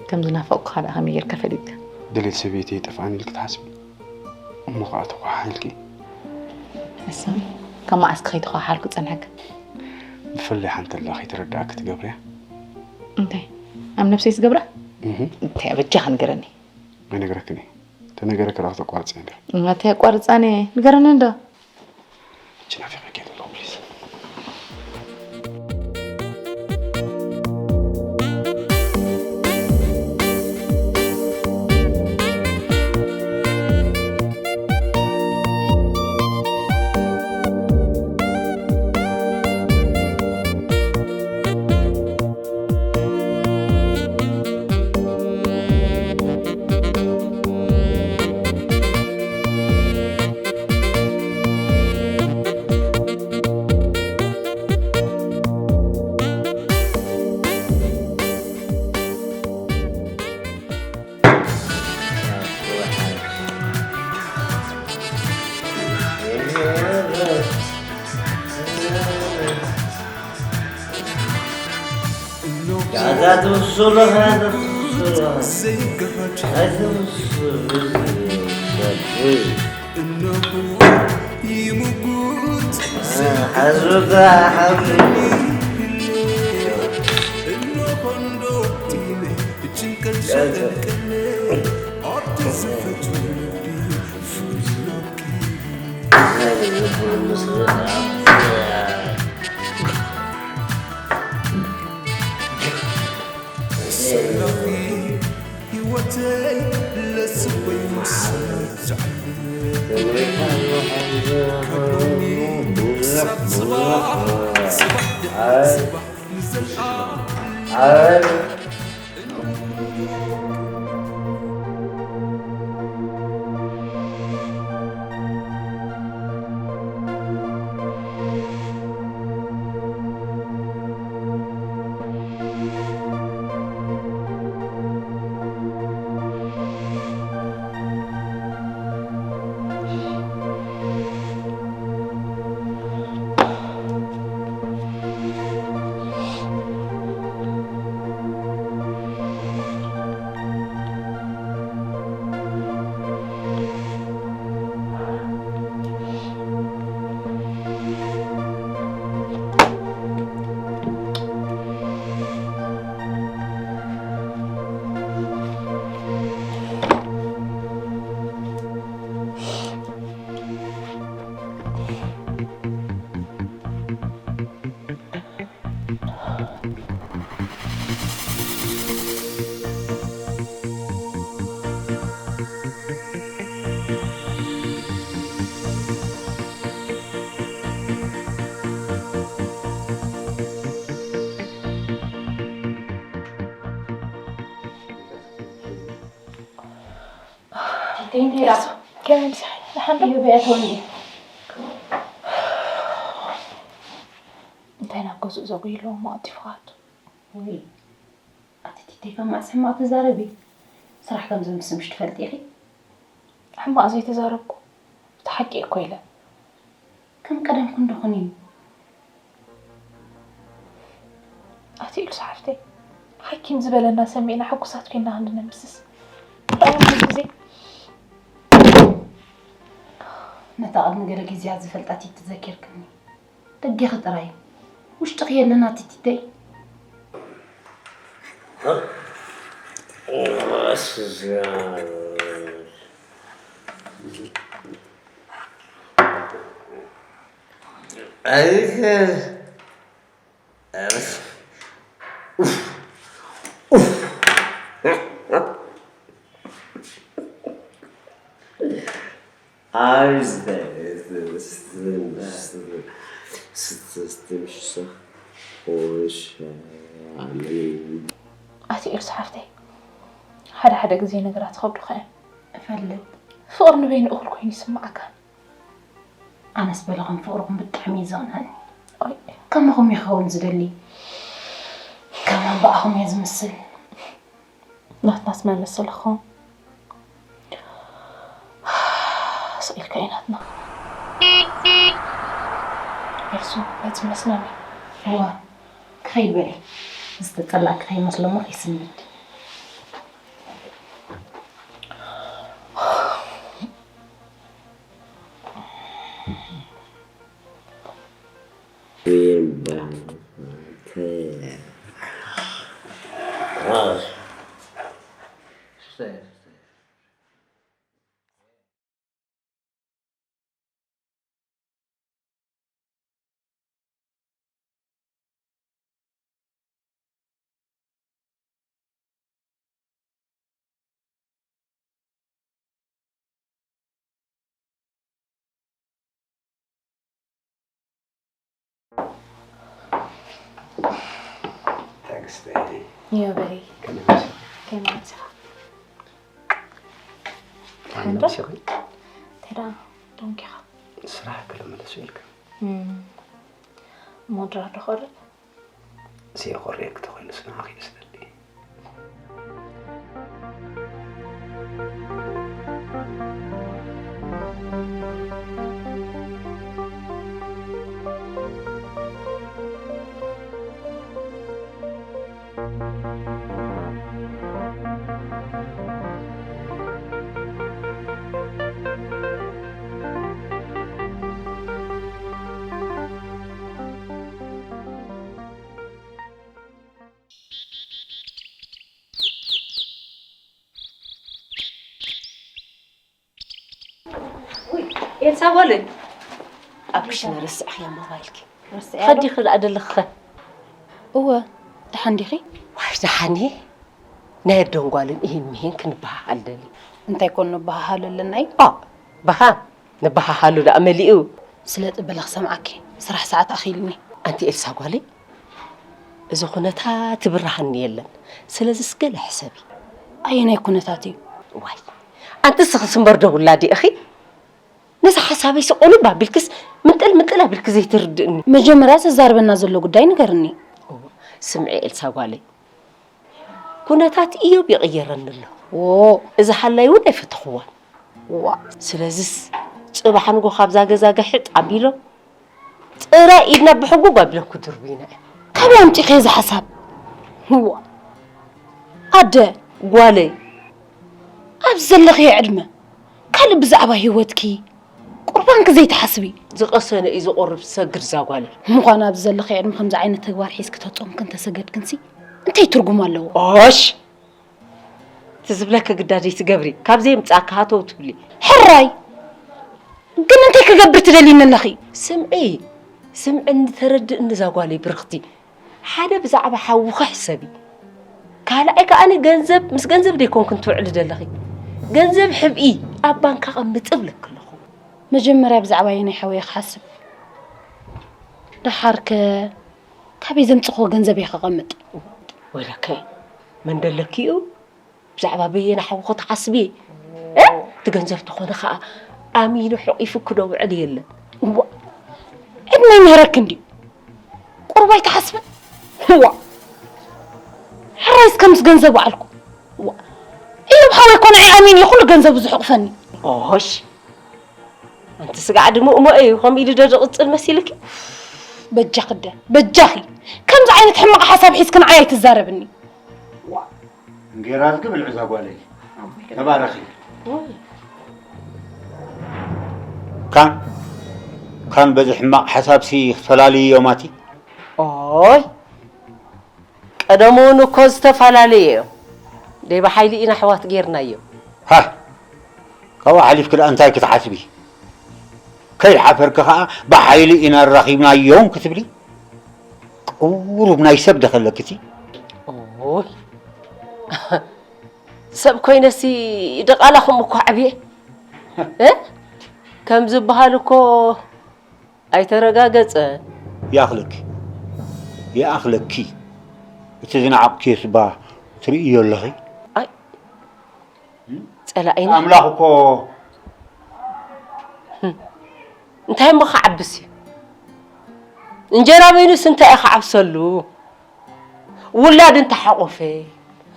ከም ዝናፈቕኩኻ ደኣ ከመይ ጌርካ ፈሊጥካ? ድሌት ሰበይተይ ይጠፍኣኒ ኢልኪ ትሓስቢ? እሞ ኸኣ ተኳሓሒልኪ? ሕሰም፣ ካብ መዓስ ከይተኳሓሓልኩ ጸኒሐካ? ብፍላይ ሓንቲ ኣላ ከይተረድኣኪ ትገብርያ። እንታይ? ኣብ ነብሰይ ዝገብራ? እህ። እንታይ በጃኻ ንገረኒ። ኣይነግረክን እየ። ተነገረኪ ደኣ ክተቋርጽ እንዲ። እማ እንታይ ኣቋርጻኒ? ንገረኒ እንዶ። ሕጂ ናፊቐኪ እየ ዘለኹ፣ ፕሊዝ። ኣትምስሉ፣ ኣትምስሉ፣ ኣትምስሉ። ሓዙካ ሓዙ። እንታይ ናብ ገዝኡ ዘጉይለዎ ማእቲ ፍቓድ? ወይ ኣቲ ቲተይ፣ ካብ መዓስ ሕማቕ ትዛረቢ? ስራሕ ከም ዘምስምሽ ትፈልጢ ኢኺ። ሕማቕ ዘይተዛረብኩ፣ እቲ ሓቂ እኮ ኢለ። ከም ቀደምኩ እንዶ ኩኒ። ኣቲ ኢልሳ ሓፍተይ፣ ሓኪም ዝበለና ሰሚዕና ሕጉሳት ኮይና ክንዲ ነምስስ። እንታይ ዓይነት ግዜ? ነታ ቅድሚ ገለ ግዜያት ዝፈልጣ ቲቲ ዘኪርክኒ። ደገኺ ጥራይ፣ ውሽጥኺ የለን ኣቲ ቲተይ። ኣቲ ኤልሳ ሓፍተይ፣ ሓደ ሓደ ግዜ ነገራት ይኸብዱኻ እዮም። እፈልጥ። ፍቕሪ ንበይኑ እኹል ኮይኑ ይስምዓካ። ኣነስ በለኹም ፍቕርኹም ብጣዕሚ እዩ ዘቕንኣኒ። ኦይ። ከማኹም ይኸውን ዝደሊ። ከማን ብኣኹም እየ ዝምስል። ናትናስ መን መሰለኹም? ስቕ ኢልካ እዩ ናትና። ኤልሱ፣ መፂ መስመር እዩ። እዋ፣ ክኸይድ በሊ። ዝተፀላእኪ ከይመስሎ እሞ ከይስንብድ። Thanks, Daddy. Yo, baby. ከመይ መሲኻ? ከመይ መሲኺ? እንታይ ደኣ ደንጊኻ? ስራሕ ከለመለሱ ኢልካ። እም። እሞ ድራር ዶ ክቕርብ? ዘይኮርየክ ተኾይኑስ ንዓኺ እዩ ዝደሊ። ኤልሳ ጓለይ፣ ኣብ ክሽነ ረስዕኽያ ሞባይልኪ። ረስዕያ ዶ? ኸዲኺ ደኣ ደለኽኸ? እወ፣ ደሓን ዲኺ? ዋይ፣ ደሓን እየ። ናይ ኣዶን ጓልን እሂን ምሂን ክንበሃሃል ደሊ። እንታይ ኮን ንበሃሃሉ ኣለና እዩ? ኦ፣ በሃ፣ ንበሃሃሉ ደኣ መሊኡ። ስለ ጥበለ ክሰምዓኪ፣ ስራሕ ሰዓት ኣኺልኒ። ኣንቲ ኤልሳ ጓለይ፣ እዚ ኩነታት ትብርሃኒ የለን። ስለዚስ ገለ ሕሰቢ። ኣየናይ ኩነታት እዩ? ዋይ፣ ኣንቲ ስኽስ እምበር ዶ ውላድ ኢኺ? ነዚ ሓሳበይ ስቕ ቁልብ ኣቢልክስ ምንጥል ምንጥል ኣቢልኪ ዘይትርድእኒ። መጀመርያ ዘዛርበና ዘሎ ጉዳይ ንገርኒ። እወ፣ ስምዒ ኤልሳ ጓለይ፣ ኩነታት እዮብ ይቕየረኒ ኣሎ። ዎ። እዛ ሃላይ እውን ኣይፈተኽዋን። ዋ። ስለዚስ ጽባሕ ንጎ ካብዛ ገዛ ግሕጥ ኣቢሎም ጥራይ ኢድና ብሕጉግ ኣቢሎም ክድርቡዩና እዮም። ካበይ ኣምጺእኺ እዚ ሓሳብ? ዋ። ኣደ። ጓለይ። ኣብ ዘለኽዮ ዕድመ ካልእ ብዛዕባ ህይወትኪ ቁርባንኪ ዘይትሓስቢ። ዝቐሰነ እዩ ዝቑርብ ሰግድ እዛ ጓለይ። ምዃኑ ኣብዚ ዘለኽዮ ዕድመ ከምዚ ዓይነት ተግባር ሒዝኪ ተጾምክን ተሰገድክንሲ እንታይ ትርጉም ኣለዎ? ኦሽ! እቲ ዝብለኪ ግዳ ዘይትገብሪ፣ ካብ ዘየምጻእኪ ሃተው ትብሊ። ሕራይ! ግን እንታይ ክገብር ትደልይኒ ኣለኺ? ስምዒ፣ ስምዕኒ ተረድእኒ እዛ ጓለይ ብርኽቲ። ሓደ ብዛዕባ ሓውኺ ሕሰቢ። ካልኣይ ከኣ ገንዘብ፣ ምስ ገንዘብ ደይኮንክን ትውዕሊ ዘለኺ። ገንዘብ ሕብኢ፣ ኣብ ባንክ ኣቐምጢ እብለኪ ኣለኹ። መጀመርያ ብዛዕባ ኣየናይ ሓወይ ክሓስብ? ደሓርከ ካበይ ዘምጽእክዎ ገንዘብ እየ ከቐምጥ? ወይለከ፣ መን ደለኪ እዩ ብዛዕባ በየነ ሓውኺ ትሓስቢ? እ? እቲ ገንዘብ ተኾነ ኸኣ ኣሚኑ ሕቒፉ ክዶ ውዕል የለን። እዋ፣ ዕድመ ይምህረኪ እንድዩ። ቁሩብ ኣይትሓስብን? እዋ፣ ሕራይ እስከ ምስ ገንዘቡ ዓልኩ። እዋ፣ እዮብ ሓወይ እኮ ንዓይ ኣሚኑ እዩ ኩሉ ገንዘቡ ዝሕቑፈኒ። ኦሽ፣ ኣንቲ ስጋዕ ድሙእ እሞ እዩ ከምኡ ኢሉ ዶ ዝቕጽል መሲልኪ? በጃኺ ኣደ፣ በጃኺ። ከምዚ ዓይነት ሕማቕ ሓሳብ ሒዝኪ ንዓይ ኣይትዛረብኒ። እንጌራ ዝግብል ዕዛ ጓለይ። ተባረኺ። ካን፣ ካን በዚ ሕማቕ ሓሳብሲ ክትፈላልይዮ ማቲ? ኦይ፣ ቀደም እውን እኮ ዝተፈላለየ እዮም። ደይ ብሓይሊ ኢና ኣሕዋት ጌርናዮም። ሃ! ካብኡ ሓሊፍኪ ደኣ እንታይ ክትሓስቢ? ከይሓፈርኪ ኸኣ ብሓይሊ ኢና ኣራኺብናዮም ክትብሊ? ቁሩብ ናይ ሰብ ዶ ከለኪ እቲ? ኦይ! ሰብ ኮይነሲ ድቓላኹም እኮ ዓብየ። እ? ከም ዝበሃል እኮ ኣይተረጋገጸን። ይኣኽለኪ። ይኣኽለኪ። እቲ ዝነዓቕክዮስ እባ ትርእዮ ኣለኺ? ኣይ፣ ጸላኢና። ኣምላኽ እኮ እንታይ እሞ ክዓብስ እዩ? እንጀራ በይኑስ እንታይ እዩ ክዓብሰሉ? ውላድ እንተሓቖፈ፣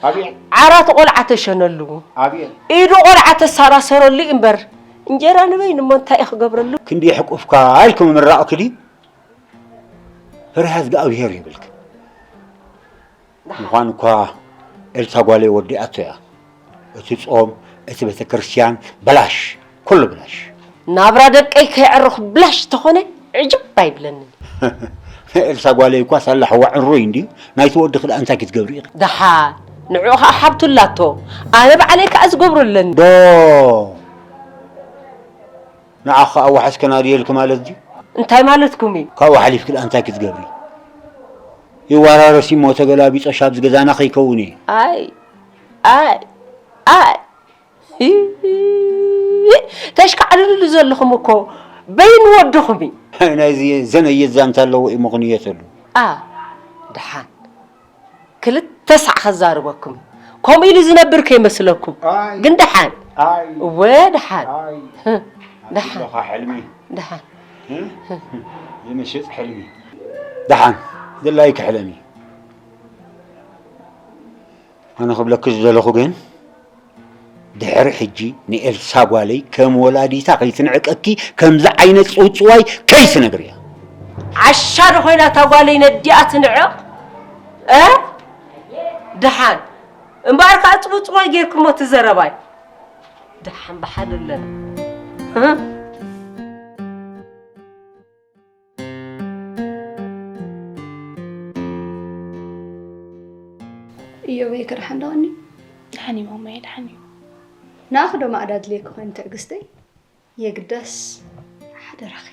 ኣብየ። ዓራት ቆልዓ ተሸነሉ፣ ኣብየ። ኢዱ ቆልዓ ተሳራሰረሉ እዩ እምበር፣ እንጀራ ንበይኑ እሞ እንታይ እዩ ክገብረሉ? ክንዲ የሕቁፍካ ኢልኪ ምምራቕኪ ድዩ? ፈሪሃ እግዚኣብሄር የብልኪ። ምዃን እኳ ኤልሳ ጓለይ ወዲኣቶ እያ። እቲ ጾም፣ እቲ ቤተ ክርስቲያን፣ በላሽ፣ ኩሉ በላሽ። ናብራ ደቀይ ከየዕርኹ ብላሽ ተኾነ ዕጅብ ኣይብለንን። ኤልሳ ጓለይ እኳ ሳላ ሕዋ ዕሩይ እንድዩ፣ ናይቲ ወድኺ ደኣ እንታይ ክትገብሪ ኢኺ? ደሓን፣ ንዕኡ ኸኣ ሓብቱ ኣላቶ፣ ኣነ ባዕለይ ከኣ ዝገብሮ ኣለኒ። ዶ ንዓኺ ከኣ ዋሕስ ከናድየልኪ ማለት ድዩ? እንታይ ማለትኩም እዩ? ካብኡ ሓሊፍኪ ደኣ እንታይ ክትገብሪ? ይወራረስ እሞ ተገላቢጦሽ ኣብዚ ገዛና ከይከውን እዩ። ኣይ፣ ኣይ፣ ኣይ። ተሽካዕልሉሉ ዘለኹም እኮ በይኑ ወድኹም እዩ። ናይዚ ዘነየት ዛንታ ኣለዎ እዩ ምኽንየተሉ። ኣ፣ ደሓን። ክልተ ሳዕ ከዛርበኩም። ከምኡ ኢሉ ዝነብር ከይመስለኩም። ኣይ። ግን ደሓን። ኣይ። እወ፣ ደሓን። ኣይ። ደሓን። ኣቲሎኻ ሕልሚ። ደሓን። እ? ዝምሽጥ ሕልሚ። ደሓን። ድላይኪ ሕለሚ። ኣነ ክብለኪ ዝደለኹ ግን፣ ድሕሪ ሕጂ ንኤልሳ ጓለይ ከም ወላዲታ ከይትንዕቀኪ፣ ከምዚ ዓይነት ጽውጽዋይ ከይትነግርያ። ዓሻ ዶ ኮይና እታ ጓለይ ነዲኣ ትንዕቕ? እ? ደሓን። እምበኣር ከኣ ጽውጽዋይ ጌርክሞ እቲ ዘረባይ። ደሓን ብሓደ ኣለና። እ? እዮበይ ከ ደሓን ዶ እኒ? ደሓን እዩ ማማየ፣ ደሓን እዩ። ንኣኺ ዶ ማዕዳ ኣድልየኪ ኮይኑ ትዕግስተይ? የግዳስ ደራኺ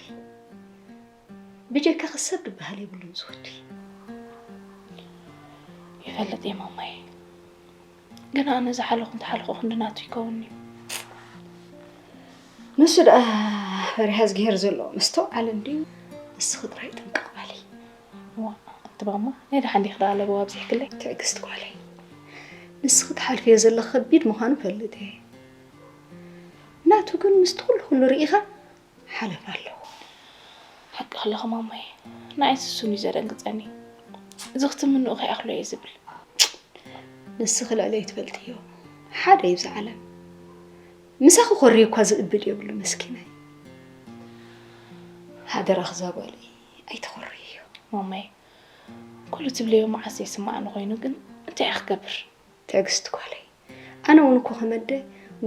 ብጀካኺ ሰብ ዝበሃል የብሉን ዝወዲ። ይፈልጥ እየ ማማይ፣ ግን ኣነ ዝሓለኹ እንተሓለኹ ክንዲ ናቱ ይከውን እዩ። ንሱ ደኣ ፈሪሃ እዝግሄር ዘለዎ መስተውዓሊ እንድዩ። ንስኺ ጥራይ ጥንቅቕ በሊ። ዋ እቲ ባማ ናይ ደሓን ዲኺ ደኣ ለበዋ ኣብዚሕክለይ። ትዕግስቲ ጓለይ፣ ንስኺ ትሓልፍዮ ዘለኺ ከቢድ ምዃኑ እፈልጥ እየ። ናቱ ግን ምስቲ ኩሉ ኩሉ ርኢኻ ሓለፋ ኣለዎ። ሓቂ ከለኺ ማማይ፣ ንዓይ ስሱን እዩ ዘደንግጸኒ። እዚ ክትምንኡ ከይኣኽሎ እየ ዝብል። ንስኺ ልዕለይ ትፈልጥዮ ሓደ እዩ ኣብዚ ዓለም። ምሳኺ ኮርዩ እኳ ዝእብድ የብሉ መስኪናይ። ሓደራኺ እዛ ጓለይ ኣይተኾርይዮ። ማማይ፣ ኩሉ ትብልዮ መዓስ ዘይስማዓኒ ኮይኑ ግን እንታይ እየ ክገብር? ትዕግስቲ ጓለይ፣ ኣነ እውን እኮ ከመደ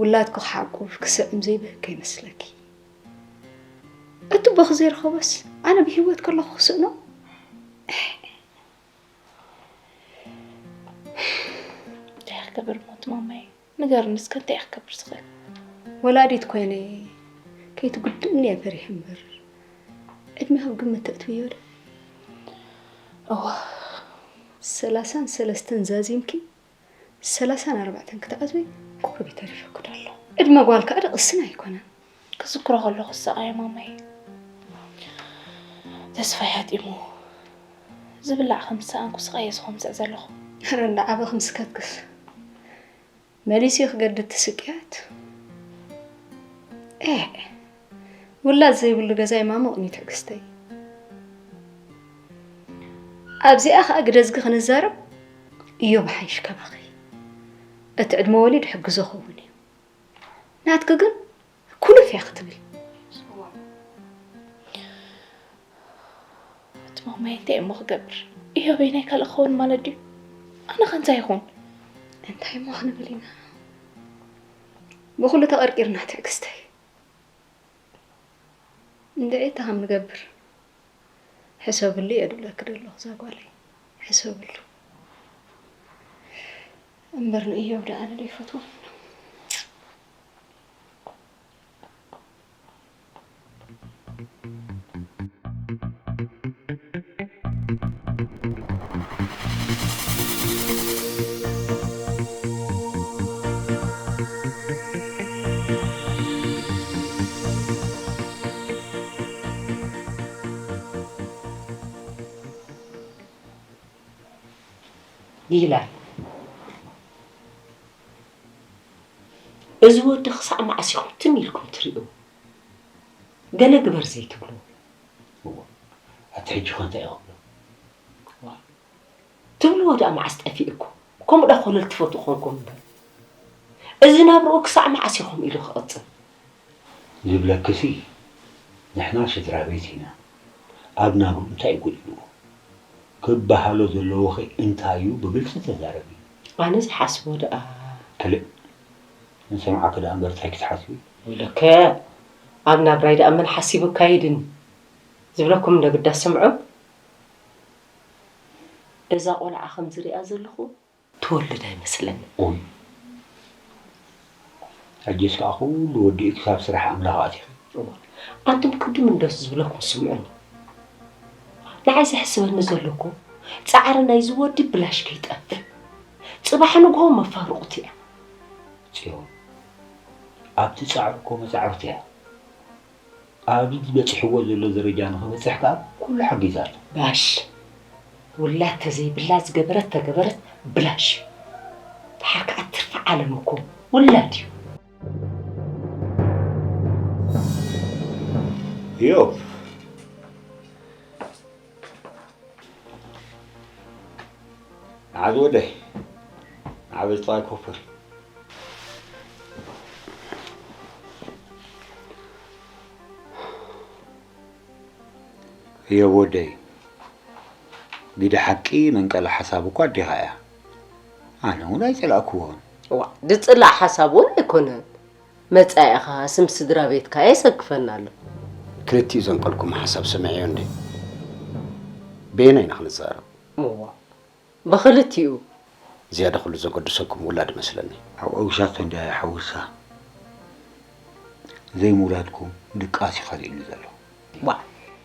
ውላድኪ ክሓቁፍ ክስዕም ዘይብህግ ከይመስለኪ። እቲ ቦኺ ዘይረኸቦስ ኣነ ብህይወት ከለኹ ክስእኖ? እንታይ እየ ክገብር ሞት ማማይ? ንገርኒ እስከ እንታይ እየ ክገብር ዝኽእል? ወላዲት ኮይነ ከይትጉድእኒ እየ ፈሪሐ እምበር ዕድመ ካብ ግምት ተእትውዮ ዶ? እዋ ሰላሳን ሰለስተን ዛዚምኪ ሰላሳን ኣርባዕተን ክትኣትዊ ቁሩብ እዩ ተሪፉኪ ዘሎ። ዕድመ ጓል ከኣ ደቕስን ኣይኮነን። ክዝክሮ ከለኹ እሳቐ እየ ማማይ። ተስፋይ ሃጢሙ ዝብላዕ ከም ዝሰኣንኩ ስቓይ እየ ዝኸምስዕ ዘለኹ። ኧረ እንዳዓበ ክምስከትክስ መሊሱ እዩ ክገድድ ትስቅያት። ኤእ ውላድ ዘይብሉ ገዛ ይማሙቕ እዩ ትዕግስተይ። ኣብዚኣ ኸኣ ግደዝጊ ክንዛረብ እዮብ ሓይሽ ካባኺ። እቲ ዕድመ ወሊድ ሕግዞ ኸውን እዩ። ናትኪ ግን ኩልፍ እያ ክትብል። እቲ ማማይ እንታይ እሞ ክገብር? እዮበይ ናይ ካልእ ክኸውን ማለት ድዩ? ኣነ ኸ እንታይ ይኹን? እንታይ እሞ ክንብል ኢና? ብኹሉ ተቐርቂርና ትዕግስተይ። እንድዒ እንታይ ከም ንገብር ሕሰብሉ እየ ድብለኪ ደለኹ እዛ ጓለይ። ሕሰብሉ። እምበር ንእዮብ ደኣ ኣነ ዶ ይፈትዎ? ይላል። እዚ ወዲ ክሳዕ መዓስ ኢኹም ትም ኢልኩም ትሪኡ? ገለ ግበር ዘይትብሉ? እዋ፣ ኣቲ ሕጂ ኸ እንታይ እየ ክብሎ? ትብልዎ ደኣ መዓስ ጠፊእኩም? ከምኡ ደኣ ኮለል ትፈትዉ ኾንኩም እምበር። እዚ ናብርኡ ክሳዕ መዓስ እዩ ከምኡ ኢሉ ክቕጽል? ዝብለክሲ ንሕና ስድራ ቤት ኢና። ኣብ ናብርኡ እንታይ ጎዲልዎ? ክበሃሎ ዘለዎኸ እንታይ እዩ? ብግልፂ ተዛረቢ። ኣነ ዝሓስቦ ደኣ። ክልእ ንሰምዓኪ ደኣ እምበር እንታይ ክትሓስቢ? ወለከ ኣብ ናብራይ ደኣ መን ሓሲቡ ካይድን ዝብለኩም እንዶ ግዳ ስምዑ። እዛ ቆልዓ ከም ዝሪኣ ዘለኹ ትወልድ ኣይመስለኒ። ኦይ ሕጂስ ከዓ ኩሉ ወዲኡ ክሳብ ስራሕ ኣምላኽ ኣቲኺ። ኣንቱም ቅድም እንደሱ ዝብለኩም ስምዑኒ። ንዓይ ዘሕስበኒ ዘሎ እኮ ፃዕሪ ናይዚ ወዲ ብላሽ ከይጠፍእ። ፅባሕ ንግሆ መፋርቑቲ እያ። ፅዮን ኣብቲ ፃዕሪ እኮ መፃዕርቲ እያ። ኣብዚ በፂሕዎ ዘሎ ደረጃ ንኽበፅሕ ከዓ ኩሉ ሓጊዛቶ። ባሽ ውላድ ተዘይብላ ዝገበረት ተገበረት ብላሽ እዩ። ደሓር ከዓ ትርፊ ዓለም እኮ ውላድ እዩ። እዮብ ንዓዚ ወደይ ንዓበይ ጥራይ ኮፈል እዮብ ወደይ ግደ ሓቂ መንቀሊ ሓሳብ እኳ ኣዴኻ እያ ኣነ እውን ኣይፀላእክዎን ዋ ድፅላእ ሓሳብ እውን ኣይኮነን መፃኢኻ ስም ስድራ ቤትካ የሰክፈና ኣሎ ክልቲኡ ዘንቀልኩም ሓሳብ ሰሚዐዮ እንደ በየናይ ኢና ክንዛረብ እዋ ብኽልቲኡ ዝያዳ ኩሉ ዘገድሰኩም ውላድ መስለኒ። ኣብ ኣውሻቶ እንድያ ይሓውሳ ዘይምውላድኩም ድቃስ እዩ ኸሊእኒ ዘሎ። ዋ፣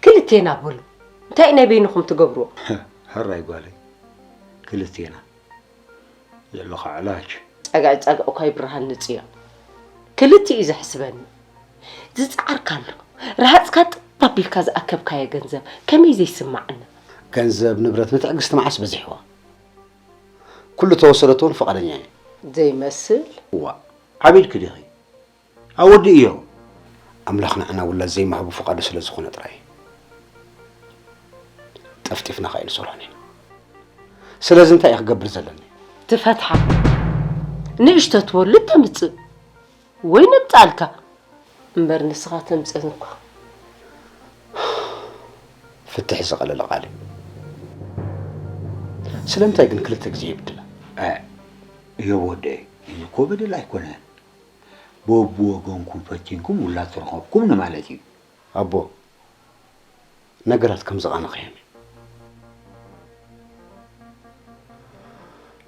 ክልቴና በሉ። እንታይ ናይ በይንኹም ትገብርዎ? ሕራይ ጓለይ፣ ክልቴና ዘለኻ ዕላጅ። ጸግዒ ጸግዒ እኳ ይብርሃኒ ጽዮን። ክልቲኡ እዩ ዘሕስበኒ። ዝጸዓርካሉ፣ ረሃጽካ ጥብ ኣቢልካ ዝኣከብካዮ ገንዘብ ከመይ ዘይስማዓና? ገንዘብ ንብረት ንትዕግስቲ መዓስ በዚሕዋ? ኩሉ ተወሰደቶ እውን ፍቓደኛ እየ። ዘይመስል። እዋ፣ ዓቢድኪ ዲኺ? ኣወዲ እዮ። ኣምላኽ ንዓና ውላድ ዘይማህቡ ፍቓዱ ስለ ዝኾነ ጥራይ እዩ። ጠፍጢፍና ከኣ ኣይንሰርሖን ኢና። ስለዚ እንታይ እየ ክገብር ዘለኒ? ትፈትሓ። ንእሽቶ ትወልድ ተምጽእ። ወይ ነምጽኣልካ። እምበር ንስኻ ተምጽእን እኳ። ፍትሕ ዝቐለለ ቃል እዩ። ስለምንታይ ግን ክልተ ግዜ ይብድላ? እ፣ እዮብ ወደይ፣ እዚ እኮ በደል ኣይኮነን። በብወገንኩም ፈቲንኩም ውላድ ተረኸብኩም ንማለት እዩ። ኣቦ፣ ነገራት ከም ዝቓነኸ እዮም።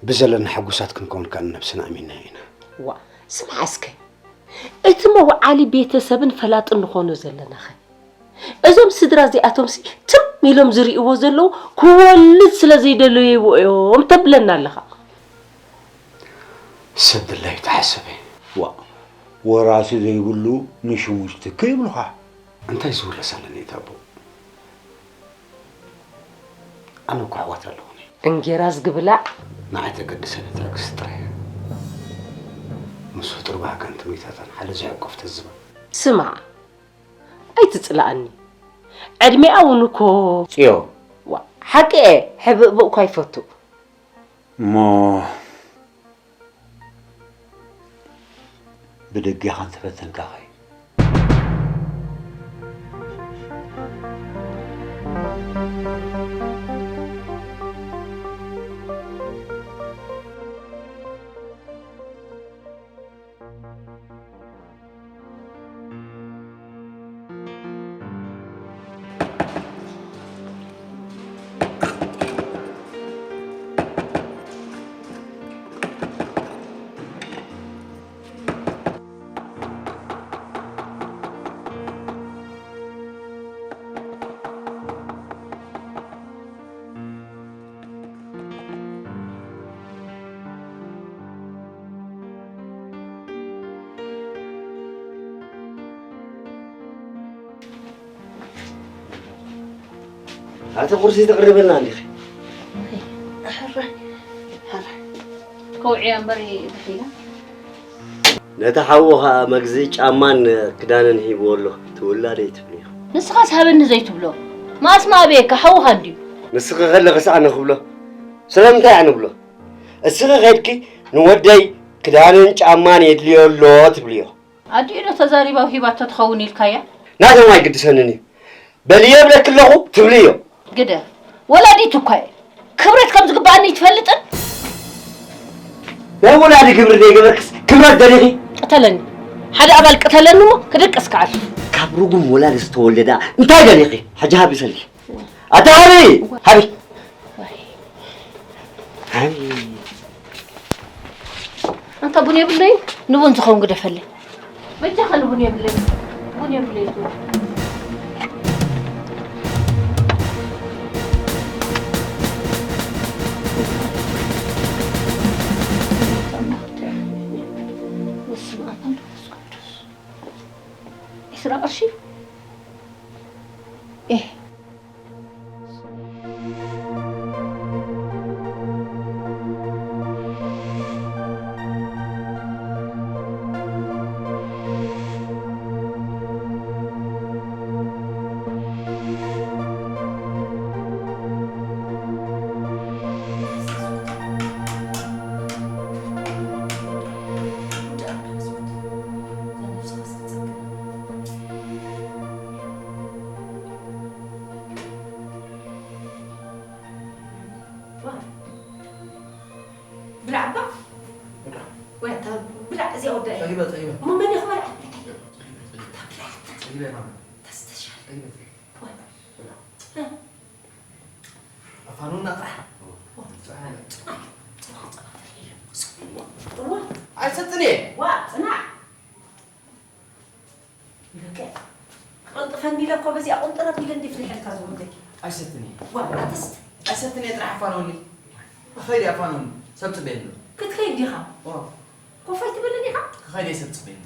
ብዘለና ሕጉሳት ክንከውን ከኣ ንነብስና ኣሚንናዮ ኢና። ዋ፣ ስምዓ እስከ። እቲ መውዓሊ ቤተሰብን ፈላጥን ንኾኖ ዘለናኸ? እዞም ስድራ እዚኣቶምሲ ትም ኢሎም ዝርእይዎ ዘለዉ ክወልድ ስለ ዘይደለይዎ እዮም ተብለና ኣለኻ። ሰብ ድላዩ ተሓሰበ። ዋ፣ ወራሲ ዘይብሉ ንሽሙ ዝትክእ ይብሉኻ። እንታይ ዝውረስ ኣለኒ እቲ ኣቦ? ኣነ እኮ ኣሕዋት ኣለዉኒ። እንጌራ ዝግብላዕ ንዓይ ተገድሰኒ ትዕግስቲ ጥራይ እያ። ምስ ፍጡር ባህጋን ትምኒታታን ሓደ ዝሕቆፍ ተዝባ። ስማዕ፣ ኣይትጽላኣኒ። ዕድሜኣ እውን እኮ ጽዮ። ዋ፣ ሓቂ እየ፣ ሕብእብእ እኳ ይፈቱ። እሞ ብደጊኻ እንተፈተንካኸ? ኣቲ ቁርሲ ተቕርበልና እንዲኺ? ሕራይ፣ ሕራይ። ከውዕያ እምበር ይብሒላ። ነቲ ሓዉ ኸኣ መግዝኢ ጫማን ክዳንን ሂብዎ ኣሎ። ትውላደይ ትብልዮ። ንስኻስ ሃበኒ ዘይትብሎ። መኣስ መኣበየካ ሓውኻ እንድዩ። ንስኺ ከለኺስ ኣነ ክብሎ። ስለምንታይ ኣነ ብሎ? እስኺ ኸድኪ ንወደይ ክዳንን ጫማን የድልዮ ኣሎ ትብልዮ። ኣዲኡ ዶ ተዛሪባ ሂባቶ ትኸውን ኢልካያ? ናቶም ኣይግድሰንን እዩ። በልዮ እብለኪ ኣለኹ ትብልዮ። ግደፍ። ወላዲት እኳ እየ። ክብረት ከም ዝግብኣኒ ይትፈልጥን? ናይ ወላዲ ግብሪ ዘይገበርክስ ክብረት ደሊኺ? ቅተለኒ። ሓደ ኣባል ቅተለኒ እሞ ክድቅስ ከኣል። ካብ ርጉም ወላዲ ዝተወለዳ እንታይ ደሊኺ? ሕጂ ሃቢ ሰልኪ። ኣታ ሃቢ! ሃቢ! ሃቢ! ኣንታ ቡን የብለይን፣ ንቡን ዝኸውን ግደፈለይ። በጃኻ ንቡን የብለይን፣ ቡን የብለይን። በስመ ኣብ ወወልድ ወመንፈስ ቅዱስ። ዒስራ ቅርሺ? ኤህ። ብላዕ እባ። ብላዕ። ወይ ኣታ ብላዕ፣ እዚኣ ወዳእያ። ጸጊበ፣ ጸጊበ። እሞ መን እዩ ክበልዓ? ጸጊበ፣ ጸጊበ። ኣታ ብላዕ፣ ኣታ። ጸጊበ፣ ማማ። ተስተሻል። ጸጊበ፣ ጸጊበ። ወይ። ብላዕ። እ። ኣፋኑና ጥራሕ። ዋ። ጽናሕ፣ ጽናሕ፣ ጽናሕ። እዋ። ኣይሰጥን እየ። ዋ፣ ጽናሕ። ይበቅዕ። ክቐልጥፍ ከኒለ እኮ በዚኣ ቁንጥር ኣቢለ እንዲ ፍሊሐልካ ዝወደይ። ኣይሰትን እየ። ዋ፣ ኣትስት። ኣይሰትን እየ፣ ጥራሕ ኣፋንወኒ። ከይደ ኣፋንወኒ። ሰብ ጽበየኒ። ክትከይድ ዲኻ? ዋ። ኮፍ ኣይትብልን ኢኻ? ከይደ ሰብ ጽበየኒ።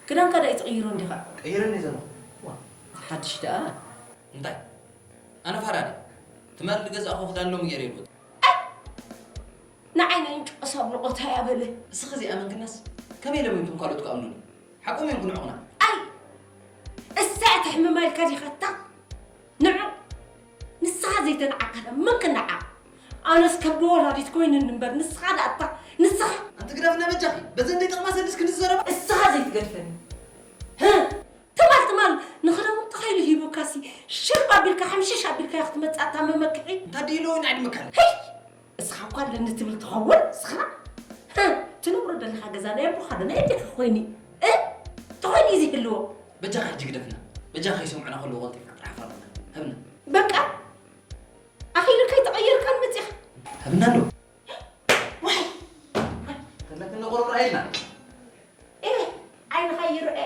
ክዳንካ ዳኣ ኣይትቕይሮን ዲኻ? ቀይረኒ ዘሎ። ዋ፣ ሓድሽ ደኣ። እንታይ? ኣነ ፋራ ድየ? ትማሊ ዝገዛእኹ ክዳን ሎሚ ገይረ ይልወጥ። ንዓይ ናይ እንጭቆ ሳብ ልቆታ እያ በለ። እስኺ እዚኣ መንክናስ ከመይ ኢሎም እዮም እቶም ካልኦት ክኣምኑኒ? ሓቆም እዮም ክንዕቑና። ኣይ፣ እሳ እያ ተሕምማ ኢልካ ዲኻ እታ? ንዑ፣ ንስኻ ዘይተነዓቕካ መን ክንዓቕ? ኣነስ ከብዲ ወላዲት ኮይነኒ እምበር ንስኻ ደኣ እታ፣ ንስኻ። ኣንቲ ግደፍና በጃኺ፣ በዘን ዘይጠቕማ ሰልስ ክንዝረባ። እስኻ ዘይትገድፈኒ። ህ? ትማል ትማል ንኽዳውንቲ ኸይሉ ሂቡካሲ ሽርብ ኣቢልካ ሓምሽሽ ኣቢልካ ክትመጽእ ኣታ መመክሒ። እንታይ ድዩ ኢሉ ንዓዲ መካን? ሄይ! እስኻ እኳ ኣለኒ ትብል ትኸውን እስኻ? ህ! ትነብሮ ዘለኻ ገዛ ናይ ኣቦኻ ዶ ናይ ኣዴኻ ኮይኑ? እ? ተኾይኑ እዩ ዝህልዎ። በጃኻ ሕጂ ግደፍና። በጃኻ ይሰምዑና ከለዉ ቀልጢፍካ ጥራሕ ፋርና። ህብና። በቃ! ኣኺሉ ከይተቐየርካን መጺኻ። ህብና ኣሎ። ዋይ! ተለክኒ ቁርቁር ኣይልና። እህ፣ ዓይንኻ ይርአ።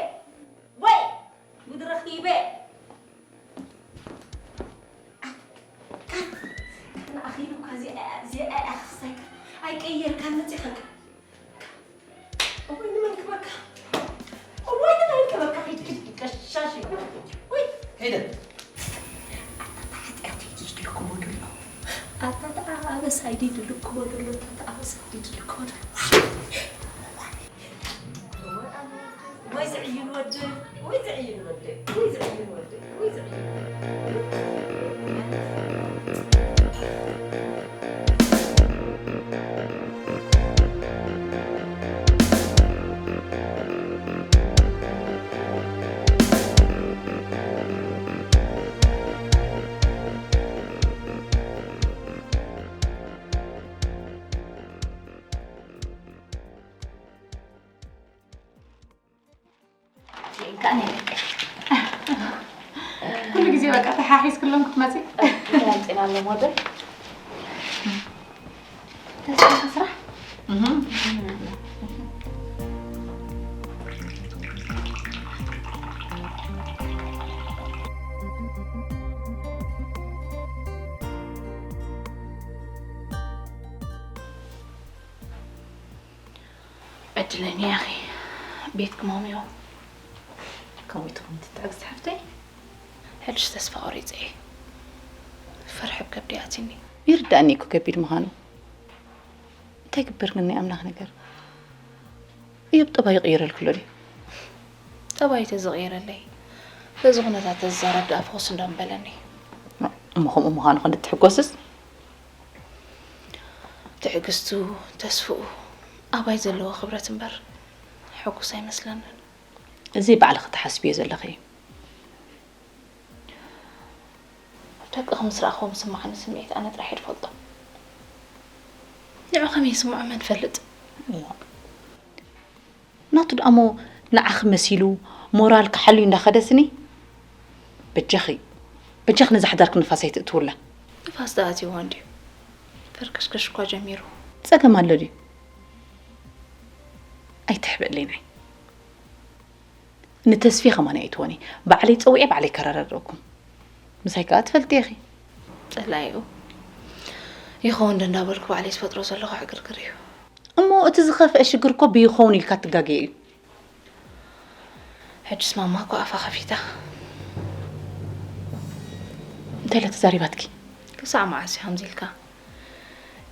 ወይ፣ ጉድ ረኺበ። ንኣኺሉ እኳ እዚኣ፣ እዚኣ እያ ክስታይካ። ኣይቀየርካን መጺኻ። እዋይ፣ ንመን ክበካ? እዋይ፣ ንመን ክበካ? ሂድ፣ ሂድ፣ ሂድ፣ ቀሻሽ። ወይ። ከይደ። ኣታ ሓጢኣተይ ድልክሞ ደሎ። ኣታ ኣበሳይ ድልክሞ ደሎ። ኣታ ኣበሳይ ድልክሞ ደሎ። ወይ ዝዕይን ወደይ፣ ወይ ዝዕይን ወደይ፣ ወይ ዝዕይን ወደይ፣ ወይ ዝዕይን ወደይ። ኩሉ ግዜ በቃ ተሓሒዝክሎም ክትመጺ። ኣምጺና ኣለዎም ወደይ። ተስፋ ስራሕ። እህ። ዕድለኛ ኢኺ፣ ቤትኩም ኣምዮም። ከምኡ ትኹን ትትዕግስቲ ሓፍተይ። ሕድሽ ተስፋ ቆሪጸ እየ። ፍርሒ ኣብ ከብደይ ኣትዩኒ። ይርዳእኒ እኮ ከቢድ ምዃኑ። እንታይ ግበር ግን ናይ ኣምላኽ ነገር። እዮብ ጠባዩ ይቕይረልኩ ኣሎ ድዩ? ጠባዩ ተዝቕየረለይ፣ በዚ ኩነታት ተዝዛረብ ደኣ ፍኹስ እንዶ ምበለኒ። እሞ ከምኡ ምዃኑ ክንዲ ትሕጎስስ? ትዕግስቱ፣ ተስፍኡ፣ ኣባይ ዘለዎ ክብረት እምበር፣ ሕጉስ ኣይመስለንን። እዚ ባዕልኺ ትሓስብዮ ዘለኺ እዩ። ደቅኺ ምስ ረኣኽዎም ዝስምዓኒ ስምዒት ኣነ ጥራሕ እየ ዝፈልጦ። ንዑ ከመይ ይስምዖ መን ይፈልጥ? እዋ። ናቱ ደኣሞ ንዓኺ መሲሉ ሞራል ክሓሉ እንዳኸደስኒ፣ በጃኺ፣ በጃኺ ነዛ ሓዳርኪ ንፋስ ኣይትእትውላ። ንፋስ ደኣ ኣትይዎ እንድዩ። ፈርከሽከሽ እኳ ጀሚሩ። ጸገም ኣሎ ድዩ? ኣይትሕበለይ ናይ። ንተስፌ ከማን ኣይትወኒ። ባዕለይ ጸዊዐ ባዕለይ ከረዳድኣኩም። ምሳይ ከኣ ትፈልጢ ኢኺ። ጸላኢኡ ይኸውን ዶ እንዳበልኩ ባዕለይ ዝፈጥሮ ዘለኹ ዕግርግር እዩ። እሞ እቲ ዝኸፍአ ሽግር እኮ ብይኸውን ኢልካ ትጋገ እዩ። ሕጅስ ማማ እኮ ኣፋ ከፊታ። እንታይ ኢላ ተዛሪባትኪ? ክሳዕ መዓስ እዩ ከምዚ ኢልካ?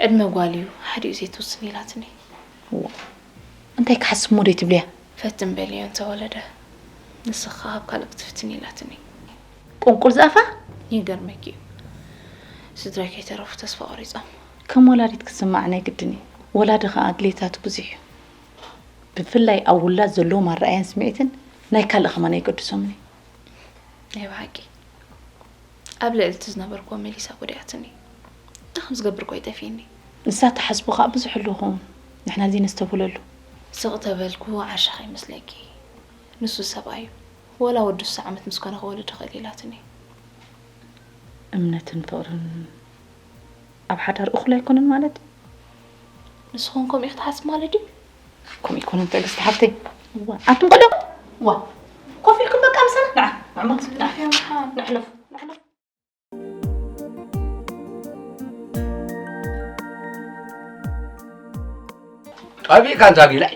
ዕድመ ጓል እዩ፣ ሓዲኡ ዘይትውስን ኢላትኒ። እዋ፣ እንታይ ክሓስብ እሞ ደይ ትብልያ? ፈትን በልዮ እንተወለደ፣ ንስኻ ካብ ካልእ ክትፍትን ኢላትኒ። ቁንቁል ዝኣፋ? ይገርመኪ እዩ። ስድራይ ከይተረፉ ተስፋ ቆሪጾም። ከም ወላዲት ክስማዕ ናይ ግድን እዩ። ወላዲ ኸኣ ድሌታቱ ብዙሕ እዩ። ብፍላይ ኣብ ውላድ ዘለዎም ኣረኣእያን ስምዒትን ናይ ካልእ ከማን ኣይገድሶምን እዩ። ናይ ብሓቂ። ኣብ ልዕሊ እቲ ዝነበርክዎ መሊሳ ጎዲኣትኒ። እንታይ ከም ዝገብር እኮ ኣይጠፍእኒ። ንሳ ትሓስቦ ከኣ ብዙሕ ኣለኹ። ንሕና ዘይነስተብህለሉ። ስቕ ተበልኩ ዓሻ ከይመስለኪ። ንሱ ሰብኣይ እዩ። ወላ ወዲ ስሳ ዓመት ምስ ኮነ ክወልድ ይኽእል ኢላትኒ። እምነትን ፍቕርን ኣብ ሓዳር እኹል ኣይኮነን ማለት እዩ። ንስኹም ከምኡ ኢኹም ትሓስቡ ማለት ድዩ? ከምኡ ኣይኮነን ትዕግስቲ ሓፍተይ። እዋ፣ ኣቱም ቆልዑ፣ እዋ፣ ኮፍ ኢልኩም በቃ ንዓ፣ ንዓ፣ ንዓ፣ ንዓ፣ ንሕለፍ፣ ንሕለፍ። ጠቢእካ እንታ ጊላይ።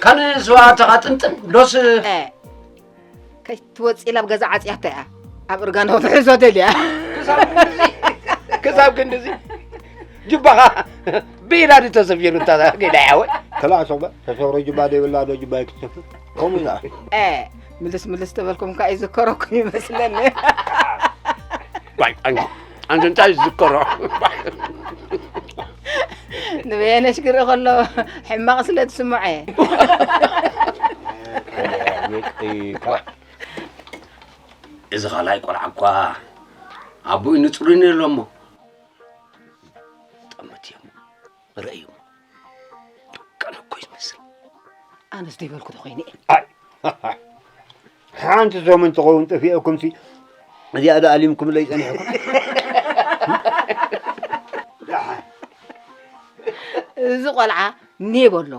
ካን ስዋ ተቓጥንጥን ዶስ እ፣ ከይትወጽእ ኢላ ኣብ ገዛ ዓጽያታ እያ። ኣብ እርጋን ክትሕዞ ደልያ። ክሳብ ክንድዚ፣ ክሳብ ክንድዚ ጅባኻ ብኢዳ ድዩ ተሰፊሩ እንታ ጊላይ ሓወይ? ከላ ሶባ፣ ተሰብሮ ጅባ ደይብላ ዶ ጅባ ይክትሰፍር? ከምኡ ኢላ። እ፣ ምልስ ምልስ ተበልኩም ከኣ ይዝከረኩም ይመስለኒ። ባይ፣ ኣን-፣ ኣንተ እንታይ ዝዝከሮ? ንበየነሽ ክርኢ ከሎ ሕማቕ ስለ ትስምዖ እየ። እዚ ካልኣይ ቆልዓ እኳ ኣቦይ ንጽሩኒ ኣሎ እሞ፣ ጠመት እዮም። ርእዩ። ቀነ እኮ ይመስል። ኣነስ ዘይበልኩ ተኾይነ እየ። ኣይ፣ ሓንቲ ሰሙን ትኸውን ጠፊአኩምሲ፣ እዚኣ ዶ ኣሊምኩምለይ ጸኒሕኩም? እዚ ቆልዓ ኔብ ኣሎ።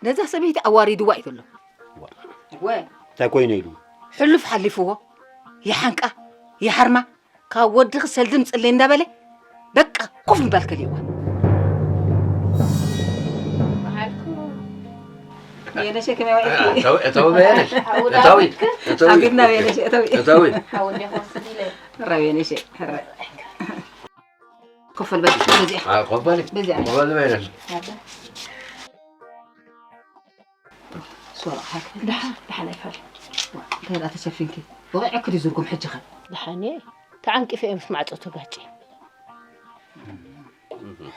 ነዛ ሰበይቲ ኣዋሪድዋ እዩ ዘሎ። ዋ። ወ። እንታይ ኮይነ ኢሉ? ሕሉፍ ሓሊፍዎ። ይሓንቃ፣ ይሃርማ። ካብ ወድኺ ሰልዲ ምጽለይ እንዳበለ፣ በቃ ኮፍ ምባል ከሊእዋ። በየነሸ ከመይ ውዒልኪ? እተዊ፣ እተዊ በየነሽ። ሓው እተዊ፣ ዳዊት። እተዊ። ሓቢርና በየነሸ፣ እተዊ። እተዊ። ሓው እንዲያ ክወስድ ኢለ። ሕራ በየነሸ፣ ሕራ። ኮፍ በል በዚኣ። አ፣ ኮፍ በል። በዚኣ። ኮፍ በል በየነሽ። ሶራ፣ ሃክ። ደሓን፣ ደሓን ኣይፋል። ዋ፣ እንታይ ደኣ ተሸፊንኪ? ወቒዕኪ ድዩ ዝርጉም ሕጂ ኸ? ደሓን እየ። ተዓንቂፈ እየ ምስ ማዕጾ ተጋጭየ።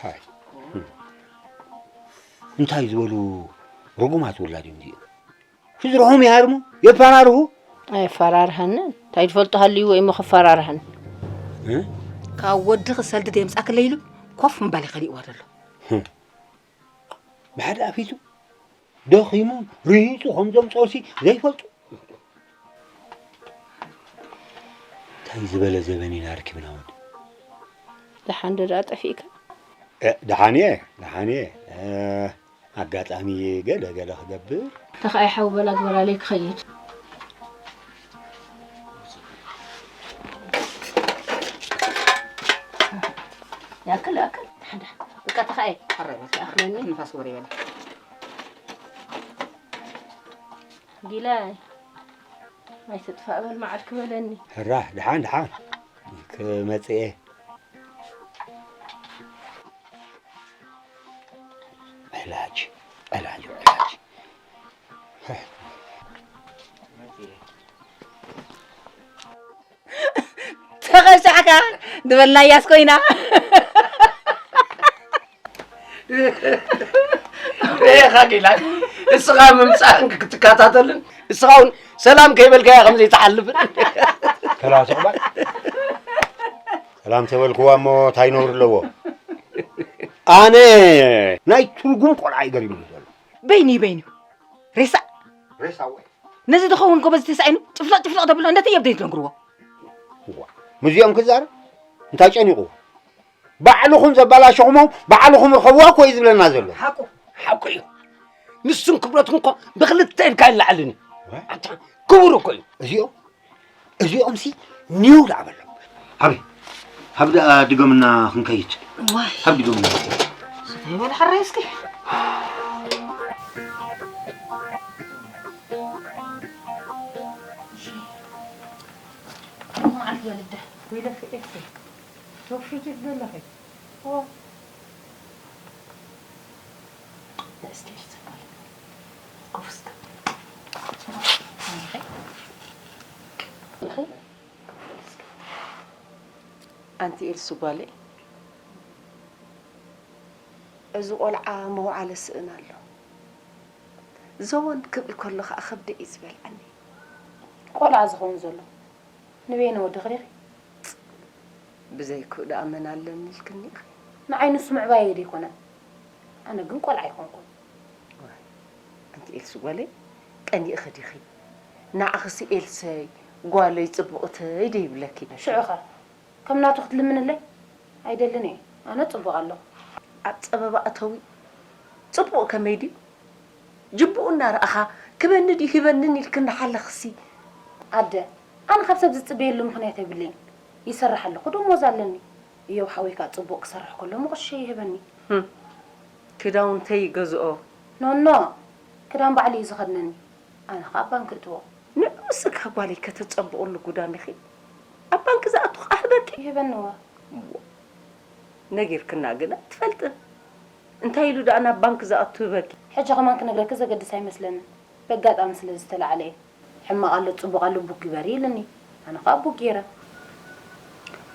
ሃይ። እንታይ ዝበሉ ርጉማት ውላድ እዮም እዚኦም? ስድርኦም ይሃርሙ፣ የፈራርሁ። ኣየፈራርሃንን። እንታይ ዝፈልጦ ሃልይዎ እሞ ከፈራርሃኒ? እ? ካብ ወድኺ ሰልዲ ደምጻክለይ ኢሉ ኮፍ ምባል ይኸሊእዋ ዘሎ። ህም። ብሓደ ኣፊቱ ደኺሙ ርሂጹ ከም ዘምጽኦሲ ዘይፈልጡ። እንታይ ዝበለ ዘበን ኢና ረኪብና ወዲ? ደሓን ዶ ደኣ ጠፊእካ? እ፣ ደሓን እየ፣ ደሓን እየ። እ፣ ኣጋጣሚ ገለ ገለ ክገብር። ተኻኢ ሓው በላ ግበራለይ ክኸይድ። ያክል፣ ያክል። ደሓን፣ ደሓን። በቃ ተኻኢ። ቀረበ። ኣኽለኒ። ንፋስ ግበሪ በላ። ጊላይ፣ ኣይትጥፋእ በል፣ መዓር ክበለኒ። ሕራ፣ ደሓን፣ ደሓን። ክመጽእ እየ። ዕላጅ፣ ዕላጅ፣ ዕላጅ። ተቐሻሕካ ዝበልናያስ ኮይና። ሬኻ ጌላ እስኻ ምምጻእን ክትከታተልን እስኻ እውን ሰላም ከይበልካያ ከም ዘይትሓልፍን። ከላ ስቕ በል። ሰላም ተበልክዋ እሞ እንታይ ነውሪ ኣለዎ? ኣነ ናይ ትርጉም ቆልዓ እዩ ገሪሙኒ ዘሎ። በይኑ በይኑ ሬሳ ሬሳ ወይ ነዚ ዝኸውን ጎበዝ ተሳኢኑ ጭፍለቕ ጭፍለቕ ተብሎ እንደተየብ ደይ ትነግርዎ። እዋ፣ ምስዚኦም ክዛረብ እንታይ ጨኒቕዎ? ባዕልኹም ዘባላሸኹሞ ባዕልኹም ርኸብዋ እኮ እዩ ዝብለና ዘሎ። ሓቁ። ሓቁ እዩ። ንሱን ክብረቱን እኮ ብኽልተ ኢድካ ይለዓልን እዩ። ኣታ ክቡር እኮ እዩ። እዚኦም፣ እዚኦምሲ ኒው ደኣ በሎም። ሃቢ፣ ሃብ ደኣ ድገምና ክንከይድ። ዋይ። ሃብ ድገምና። ስታይ በል ሕራይ እስኪ። መዓልቲ በልደ። ወይለኪ ኤፍሬም። ቶፍሽት ዘለኺ። እዋ። ንእስቲ እሺ፣ ሰባል። ኮፍ እስከ። ኣንቲ ኤልሱ ጓለይ፣ እዚ ቆልዓ መውዓለ ስእን ኣሎ። ዘወን ክብል ከሎ ኸኣ ከብደይ እዩ ዝበልዓኒ። ቆልዓ ዝኸውን ዘሎ ንበይነ ወዲ ክሪኺ? ብዘይክኡ ደኣ መን ኣለኒ ኢልክኒ ኢኺ? ንዓይ ንሱ ምዕባየይ ዶ ኣይኮነን? ኣነ ግን ቆልዓ ኣይኮንኩን። ዋይ፣ ኣንቲ ኤልሲ ጓለይ፣ ቀኒእኺ ዲኺ? ንዓኽሲ ኤልሰይ፣ ጓለይ፣ ጽቡቕተይ ዶ ይብለኪ? ሽዑኸ ከም ናቱ ክትልምንለይ? ኣይደልን እየ። ኣነ ጽቡቕ ኣለኹ። ኣብ ጸበባ እተዊ። ጽቡቕ ከመይ ድዩ? ጅብኡ እናረኣኻ ክበኒ ድዩ ሂበንን ኢልኪ እናሓለኽሲ፣ ኣደ፣ ኣነ ካብ ሰብ ዝጽበየሉ ምኽንያት የብለይን። ይሰርሕ ኣለኹ፣ ደሞዝ ኣለኒ። እዮብ ሓወይ ከኣ ጽቡቕ ክሰርሕ ከሎ ምቕሻ ይህበኒ። ህም። ክዳውንተይ ይገዝኦ። ኖኖ፣ ክዳን ባዕሉ እዩ ዝኸድነኒ። ኣነ ከኣ ኣብ ባንክ እእትዎ። ንዑ ምስ እካ ጓለይ ከተጸብቕሉ ጉዳም ኢኺ። ኣብ ባንክ ዝኣቱ ከኣ ህበኪ። ይህበኒ እወ። እሞ፣ ነጊርክና ግን ኣይትፈልጥን። እንታይ ኢሉ ደኣ ናብ ባንክ ዝኣቱ ህበኪ? ሕጂ ከማን ክነግረኪ ዘገድስ ኣይመስለንን። በጋጣሚ ስለ ዝተላዕለ እየ። ሕማቕ ኣሎ ጽቡቕ ኣሎ ቡክ ግበሪ ኢሉኒ። ኣነ ኸኣ ቡክ ገይረ።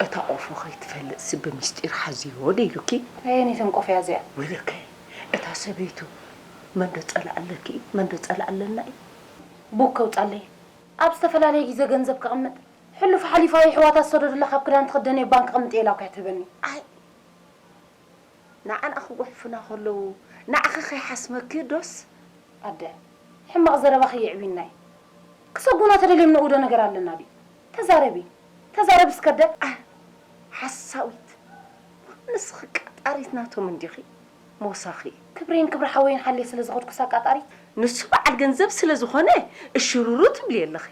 እታ ቆፎ ከይትፈልጥሲ ብሚስጢር ሓዝዮ ዶ ኢሉኪ? ኣየነይተን ቆፎ እያ እዚኣ? ወይለከ፣ እታ ሰበይቱ መን ዶ ጸላኣለኪ? መን ዶ ጸላኣለና እዩ? ቡክ ከውጻለይ። ኣብ ዝተፈላለየ ግዜ ገንዘብ ከቐምጥ፣ ሕሉፍ ሓሊፋ የሕዋታ ዝሰደዱላ ካብ ክዳን ትኽደንዮ ባንክ ቀምጥ ኢላ እኮ እያ ትህበኒ። ኣይ፣ ንዓና ክጉሕፉና ከለዉ ንዓኺ ከይሓስመኪ ዶስ? ኣደ፣ ሕማቕ ዘረባኺ የዕብዩናይ። ክሰጉና ተደልዮም ንእውዶ ነገር ኣለና ድዩ? ተዛረቢ፣ ተዛረቢ እስከ ኣደ። ኣህ፣ ሓሳዊት። ንስኺ ቀጣሪት ናቶም እንዲኺ፣ ሞሳኺ። ክብረይን ክብሪ ሓወይን ሓልየ ስለ ዝኸድኩስ ኣቃጣሪት? ንሱ በዓል ገንዘብ ስለ ዝኾነ እሽሩሩ ትብሊ ኣለኺ።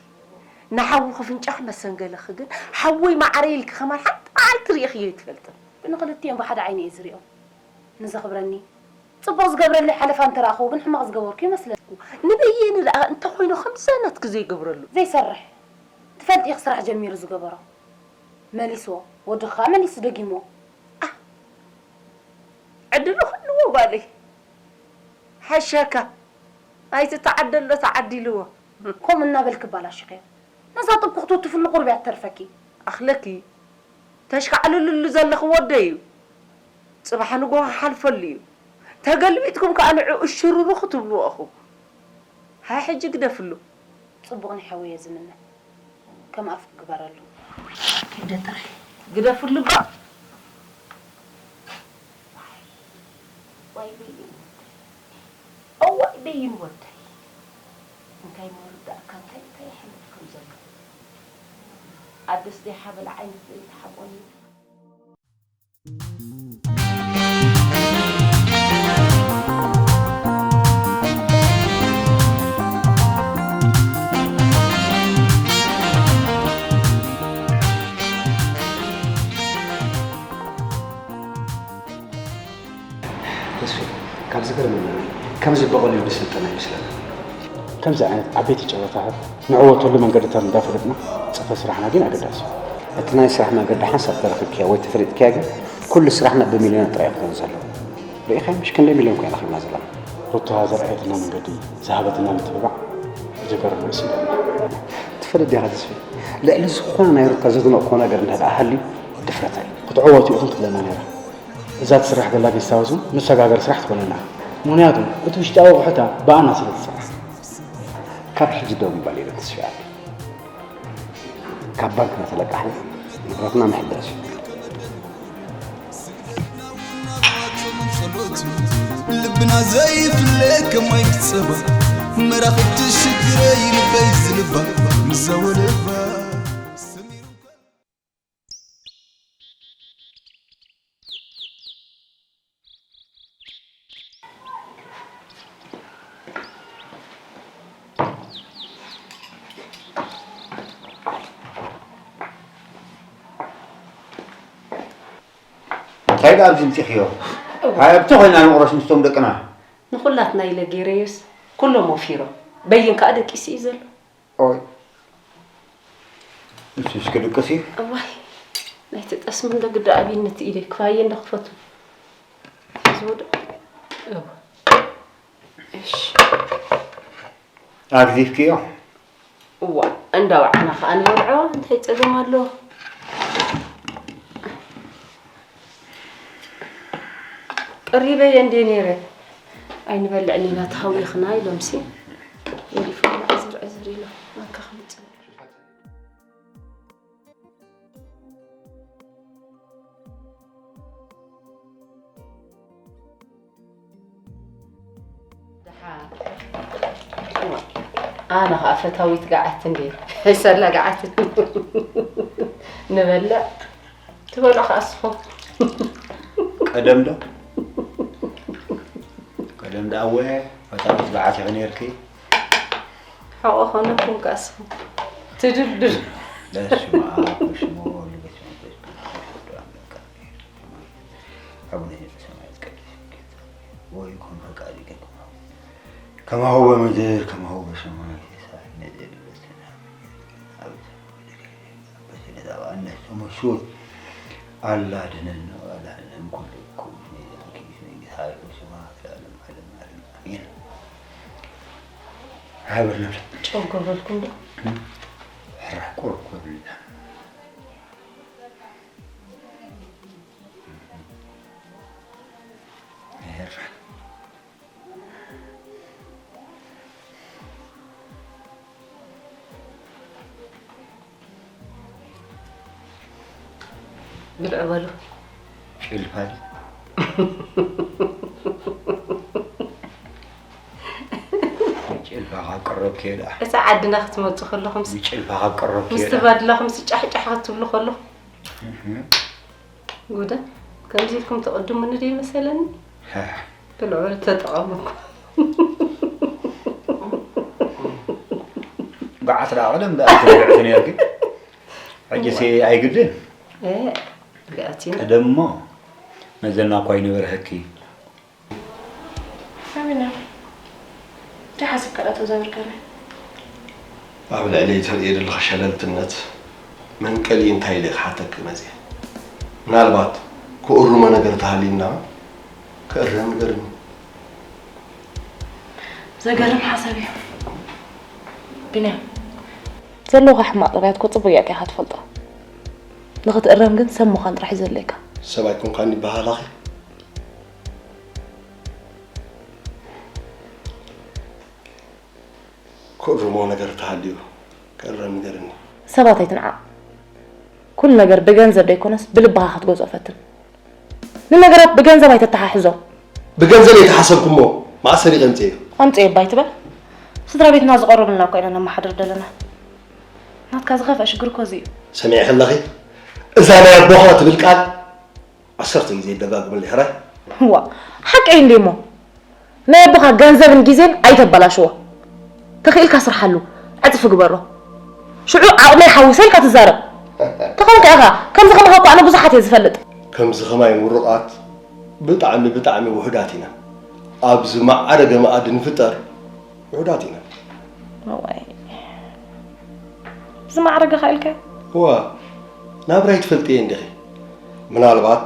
ንሓዊ ክፍንጫሕ መሰንገለኺ ግን፣ ሓወይ መዓረይ ኢልኪ ከማን ሓንቲ መዓልቲ ርኢኽዮ ኣይትፈልጥን። ንኽልቲኦም ብሓደ ዓይነ እየ ዝሪኦም። ንዘኽብረኒ፣ ጽቡቕ ዝገብረለይ ሓለፋ እንተ ረኣኽዎ ግን ሕማቕ ዝገበርኩ ይመስለኒ። ንበየነ ደኣ እንተኾይኑ ከምዚ ናትኪ ዘይገብረሉ? ዘይሰርሕ። ትፈልጢ ኢኺ ስራሕ ጀሚሩ ዝገበሮ። መሊስዎ። ወዲ ኸኣ መሊሱ ደጊምዎ። ኣህ! ዕድሉ ክህልዎ ጓለይ። ሓሸካ። ኣይትተዓደሎ ተዓዲልዎ። ከምኡ እናበልኪ ኣባላሺኽዮ። ነዛ ጥብቂ ክትውትፍሉ ቁሩብ እያ ትተርፈኪ። ኣኽለኪ። ተሽካዕልልሉ ዘለኺ ወደይ እዩ። ጽባሕ ንግሆ ክሓልፈሉ እዩ። ተገልቢጥኩም ከኣ ንዕኡ እሽሩሩ ክትብልዎ ኢኹም። ሃይ ሕጂ ግደፍሉ። ጽቡቕ ናይ ሓወይ እየ ዝምነ። ከም ኣፍ ግበረሉ። ኪደ ጥራይ ግደፍሉ እባ። ዋይ በይን ወደይ። እዋይ በይን ወደይ። እንታይ ምርዳእካ፣ እንታይ፣ እንታይ ይሓልፍ ከም ዘሎ። ኣደስ ዘይሓበላ ዓይነት ዘይተሓቆኒ። ተስፌ፣ ካብ ዝገርመና፣ ከምዚ ብቐሊሉ ዝስልጠን ኣይመስለናን። ከምዚ ዓይነት ዓበይቲ ጨረታታት ንዕወተሉ መንገድታት እንዳፈለጥና፣ ጽፈት ስራሕና ግን ኣገዳሲ እዩ። እቲ ናይ ስራሕ መንገዲ ሓንሳብ ተረኺብክያ ወይ ተፈሊጥክያ ግን፣ ኩሉ ስራሕና ብሚልዮናት ጥራይ እዩ ክኾን ዘለዎ። ርኢኻዮ ምሽ ክንደይ ሚልዮን እኮ ኢና ረኺብና ዘለና። ሩታ ዘርኣየትና መንገዲ፣ ዝሃበትና ምትብባዕ፣ ዘገርም ርእሲ ኣለና። ትፈልጥ ዲኻ ተስፌ፣ ልዕሊ ዝኾነ ናይ ሩታ ዘድነቕኩዎ ነገር እንተ ደኣ ሃልዩ፣ ድፍረታ እዩ። ክትዕወቱ ኢኹም ክትብለና ነይራ። እዛ ትስራሕ ዘላ ጌስት ሃውስ እውን መሰጋገሪ ስራሕ ትኾነና። ምኽንያቱ እቲ ውሽጣዊ ኣቑሑታ ብኣና ስለ ትስራሕ። ካብ ሕጂ ደው ምባል የለን ተስፍኣለይ። ካብ ባንክና ተለቃሕና ንብረትና ምሕዳስ እዩ። ልብና ዘይፍለ ከማይ ክጸባ መራኽብቲ ሽግረይ ልበይ ዝልባ ምዘወለባ ሰሚሩ እንታይ ደኣ ኣብዚ ምጺኽዮ? እወ። ሃይ፣ ኣብቲ ኮይና ንቑረስ ምስቶም ደቅና። ንኹላትና ኢለ ገይረዮስ፣ ኩሎም ወፊሮም። በይን ከኣ ደቂሱ እዩ ዘሎ። ኦይ። ንሱ እስከ ድቅስ እዩ። እዋይ፣ ናይቲ ጠስሚ እንዶ ግዳ ኣብይነት ኢለ ክፋየ እንዶ ክፈቱ። ሒዝዎ ዶ? እወ። እሺ። ኣግዚፍክዮ? እዋ፣ እንዳ ወዓና ከኣ ንበልዖ፣ እንታይ ጸገም ኣሎ? ቀሪበየ እንዴ ነይረ፣ ኣይንበልዕን ኢና ተሃዊኽና ኢሎምሲ፣ ገዲፎም ዕዝር ዕዝር ኢሎም፣ ማንካ ክምጽእ። ደሓን። ኣነ ኸኣ ፈታዊት ገዓት እንዴ፣ ሕሰላ ገዓት። ንበልዕ። ትበልዑ ኸኣ እስኹም። ቀደም ዶ? ቀደም ደኣ እወ፣ ፈታዊት ገዓት ኢኺ ነይርኪ። ሕቖ ኾነኩም ከኣ እስኹም። ትድልድል። በስመ አብ ወወልድ ወመንፈስ ቅዱስ አሐዱ አምላክ አሜን። አቡነ ዘበሰማያት ይትቀደስ ስምከ ወይኩን ፈቃድከ ከማሁ በምድር ከማሁ በሰማይ። ሲሳየነ ዘለለዕለትነ ሀበነ ሀበነ አበሰነ ጣባ እነሱ ምሹት አላድነን ነው አላለም ኩሉ እኮ። ዛኪ መንግስት ሀይሉ ስብሐት ለዓለም ዓለም ዓለም አሜን። ሀብር ነብረ ጨው ገበልኩም ዶ? ሕራ ቆርቆር ይላል። ብልዕ በሉ። ጭልፋ ጭልፋ ካብ ቀረብክዮ ደኣ እዛ ዓድና ክትመፁ ከለኹም ጭልፋ ካብ ቀረብክዮ ምስቲ ደኣ ባድላኹም ስጫሕጫሕ ክትብሉ ከለኹም ጉዳ ከምዚ ኢልኩም ተቐድሙኒ ዶ ይመሰለኒ? ብልዑ ተጠቐምኩ። ገዓት ደኣ ቀደም ደኣ ትብልዕቲ ነርኪ ሕጂሲ ኣይግድን ገኣቲና ቀደም እሞ መዘና እኳ ይነበርሀኪ ኣቢና እንታይ ሓሲብካ ዳ ተዛዊርካኒ ኣብ ልዕለይ ተርእየ ዘለኻ ሸለልትነት መንቀሊ እንታይ ኢለ ክሓተኪ መፅየ ምናልባት ክእርሞ ነገር ተሃልዩና ክእረም ንገርኒ ዘገርም ሓሳብ እዩ ቢንያም ዘለውኻ ሕማቕ ጠባያት እኮ ፅቡቅ ጌርካ ኢኻ ትፈልጦ ንኽትእረም ግን ሰብ ምዃን ጥራሕ እዩ ዘድልየካ ሰብ ኣይኮንካን ይበሃላኺ ክእርሞ ነገር ተሃልዩ ክእረም ንገርኒ ሰባት ኣይትንዓቕ ኩሉ ነገር ብገንዘብ ደይኮነስ ብልብኻ ክትገዝኦ ፈትን ንነገራት ብገንዘብ ኣይተተሓሕዞ ብገንዘብ የተሓሰብኩሞ ማእሰር ይቐምፀ እዩ ኣምፀዮ ባይትበል ስድራ ቤትና ዝቐርብልና እኮ ኢና ነመሓድር ዘለና ናትካ ዝኸፍአ ሽግር እኮ እዚ እዩ ሰሚዕኺ ኣለኺ እዛ ናይ ኣቦኻ ትብል ቃል ዓሰርተ ግዜ ይደጋግመለይ ሕራይ ዋ ሓቀይ እንዴ እሞ ናይ ኣቦኻ ገንዘብን ግዜን ኣይተበላሽዎ ተኽኢልካ ስርሓሉ ዕፅፊ ግበሮ ሽዑ ዓቕመይ ሓዊሰ ኢልካ ትዛረብ ተኾንካ ኢኻ ከምዚ ከማኻ እኮ ኣነ ብዙሓት እየ ዝፈልጥ ከምዚ ከማይ ምሩቓት ብጣዕሚ ብጣዕሚ ውሑዳት ኢና ኣብዚ መዓረገ መኣዲ ንፍጠር ውሑዳት ኢና ዝማዕረገ ካ ኢልካ እዋ ናብራይ ትፈልጥየ እንዲኺ ምናልባት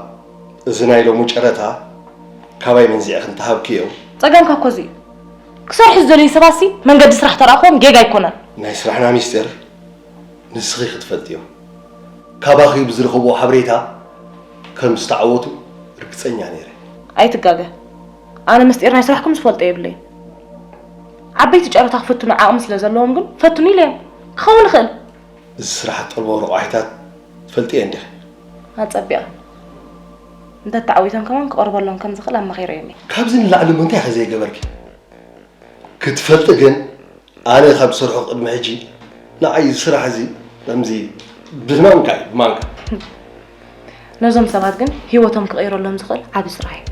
እዚ ናይ ሎሙ ጨረታ ካባይ መንዚዕኺ እንተሃብክዮ ጸገምካ እኮ እዚ እዩ ክሰርሑ ዝደልዩ ሰባት ሲ መንገዲ ስራሕ ተረኣኽዎም ጌጋ ኣይኮነን ናይ ስራሕና ሚስጢር ንስኺ ክትፈልጥዮ ካባኺ ብዝረኸብዎ ሓበሬታ ከም ዝተዓወቱ ርግጸኛ ነይረ ኣይትጋገ ኣነ ምስጢር ናይ ስራሕኩም ዝፈልጦ የብለይን ዓበይቲ ጨረታ ክፍትኑ ዓቕሚ ስለ ዘለዎም ግን ፈትኑ ኢለዮም ክኸውን ይኽእል እዚ ስራሕ ትጠልቦ ረቋሒታት ትፈልጥየ እንዲኺ ኣጸቢቐ እንተተዓዊቶም ከማን ክቐርበሎም ከም ዝኽእል ኣማኺረዮም እየ ካብዚ ንላዕሊ እሞ እንታይ ኢኺ ዘይገበርኪ ክትፈልጢ ግን ኣነ ካብ ዝሰርሖ ቅድሚ ሕጂ ንዓይ እዚ ስራሕ እዚ ከምዚ ብማንካ እዩ ብማንካ ነዞም ሰባት ግን ህይወቶም ክቕይረሎም ዝኽእል ዓቢ ስራሕ እዩ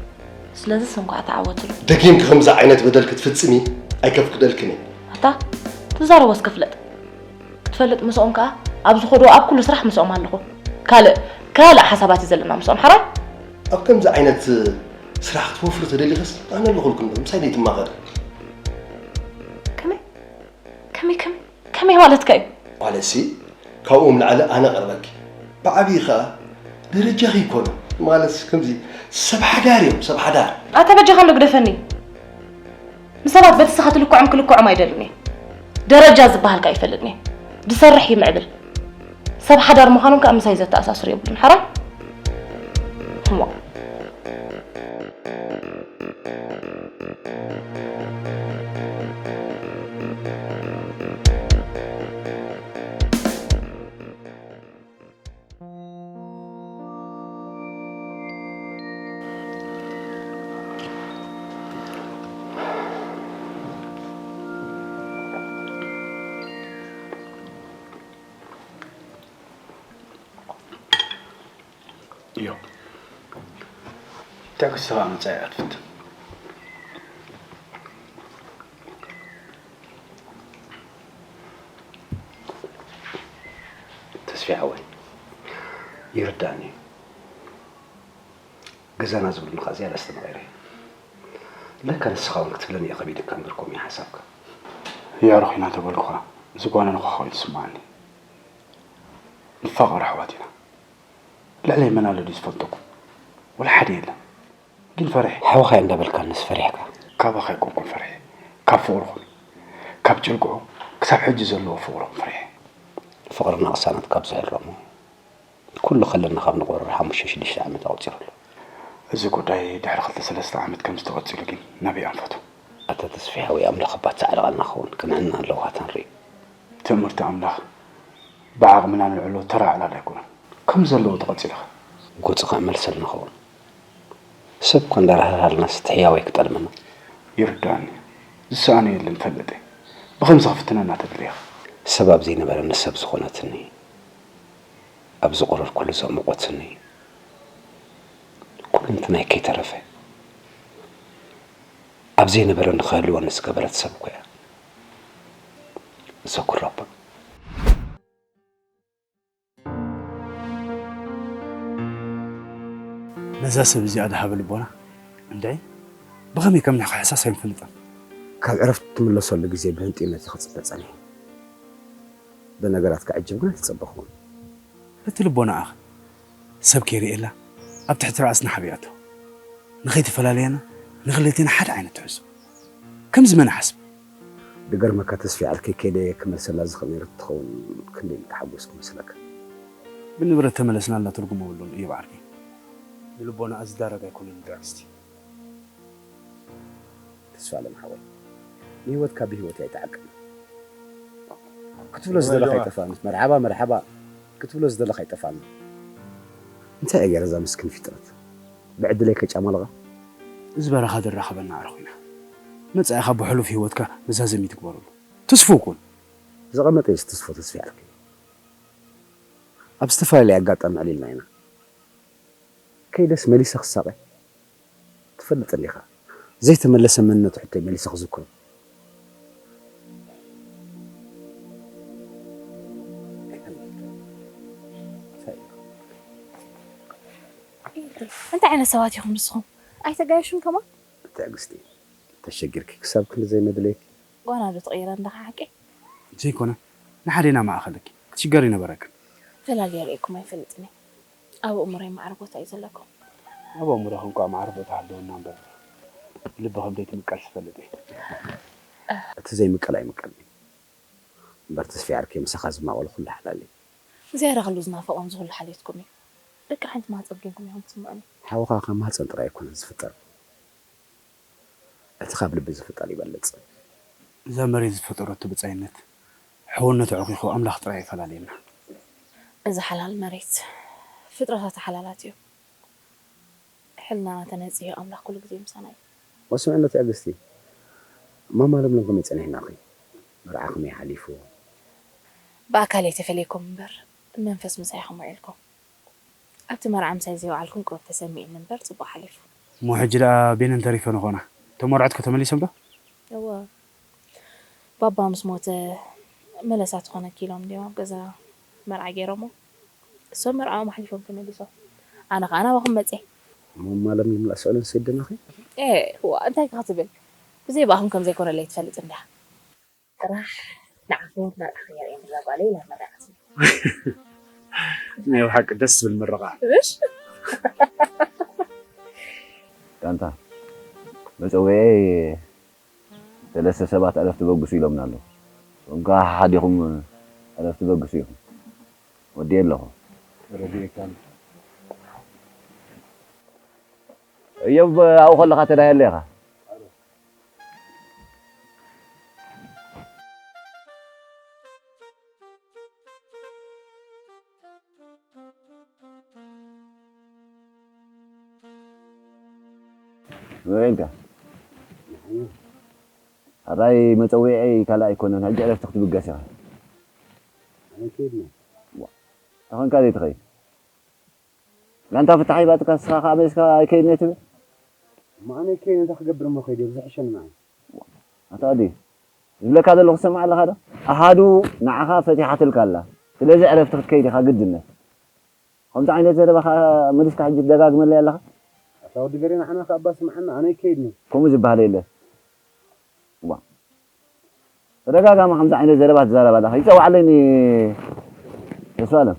ስለዚ ስንኳ ተዓወትሉ ደጊምኪ ከምዚ ዓይነት በደል ክትፍጽሚ ኣይከፍቅደልክን እየ ኣታ ትዛረቦ እስከ ፍለጥ ክትፈልጥ ምስኦም ከኣ ኣብ ዝኸዶ ኣብ ኩሉ ስራሕ ምስኦም ኣለኹ ካልእ ካልእ ሓሳባት እዩ ዘለና ምስኦም ሓራይ ኣብ ከምዚ ዓይነት ስራሕ ክትወፍሪ ተደሊኽስ ኣነ ኣለኹልኩም ዶ ምሳይ ዘይትማኸሪ ከመይ ከመይ ከመይ ከመይ ማለትካ እዩ ማለትሲ ካብኦም ላዕሊ ኣነ ቀርበኪ ብዓብዪ ኸኣ ደረጃኺ ይኮኑ ማለትስ ከምዚ ሰብ ሓዳር እዮም ሰብ ሓዳር ኣታ በጃኻ እንዶ ግደፈኒ ንሰባት በቲ ስኻ ትልክዖም ክልክዖም ኣይደልን እየ ደረጃ ዝበሃል ከኣ ይፈልጥን እየ ዝሰርሕ ይምዕብል ሰብ ሓዳር ምዃኖም ከኣ ምሳይ ዘተኣሳስር የብሉን ሓራይ ሕሞቕ እዮ እንታይ ክስኻ ምጻይ ኣትፍት ሓወይ፣ ይርዳእኒ እዩ። ገዛና ዝብሉኒ ከዓ ዝያዳ ኣስተማቒረ። ለካ ንስኻ እውን ክትብለኒ እየ ከቢድካ እምበር፣ ከምኡ እዩ ሓሳብካ። የዕሩኽ ኢና ተበልኩኻ፣ ዝጓነንኩኻ ኮይኑ ይስምዓኒ። ንፋቐር ኣሕዋት ኢና። ልዕለይ መን ኣሎ ድዩ ዝፈልጠኩም? ወላ ሓደ የለን። ግን ፈሪሐ። ሓውኻ እንዳበልካንስ ፈሪሕካ? ካባኻ ኣይኮንኩን ፈሪሐ። ካብ ፍቕርኹም። ካብ ጭልግዑ ክሳብ ሕጂ ዘለዎ ፍቕርኹም ፈሪሐ። ፍቕርና ቅሳነት ካብ ዝሕረሞ ኩሉ ከለና ካብ ንቑረር ሓሙሽተ ሽዱሽተ ዓመት ኣቑጺሩ ኣሎ። እዚ ጉዳይ ድሕሪ ክልተ ሰለስተ ዓመት ከም ዝተቐጺሉ ግን ናበይ ኣንፈቱ? ኣታ ተስፊ ሓወይ፣ ኣምላኽ እባ ጻዕርቓልና ክኸውን፣ ክንዕና ኣለዎ፣ ኣታ ንርኢ። ትእምርቲ ኣምላኽ ብዓቕምና ንልዕሎ ተራ ዕላል ኣይኮነን። ከም ዘለዎ ተቐጺልኻ። ጎጽኻ መልሰልና ክኸውን። ሰብ እኳ እንዳራህራሃልናስ እቲ ህያወይ ክጠልመና። ይርዳእኒ። ዝሰኣኖ የለን፣ ፈልጥ እየ። ብኸምዚ ክፍትነና ተደሊኻ። ሰብ ኣብ ዘይነበረኒ ሰብ ዝኾነትኒ፣ ኣብ ዝቑረርኩሉ ዘሞቖትኒ፣ ኩሉ እንትናይ ከይተረፈ ኣብ ዘይነበረኒ ክህልወኒ ዝገበረት ሰብ እኮ እያ። ዘኩራባ። ነዛ ሰብ እዚኣ ደሃበ ልቦና እንድዒ ብኸመይ ከም ንሕክሕሳስ ኣይንፈልጥን። ካብ ዕረፍቲ ትምለሰሉ ግዜ ብህንጥዩነት እየ ክጽበ ጸኒሐ። ብነገራት ክዕጅብ ግን ኣይተጸበኹን። እቲ ልቦናኣኸ ሰብ ከይርእየላ ኣብ ትሕቲ ራእስና ሓቢኣቶ ንኸይተፈላለየና ንኽልቴና ሓደ ዓይነት ትሕዞ ከምዚ መን ሓስብ። ድገርመካ ተስፊ ዓርከይ ከይደ ክመልሰላ ዝኽእል ነይረ ትኸውን ክንደይ ምተሓጎስኩ መስለካ። ብንብረት ተመለስናላ ትርጉም የብሉን እዩ ዓርከይ። ንልቦናኣ ዝዳረግ ኣይኮነን ትዕግስቲ። ተስፋ ኣለም ሓወይ ንህይወትካ ብህይወት ኣይትዓቅብ ክትብሎ ዝደለኻ ኣይጠፋእን። መርሓባ መርሓባ ክትብሎ ዝደለኻ ኣይጠፋእን። እንታይ እየ ገይረ እዛ ምስኪን ፊጥረት ብዕድለይ ከጫማልቓ? እዚ በረኻ ድራኸበና ኣዕሩኽ ኢና። መጻኢኻ ብሕሉፍ ህይወትካ መዛዘሚ ትግበረሉ። ትስፉው ኩን። ዝቐመጠ እዩ ዝትስፎ ተስፋ ያልከኝ። ኣብ ዝተፈላለየ ኣጋጣሚ ዕሊልና ኢና። ከይደስ መሊሰ ክሳቐ ትፈልጥ እንዲኻ። ዘይተመለሰ መንነቱ ሕቶይ መሊሰ ክዝክሮ። እንታይ ዓይነት ሰባት ኢኹም ንስኹም? ኣይተጋየሹን ከማን? ትዕግስቲ፣ ተሸጊርኪ ክሳብ ክንዲ ዘይመድለየኪ። ጓና ዶ ተቐይረ እንዳ ሓቂ? ዘይኮነ፣ ንሓደ ኢና ማእኸለኪ ክትሽገር ይነበረክን። ፈላልየ ርእየኩም ኣይፈልጥን እየ። ኣብ ኣእምሮይ ማዕረ ቦታ እዩ ዘለኩም። ኣብ ኣእምሮኺ እንኳ ማዕረ ቦታ ሃለወና እምበር ልቢ ከም ዘይትምቀል ዝፈልጥ እየ። እቲ ዘይምቀል ኣይምቀልን እዩ እምበር ተስፊ ዓርከይ ምሳኻ ዝማቐሉ ኩሉ ሓላል እዩ። ዝያዳ ክሉ ዝናፈቖም ዝኹሉ ሓልዮትኩም እዩ። ደቂ ሓንቲ ማህፀን ኮይንኩም ኢኹም ትስምዑኒ። ሓውኻ ካብ ማህፀን ጥራይ ኣይኮነን ዝፍጠር፣ እቲ ካብ ልቢ ዝፍጠር ይበልፅ። እዛ መሬት ዝፈጠረቶ ብፃይነት ሕውነቱ ኣዕኺኹ ኣምላኽ ጥራይ እዩ ፈላልየና። እዛ ሓላል መሬት ፍጥረታታ ሓላላት እዮም። ሕልናና ተነፂሁ ኣምላኽ ኩሉ ግዜ ምሳና እዩ። ወስምዕነት ትዕግስቲ፣ ማማ ለምለም ከመይ ፀኒሕናኺ? መርዓ ከመይ ሓሊፉ? ብኣካል ኣይተፈለይኩም እምበር ብመንፈስ ምሳይ ኢኹም ውዒልኩም። ኣብቲ መርዓ ምሳይ ዘይወዓልኩም ቅሩብ ተሰሚዕኒ እምበር ፅቡቕ ሓሊፉ። እሞ ሕጂ ደኣ ቤነን ተሪፈን ኾና? እቶም መርዑት ከ ተመሊሶም ዶ? እወ ባባ ምስ ሞተ መለሳ ትኾነኪ ኢሎም ድዮም ኣብ ገዛ መርዓ ገይሮሞ? እሶም መርዓኦም ኣሕሊፎም ተመሊሶም። ኣነ ኸዓ ናባኹም መፅየ። እሞ ማለም ንምልኣስ ዕለን ሰይደናኺ? ኤ ዋእ እንታይ ከ ክትብል? ብዘይ ብኣኹም ከም ዘይኮነለይ ትፈልጥ እንድያ። ጥራሕ ንዓኹም መርዓኺ የርእየኒ እዛ ጓለይ ኢላ መረቐትኒ። ናይ ብሓቂ ደስ ዝብል ምርቓ። እሽ ጋንታ መፀውዒየይ ሰለስተ ሰባት ዕረፍቲ በግሱ ኢሎምና ኣለዉ። እዞም ከዓ ሓሓዲኹም ዕረፍቲ በግሱ ኢኹም። ወዲኤ ኣለኹ። እዮብ ኣብኡ ከለኻ ተዳየለ ኢኻ። ወይንካ ኣራይ መፀዊዐይ ካልእ ኣይኮነን። ሕጂ ዕረፍቲ ክትብገስ ኢኻ። ኣነ ከይድና። ዋ፣ ተኾንካ ዘይትኸይድ። ጋንታ ፍታሕ ሂባትካ ንስኻ ከኣ መሊስካ ኣይከይድን እየ ትብል? እሞ ኣነ ከይደ እንታይ ክገብር እሞ ከይደ ዝሕሸኒ ንዓይ። ኣታ ወዲ ዝብለካ ዘለኹ ትሰምዕ ኣለኻ ዶ? ኣሃዱ ንዓኻ ፈቲሓትልካ ኣላ። ስለዚ ዕረፍቲ ክትከይድ ኢኻ ግድነት። ከምዚ ዓይነት ዘረባ ኸዓ መሊስካ ሕጂ ትደጋግመለይ ኣለኻ። ኣታ ወዲ ገሬ፣ ንዓና ከኣ እባ ስምዓና፣ ኣነ ኣይከይድን። ከምኡ ዝበሃል የለ። ዋ። ተደጋጋሚ ከምዚ ዓይነት ዘረባ ትዛረብ ኣለኻ። ይጸዋዓለይ ኒ ተስፋለም።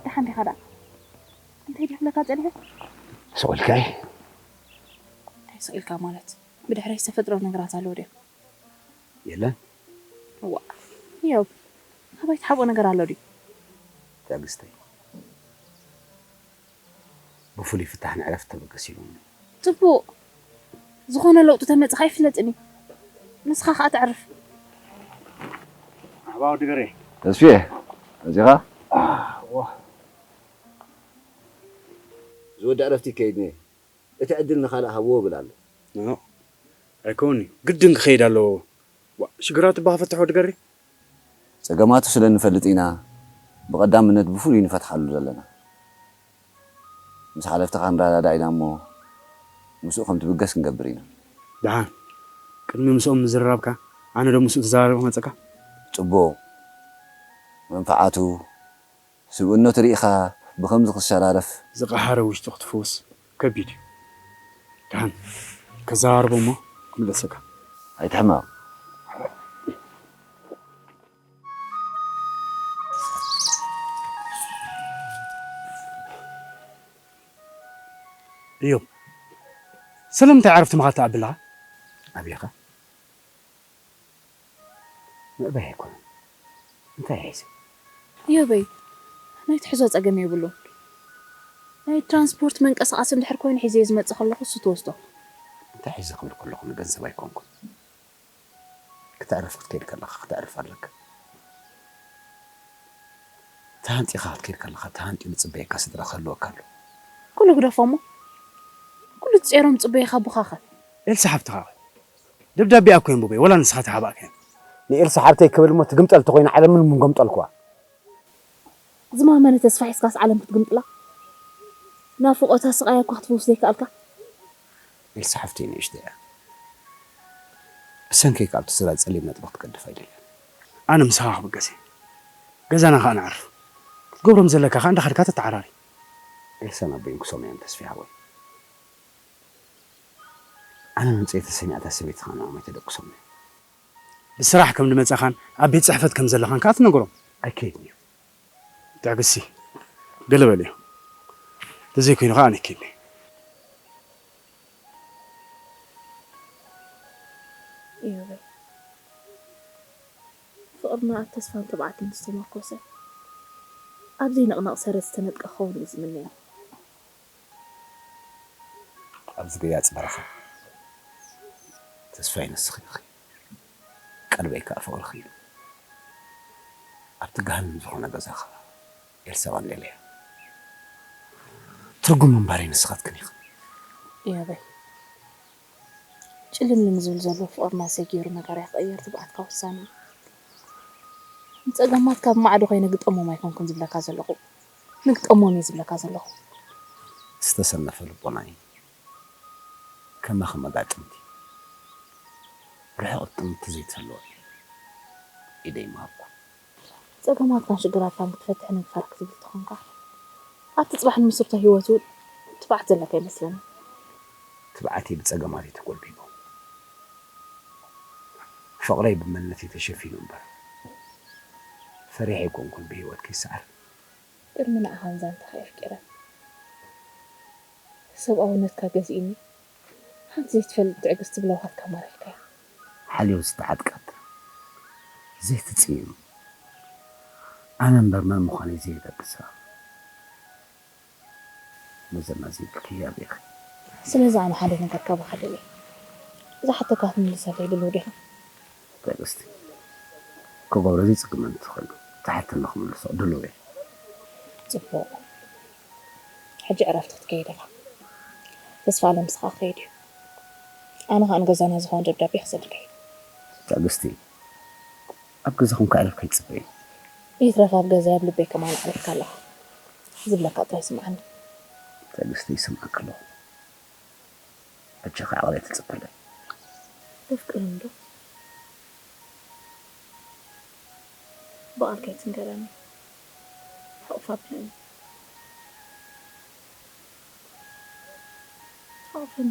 ደሓን ዲኻ ደኣ? እንታይ ድየ ክብለካ ጸኒሐ? ስቕ ኢልካይ? እንታይ ስቕ ኢልካ ማለት? ብድሕረይ ዝተፈጥሮ ነገራት ኣለዉ ድዮም? የለን። እዋ፣ እዮብ፣ ካባይ ትሓብኦ ነገር ኣሎ ድዩ? ትዕግስተይ፣ ብፍሉይ ፍታሕን ዕረፍቲ ተበገስ ኢሎምኒ። ጽቡቕ። ዝኾነ ለውጢ ተመጽኻ ኣይፍለጥን እዩ። ንስኻ ኸኣ ተዕርፍ። መርሓባ ወዲ ገሬ። ተስፍየ፣ መጺኻ? ኣዋ። ዝወዲ ዕረፍቲ ይከይድ ነየ። እቲ ዕድል ንኻልእ ሃብዎ እብል ኣሎ። ኖ፣ ኣይከውን'ዩ። ግድን ክኸይድ ኣለዎ። ዋ፣ ሽግራት እባ ክፈትሕ ወዲ ገሬ። ጸገማቱ ስለ እንፈልጥ ኢና ብቐዳምነት ብፍሉይ ንፈትሓሉ ዘለና። ምስ ሓለፍትኻ ንረዳዳእ ኢና እሞ ምስኡ ከም ትብገስ ክንገብር ኢና። ደሓን፣ ቅድሚ ምስኦም ምዝርራብካ፣ ኣነ ዶ ምስኡ ተዘራሪበ ክመጸካ? ጽቡቕ። መንፍዓቱ፣ ስብእነቱ ርኢኻ ብኸምዚ ክሸራረፍ? ዝቐሃረ ውሽጡ ክትፍውስ ከቢድ እዩ። ደሓን፣ ከዘራርቦ እሞ ክምለሰካ። ኣይትሕመቕ። እዮብ፣ ስለምንታይ ዕረፍቲ ምኻድ ትኣቢ ኣለኻ? ኣበይኻ? ምእባይ ኣይኮነን። እንታይ ሒዘ? እዮበይ፣ ናይ ትሕዞ ጸገም የብሉን። ናይ ትራንስፖርት መንቀሳቐሲ እንድሕር ኮይኑ ሒዘዮ ዝመጽእ ከለኹ እሱ ትወስዶ። እንታይ ሒዘ ክብል ከለኹ ንገንዘብ ኣይኮንኩን። ክተዕርፍ ክትከይድ ከለኻ ክተዕርፍ ኣለካ። ተሃንጢኻ ክትከይድ ከለኻ ተሃንጢ ዝጽበየካ ስድራ ክህልወካ ኣሎ። ኩሉ ግደፎ እሞ፣ ኩሉ ትጼሮም ዝጽበየካ ኣቦኻኸ? ኤልሳ ሓፍትኻ ደብዳቤኣ እኮ የንብበ፣ ወላ ንስኻ ተሓባእካዮ። ንኤልሳ ሓብተይ ክብል እሞ ትግምጠል ተኾይና ዓለም ምን ምንጎምጠልኩዋ። ዝማመነ ተስፋ ሒዝካስ ዓለም ክትግምጥላ? ናፍቖታ ስቓያ እኳ ክትፍውስ ዘይከኣልካ? ኤልሳ ሓፍተይ ንእሽተይ እያ። ብሰንከይ ካብ እቲ ስራ ጸሊም ነጥቢ ክትገድፍ ኣይደልን። ኣነ ምሳኻ ክብገስ እየ። ገዛና ከኣ ንዓርፍ። ክትገብሮም ዘለካ ከኣ እንዳኸድካ ተተዓራሪ። ኤልሳን ኣቦይን ክሰምዑ እዮም ተስፋ ሓወይ። ኣነ ምምፀይ ተሰሚዓ እታ ሰበይቲ ከኣ ንዕኦም ኣይተደቅሶም እያ። ብስራሕ ከም ዝመጻኻን ኣብ ቤት ጽሕፈት ከም ዘለኻን ከኣ ትነግሮም። ኣይከይድን እዩ። ትዕግስቲ፣ ገለ በልዮ። ተዘይኮይኑ ከኣ ኣነ ይከይድኒ። እዮበይ፣ ፍቕርና ኣብ ተስፋን ትብዓትን ዝተመርኮሰ፣ ኣብ ዘይንቕነቕ ሰረት ዝተነድቀ ክኸውን እዩ ዝምነዮ። ኣብዚ ገያጽ በረኻ ተስፋይ ንስኺ ኢኺ፣ ቀልበይ ከኣ ፍቕርኺ እዩ። ኣብቲ ገሃነም ዝኾነ ገዛኻ ኤልሳ ባንዴላ እያ። ትርጉም ምንባረይ ንስኻትክን ኢኽን። እዮበይ፣ ጭልምልም ዝብል ዘሎ ፍቕርና ሰጊሩ መጋርያ ክቕይር ትብዓትካ ውሳነ እዩ። ንጸገማትካ ብማዕዶ ኮይነ ግጠሞም ኣይኮንኩን ዝብለካ ዘለኹ፣ ንግጠሞም እየ ዝብለካ ዘለኹ። ዝተሰነፈ ልቦና እዩ። ከማኺ መጋጥምቲ ርሑቕ ጥምቲ ዘይትህልዎ እዩ። ኢደይ ምሃብኩ። ጸገማትካን ሽግራትካን ክትፈትሕ ንግፋር ክትብል ተኾንካ፣ ኣብቲ ጽባሕ ንምስርቶ ህይወት እውን ትብዓት ዘለካ ይመስለኒ። ትብዓተይ ብጸገማት እዩ ተጎልቢቡ። ፍቕረይ ብመንነተይ ተሸፊኑ እምበር፣ ፈሪሐ ኣይኮንኩን ብህይወት ከይሰዓር። ቅድሚ ንዓኻን ዛንታኻ የፍቂረ። ሰብኣውነትካ ገዚእኒ፣ ሓንቲ ዘይትፈልጥ ትዕግስቲ ብለውሃትካ ማሪኽካያ። ሓልዮት ዝተዓጥቀት፣ ዘይትጽይም፣ ኣነ እምበር መን ምዃነይ ዘይተቅሳ፣ መዘና ዘይብልኪ ህያብ ኢኺ። ስለዚ ኣነ ሓደ ነገር ካባኻ ደልየ። ዝሓተካ ክትምልሰለይ ድሉው ዲኻ? ትዕግስቲ፣ ክገብሮ ዘይጽግመኒ እንተኾይኑ፣ ትሓተኒ ክምልሶ ድሉው እየ። ጽቡቕ። ሕጂ ዕረፍቲ ክትከይድ ኢኻ። ተስፋ ኣለም ምሳኻ ክኸይድ እዩ። ኣነ ኸኣ ንገዛና ዝኾነ ደብዳቤ ክሰደልካ እየ። ትዕግስቲ፣ ኣብ ገዛኹም ከዕርፍ ከይትጽበይ። ይትረፍ ኣብ ገዛይ ኣብ ልበይ ከማን ኣዕሪፍካ ኣለኻ። ዝብለካ ጥራይ ስምዓኒ። ትዕግስቲ፣ ይሰምዓካ ኣለኹ። በጃኻ ዓቕለይ ትጽበለይ። ተፍቅረኒ ዶ? ብቓል ከይትንገረኒ። ሕቑፍ ኣብለኒ። ሕቑፈኒ።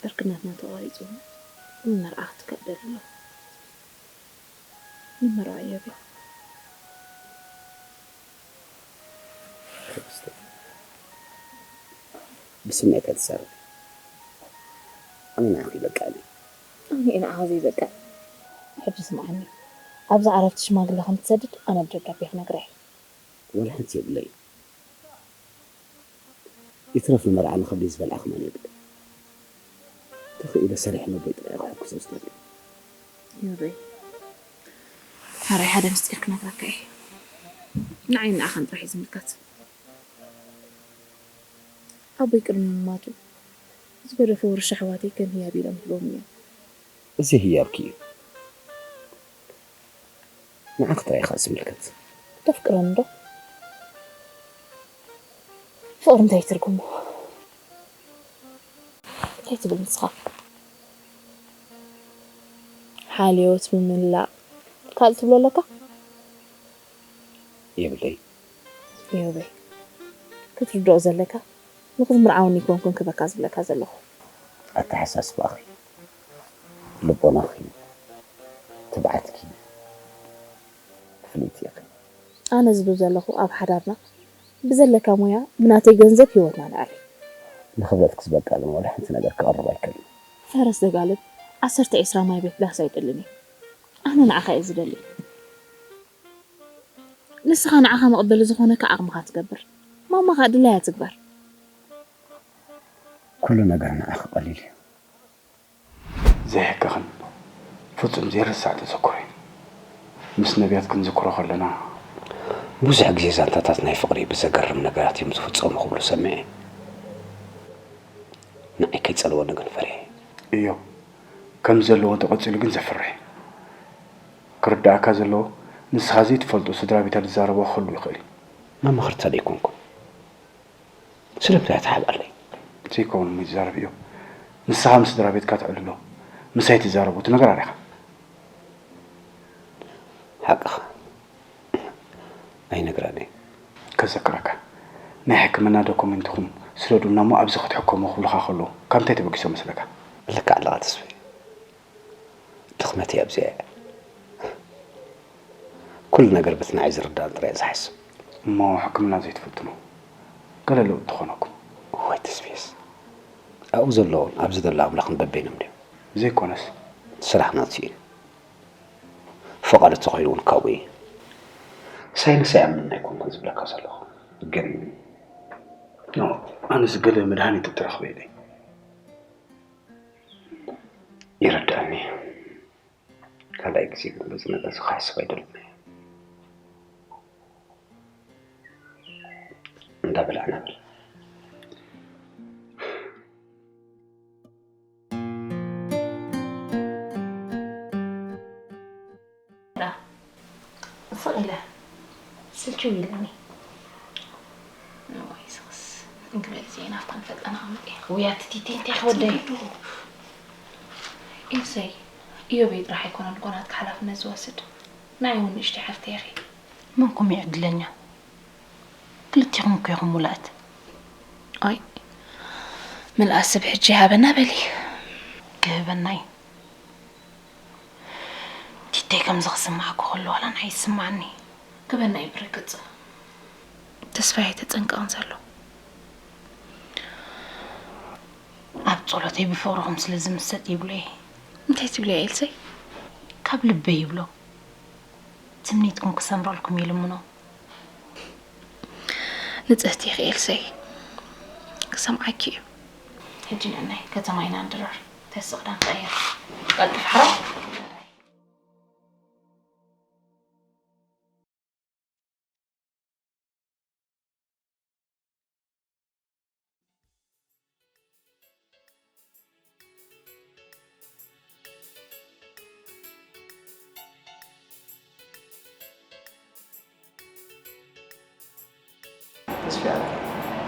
ዕርክነትና ተቋሪጹ ንመርዓ ክትከደሉ ኣሎ። ንመርዓ እዮቤ። ትዕግስቲ፣ ብስምዒት ኣይትዛረቢ። ኣነ ንዓኺ ይበቅዓኒ። ኣነ ንዓኻ ዘይበቅዕ። ሕጂ ስምዓኒ። ኣብዛ ዕረፍቲ ሽማግለ ከም ትሰድድ ኣነ ብደብዳቤ ክነግራ እየ። ዋላ ሓንቲ የብለይን። ይትረፍ ንመርዓ ንኸብደይ ዝበልዓ ከማን የብለይን። ተኽኢለ ሰሪሐ ነቦይ ጥራይ ክሕግዞ ዝደሊ። እዮበይ፣ ሕራይ ሓደ ምስጢር ክነግረካ እየ። ንዓይን ንዓኻን ጥራሕ እዩ ዝምልከት። ኣቦይ ቅድሚ ምማቱ ዝገደፎ ውርሻ ኣሕዋተይ ከም ህያብ ኢሎም ሂቦም እዮም። እዚ ህያብኪ እዩ። ንዓኺ ጥራይ ኢኻ ዝምልከት። ተፍቅረኒ ዶ? ፍቕሪ እንታይ እዩ ትርጉሙ? እንታይ ትብል ንስኻ? ሓልዮት፣ ምምላቕ፣ ካልእ ትብሎ ኣለካ? የብለይ። እዮበይ፣ ክትርድኦ ዘለካ፣ ንኽትምርዓውኒ ኣይኮንኩን ክበካ ዝብለካ ዘለኹ። ኣተሓሳስባኺ፣ ልቦናኺ፣ ትብዓትኪ ፍልይቲ ኢኺ። ኣነ ዝብል ዘለኹ ኣብ ሓዳርና ብዘለካ ሞያ ብናተይ ገንዘብ ህይወትና ንዕሪ። ንኽብረትኪ ዝበቅዕ ግን ዋላ ሓንቲ ነገር ክቕርብ ኣይክእልን። ፈረስ ዘጋልብ ዓሰርተ ዒስራ ማይ ቤት ዳህሳ ኣይደልን እዩ። ኣነ ንዓኻ እየ ዝደሊ። ንስኻ ንዓኻ መቐበሊ ዝኾነካ ዓቕምኻ ትገብር። ማማ ኸኣ ድላያ ትግበር። ኩሉ ነገር ንዓኺ ቀሊል እዩ። ዘይሕከኽን ፍጹም ዘይርሳዕ ተዘክሮ እዩ። ምስ ነቢያት ክንዝክሮ ከለና፣ ብዙሕ ግዜ ዛንታታት ናይ ፍቕሪ ብዘገርም ነገራት እዮም ዝፍጸሙ ክብሉ ሰሚዐ። ንዓይ ከይጸልወኒ ግን ፈሪሐ። እዮብ፣ ከም ዘለዎ እንተቐጺሉ ግን ዘፍርሕ። ክርድኣካ ዘለዎ፣ ንስኻ ዘይትፈልጦ ስድራ ቤታ ዝዛረቦ ክህሉ ይኽእል እዩ። መማኽርታ ዶ ኣይኮንኩን? ስለምንታይ ትሓብኣለይ? ዘይከውን እሞ ይዛረብ እዩ። ንስኻ ምስ ስድራ ቤትካ ተዕልሎ፣ ምሳይ ትዛረቡ፣ እቲ ነገር ኣሪኻ። ሓቅኻ። ኣይነግራን እየ። ከዘክረካ፣ ናይ ሕክምና ዶኩሜንትኹም ስደዱልና እሞ ኣብዚ ክትሕከሙ ክብሉኻ ከለዉ፣ ካብ እንታይ ተበጊሶም መስለካ? ልክዕ ኣለኻ ተስፋይ። ድኽመተይ ኣብዚኣ እያ። ኩሉ ነገር በቲ ንዓይ ዝርዳእኒ ጥራይ እየ ዝሓስብ። እሞ ሕክምና ዘይትፈትኑ? ገለ ለውጢ ተኾነኩም? እዋይ ተስፌስ፣ ኣብኡ ዘለውን ኣብዚ ዘሎ ኣምላኽን በበይኖም ድዮም? ዘይኮነስ? ስራሕ ናቱ እዩ። ፍቓዱ ተኾይኑ እውን ካብኡ እዩ። ሳይንስ ኣይኣምንን ኣይኮንኩን ዝብለካ ዘለኹ። ግን፣ ኖ፣ ኣነስ ገለ መድሃኒት እተረኽበ ኢለ። ይርድኣኒ። ካልኣይ ግዜ ግን በዚ ነገር እዚ ክሓስብ ኣይደልን እየ። እንዳ በላዕና በል። ስቕ ኢለ ስልችው ኢሉኒ። እዋይ፣ ስኽስ እንክበል እዚኤ ናብታ ንፈልጠን ኣቐሚጠ። ውይ፣ ኣቲ ቲቲ፣ እንታይ ክወደይ? ስንክዶ። ኢልሰይ፣ ኢዮበይ ጥራሕ ኣይኮነን እኮ ናትካ ሓላፍነት ዝወስድ። ንዓይ እውን ንእሽተይ ሓፍተይ ኢኺ። መንኩም እዩ ዕድለኛ። ክልቲኹም እኮ ኢኹም ሙሉኣት። ኣይ፣ ምልኣት ሰብ ሕጂ ይሃበና በሊ። ክህበና እዩ። ቲተይ ከምዚ ክስምዓኪ ከሎ ዋላ ንዓይ ይስምዓኒ። ክበና እዩ ብርግጽ። ተስፋይ ኣይተጸንቀቕን ዘሎ። ኣብ ጸሎተይ ብፍቕርኹም ስለ ዝምሰጥ ይብሎ እየ። እንታይ ትብልያ ኤልሰይ? ካብ ልበይ ይብሎ። ትምኒትኩም ክሰምረልኩም ይልምኖ። ንጽህቲ ኢኺ ኤልሰይ። ክሰምዓኪ እዩ። ሕጂ ንዕናይ ከተማ ኢና ንድረር። ተስእ ክዳን ቀይር። ቀልጥፍ ሓራይ።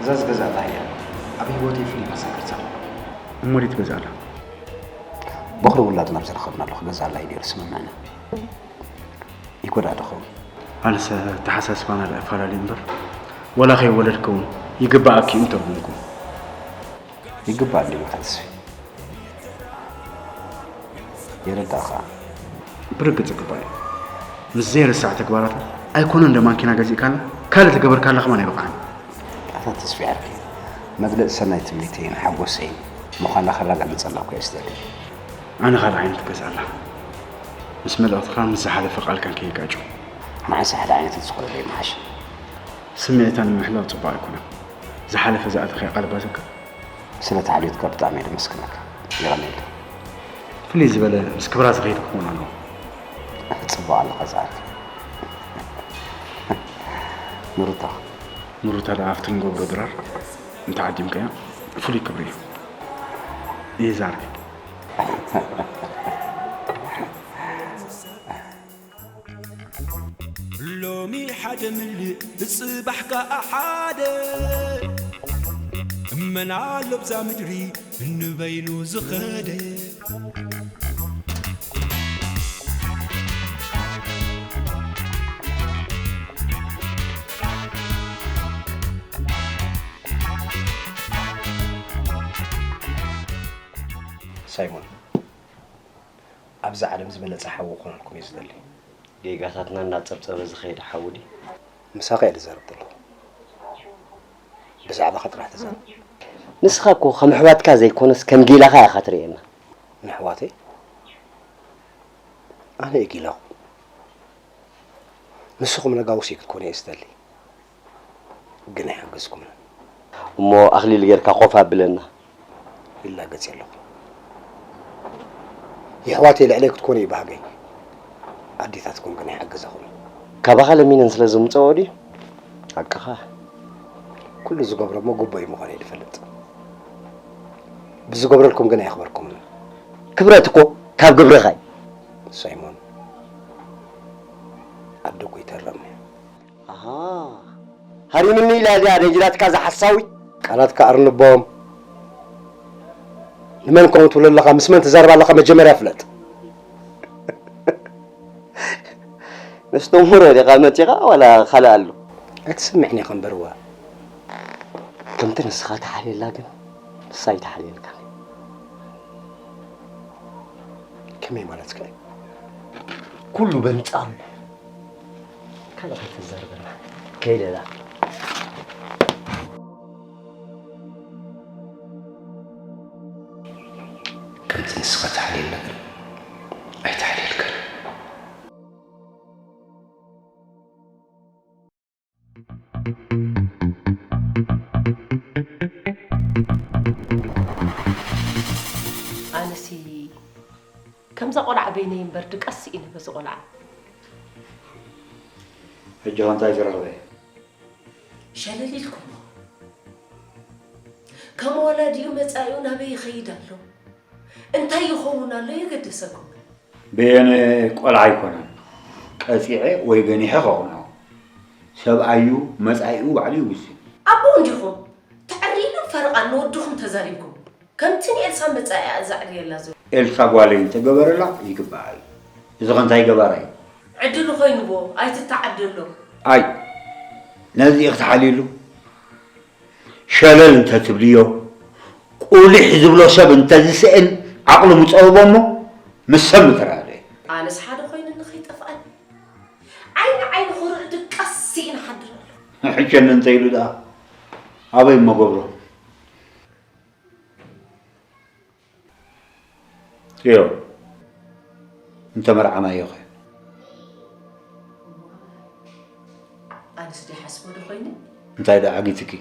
እዛ ዝገዛእላ እያ ኣብ ህይወተይ ፍሉይ መዘክርታ። እሞ ድዩ ትገዝኣላ? በኹሪ ውላድና ኣብ ዝረኸብናሉ ክገዝኣላ እዩ ነይሩ ስምምዕና። ይጎድኣ ዶ ኸውን? ኣነስ ኣተሓሳስባና ደኣ ኣፈላለዩ እምበር፣ ዋላ ከይወለድኪ እውን ይግብኣኪ እዩ እንተልኩምኩም። ይግባእ እንድዩ ኣታ ተስፌ። የረዳእ ኸኣ። ብርግጽ ይግባእ እዩ። ምስ ዘይርሳዕ ተግባራታ ኣይኮነን ዶ ማንኪና ገዚእካላ፣ ካልእ ተገበርካላ ከማን ኣይበቕዓን። ኣታ ተስፌ ዓርከይ፣ መግለጺ ሰናይ ትምኒተይን ሓጎሰይን ምዃና ከረጋግጸላ እኮ እየ ዝደሊ። ኣነ ካልእ ዓይነት ክገዝኣላ። ምስ መልእኽትኻ ምስ ዝሓለፈ ቃልካን ከይጋጮ። መዓስ ሓደ ዓይነት እንተኾነ ዘይምሓሸ። ስምዒታ ንምሕላው ጽቡቕ ኣይኮነን። ዝሓለፈ ዝኣተኻዮ ቃል ባዘካ። ስለ ተሓልዮትካ ብጣዕሚ እየ ዘመስግነካ። የቐንየለይ። ፍልይ ዝበለ ምስ ክብራ ዝኸይድ ክኸውን ኣለዎ። ጽቡቕ ኣለኻ ዝኣርኪ። ንሩታ። ንሩታ ደኣ ኣብቲ ንገብሮ ድራር እንተዓዲምካያ ፍሉይ ክብሪ እዩ። ይዛርኪ። ሎሚ ሓደ ምልእ ጽባሕ ከኣ ሓደ፣ መን ኣሎ ብዛ ምድሪ ንበይኑ ዝኸደ? ሳይሞን፣ ኣብዛ ዓለም ዝበለጸ ሓው ክኾነልኩም እየ ዝደሊ። ጌጋታትና እናጸብጸበ ዝኸይድ ሓው ድዩ? ምሳኻ እየ ዝዛረብ ዘለኹ። ብዛዕባኻ ጥራሕ ተዛረብ። ንስኻ እኮ ከም ኣሕዋትካ ዘይኮነስ ከም ጊላኻ ኢኻ ትርእየና። ንኣሕዋተይ? ኣነ እየ ጊላኹም። ንስኹም ነጋውስ ክትኮኑ እየ ዝደሊ። ግን ኣይሓገዝኩምን። እሞ ኣኽሊል ጌርካ ኮፍ ኣብለና። ይላገጽ የለኹ። የሕዋተይ ልዕለይ ክትኮኑ እዩ ባህገይ። ኣዴታትኩም ግን ኣይሓገዛኹምን። ካባኻ ለሚነን ስለ ዝምጽኦ ድዩ? ሓቅኻ። ኩሉ ዝገብሮ እሞ ግቡእ እዩ ምዃኑ እየ ዝፈልጥ። ብዝገብረልኩም ግን ኣየኽበርኩምን። ክብረት እኮ ካብ ግብርኻ እዩ። ሳይሞን፣ ኣደ እኮ ይተረም። ኣሃ፣ ሃሪምኒ ኢላ እዚኣ ነጅራትካ እዛ ሓሳዊት። ቃላትካ ኣርንቦም። ንመን ከምኡ ትብሎ ኣለኻ? ምስ መን ትዛረብ ኣለኻ? መጀመርያ ፍለጥ። ነስተምህሮ ዲኻ መጺኻ ዋላ ካልእ ኣሎ? ኣይትስምዕን ኢኻ እምበር እዋ። ከምቲ ንስኻ ትሓልየላ ግን ንሳ ኣይትሓልየልካን። ከመይ ማለትካ እዩ? ኩሉ በንጻሩ። ካልእ ከይትዛረበና። ከይደ እዛ። ከምቲ ንስኻ ትሓልየላ ግን ኣይትሓልየልካን። ኣነሲ ከምዛ ቆልዓ በይነይ እምበር ድቃስ ስኢነ በዚ ቆልዓ። ሕጂ ኸ እንታይ ትረኽበ? ሸለል ኢልኩሞ። ከም ወላዲኡ መጻኢኡ ናበይ ይኸይድ ኣሎ? እንታይ ይኸውን ኣሎ የገደሰኩም? በየነ ቆልዓ ኣይኮነን፣ ቀጺዐ ወይ ገኒሐ ከቕንዖ። ሰብኣዩ መጻኢኡ ባዕሉ ይውስን። ኣቦ እንዲኹም፣ ተዕሪብን ፈረቓን ንወድኹም ተዛሪብኩም። ከምቲ ንኤልሳ መጻኢኣ ዘዕርየላ ዘሎ። ኤልሳ ጓለይ እንተገበረላ ይግባኣ እዩ። እዚ ኸ እንታይ ገባራ እዩ? ዕድሉ ኾይኑዎ ኣይትተዓደሎ። ኣይ፣ ነዚ ኢኺ ትሓልይሉ? ሸለል እንተትብልዮ፣ ቁሊሕ ዝብሎ ሰብ እንተዝስእን ዓቕሉ ምጸብቦ እሞ ምስ ሰብ ምተራእየ። ኣነስ ሓደ ኮይኑኒ ከይጠፍኣኒ። ዓይኒ ዓይኒ ኩርዕ ድቃስ ስኢነ ሓድር ኣሎ። ሕሸኒ እንተኢሉ ደኣ ኣበይ እሞ ገብሮ? እዮ፣ እንተመርዓናዮ ኸ? ኣነስ ደይሓስቦ ዶ ኾይነ? እንታይ ደኣ ዓጊትኪ?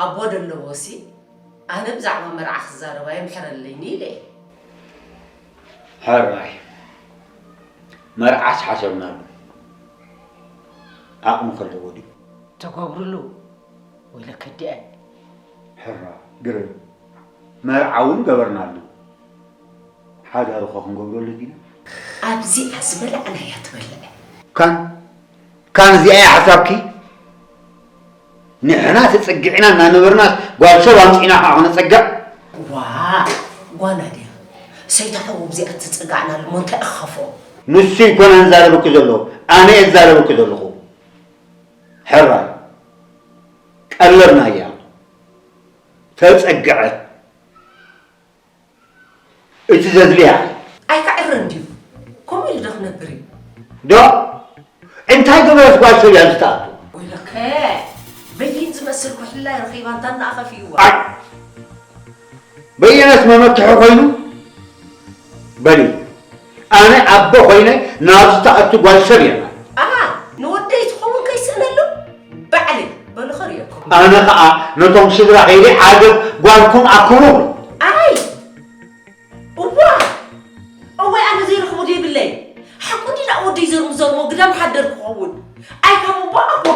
ኣቦ ዶ ኣለዎሲ? ኣነ ብዛዕባ መርዓ ክዛረብ ኣየምሕረለይን ኢለ እየ። ሕራይ፣ መርዓስ ሓሰብናሉ። ዓቕሚ ከለዎ ድዩ? ተገብሩሉ ወይለ ከዲዐ። ሕራ፣ ግርም። መርዓ እውን ገበርናሉ። ሓዳሩ ኸ ክንገብረሉ ዲና? ኣብዚኣ ዝበላዕናያ ትበልዕ። ካን፣ ካን እዚኣ እያ ሓሳብኪ? ንሕና ተጸጊዕና እናነበርናስ ጓል ሰብ ኣምጺእና ከዓ ክነጸግዕ? ዋ፣ ጓና ድያ? ሰይታ ሓወብ እዚኣ ትጸጋዕና እሞ እንታይ እኸፍኦ? ንሱ ይኮነ ዝዛረበኪ ዘሎ፣ ኣነ እየ ዝዛረበኪ ዘለኹ። ሕራይ፣ ቀለብና እያ። ተጸግዐት። እቲ ዘድልያ። ኣይካዕረን ድዩ? ከምኡ ኢሉ ዶ ክነብር እዩ? ዶ? እንታይ ገበረት ጓል ሰብ እያ ዝትኣቱ? ወይለከ፣ በይን ዝመስል ኩሕላይ ረኺባ እንታ እናኣኸፊእዋ። ኣይ! በየነስ መመክሒ ኮይኑ? በሊ፣ ኣነ ኣቦ ኮይነ ናብዚ ትኣቱ ጓል ሰብ የላ። ኣሃ፣ ንወደይ ትኸውን ከይስእነሉ? ባዕለይ፣ በሉ ኸርእየኩም። ኣነ ኸኣ ነቶም ስድራ ከይደ ዓገብ ጓልኩም ኣክቡ። ኣይ! እዋ! እዋይ፣ ኣነ ዘይረኽቦ ዶ የብለይ? ሓቁ እንዲ ደኣ ወደይ ዘርሙ ዘርሞ ግዳም ሓደር ክኸውን። ኣይ ካብ ኣቦ ኣቦ፣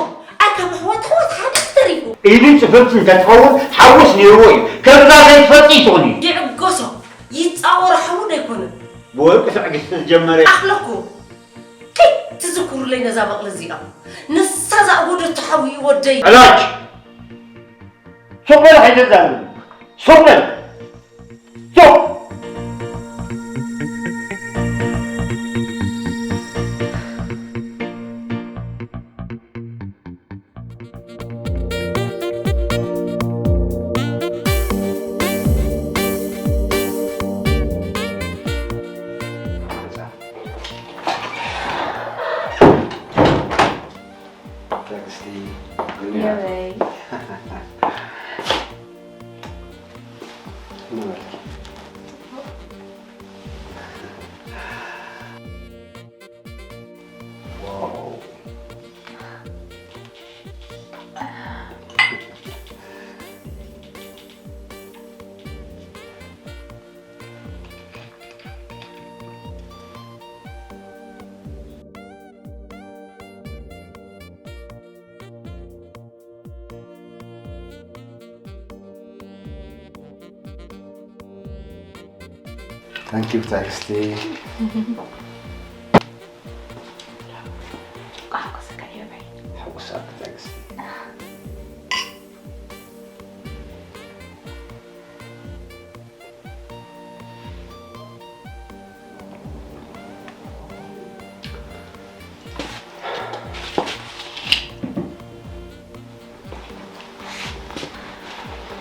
ኣይ ካብ ኣሕዋት ኣሕዋት ሓደ ተሪፉ። ኢዱ ጽፍፍቲ እንተትኸውን ሓጎስ ነይርዎ እዩ። ከምዛ ዘይትፈልጢ ትኹኒ። ይዕገሶ፣ ይጻወሮ ሓዉ ዶ ኣይኮነን? ብወርቂ ትዕግስቲ ዝጀመረ። ኣኽለኩም። ከይትዝክሩለይ ነዛ በቕሊ እዚኣ። ንሳ ዝኣጎደቶ ሓዊ እዩ ወደይ። ዕላጅ! ሱቕ በል ኣይተዛርብኒ። ሱቕ በል! ሱቕ! ትዕግስቲ፣ የበይ። ንበል። ዋው። Thank you ትዕግስቲ። ቋንቋ ስጋ የበይ። ሕጉሳት ትዕግስቲ።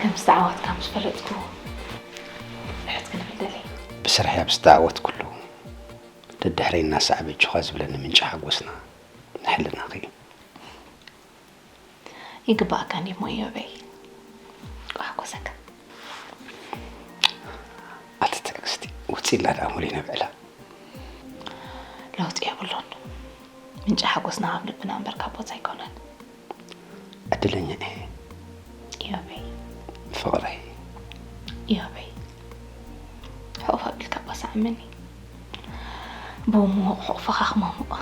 ከም ዝተዓወትካ ምስ ፈለጥኩ፣ ብሕት ክንብል ደልየ። ብስራሕ እያ ምስ ዝተዓወትኩሉ፣ ደድሕረይ እናሰዓበ እጆኻ ዝብለኒ ምንጪ ሓጎስና ንሕልናኺ እዩ። ይግባኣካ እንድዩ እሞ እዮበይ። ክሓጎሰካ። ኣቲ ትዕግስቲ፣ ውፅእ ኢልና ደኣ ሙሉ ይነብዕላ። ለውጢ የብሉን። ምንጪ ሓጎስና ኣብ ልብና እምበር ካብ ቦታ ኣይኮነን። ዕድለኛ እየ። እዮበይ። ፍቕረይ። እዮበይ። ሕቑፍ ኣቢልካ እባ ሰዓመኒ። ብሙቕ ሕቑፍኻ ክመሙቕ።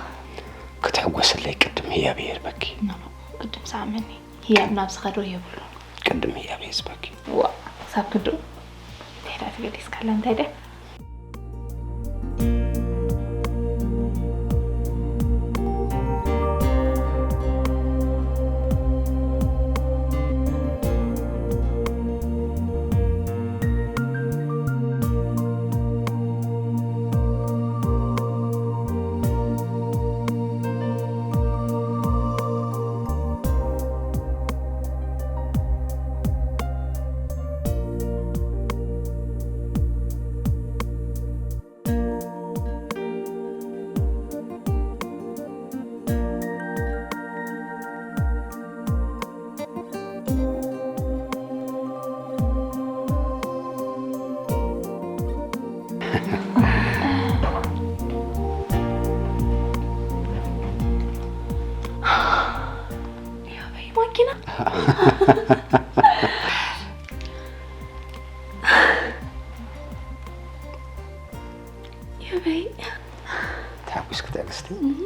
ክትሕጎሰለይ ቅድም ህያብ እየ ዝህበኪ። ኖ፣ ኖ፣ ቅድም ሰዓመኒ። ህያብ ናብ ዝኸዶ የብሉን። ቅድም ህያብ እየ ዝህበኪ። ዋእ፣ ክሳብ ክንድኡ? እንታይ ደኣ ተገዲስካላ፣ እንታይ ደኣ? ያበይ ማኪና። ያበይ። ተሓጒስኪ ትዕግስቲ? እህ።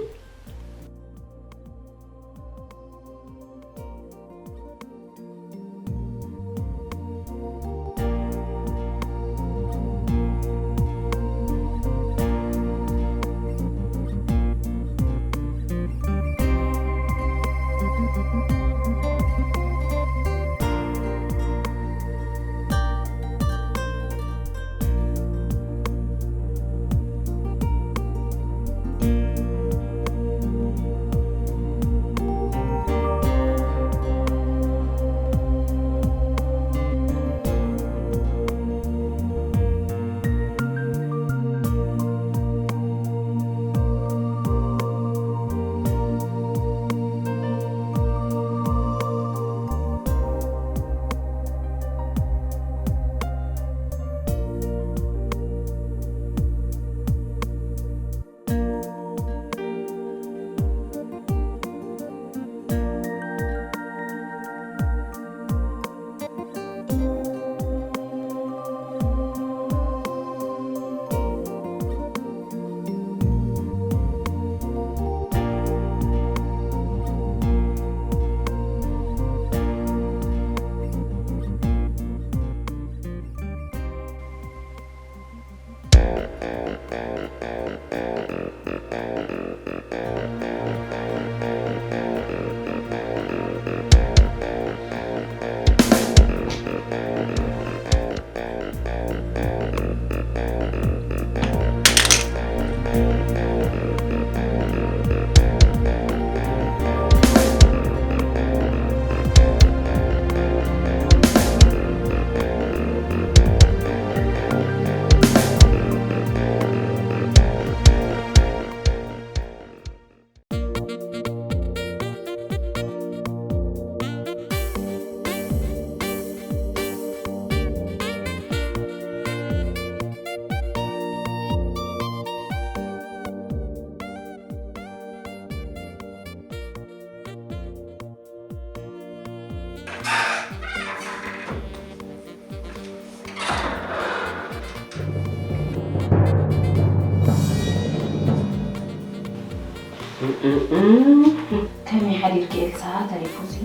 ከመይ ሓዲርኪ ኤልሳ? ተሪፉ እዚ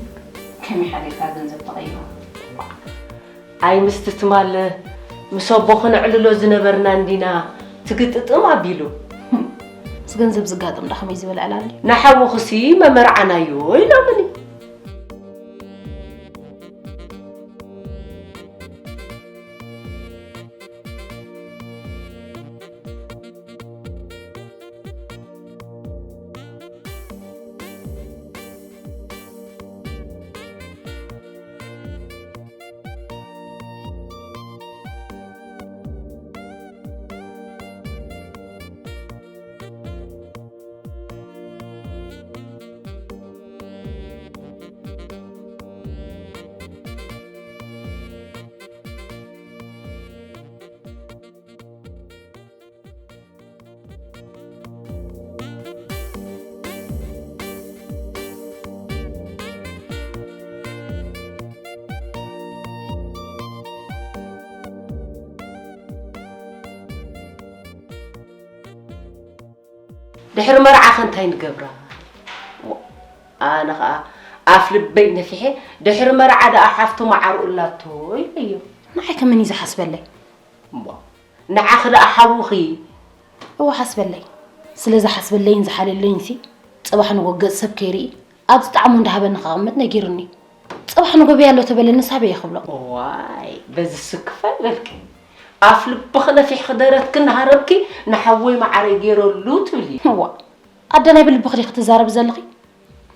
ከመይ ሓዲርካ ገንዘብ ተቐይሩ? ኣይ ምስቲ ትማል ምስ ኣቦ ክነዕልሎ ዝነበርና እንዲና ትግጥጥም ኣቢሉ። ምስ ገንዘብ ዝጋጥም ዳ ከመይ ዝበለ ዕላል እዩ? ንሓውኽሲ መመርዓናዮ ኢሎምኒ። ድሕሪ መርዓኸ እንታይ ንገብራ? ዋ፣ ኣነ ኸኣ ኣፍ ልበይ ነፊሐ፣ ድሕሪ መርዓ ደኣ ሓፍቱ መዓርኡ ኣላቶ ኢለዮ። ንዓይ ከ መን እዩ ዝሓስበለይ? እሞ ንዓኺ ደኣ ሓውኺ? እወ ሓስበለይ። ስለ ዝሓስበለይን ዝሓልየለይንሲ፣ ጽባሕ ንጎ ገጽ ሰብ ከይርኢ፣ ኣብ ዝጠዓሞ እንዳሃበኒ ከቐምጥ ነጊሩኒ። ጽባሕ ንጎ በይ ኣሎ ተበለኒ ሳበይ እየ ክብሎ። እዋይ፣ በዚ ስክፍ ኣይበልኪ። ኣፍ ልብኺ ነፊሕኺ ደረትኪ እናሃረብኪ ንሓወይ መዓረይ ገይረሉ ትብሊ። እዋ፣ ኣደ ናይ ብልብኺ ዲኺ ትዛረቢ ዘለኺ?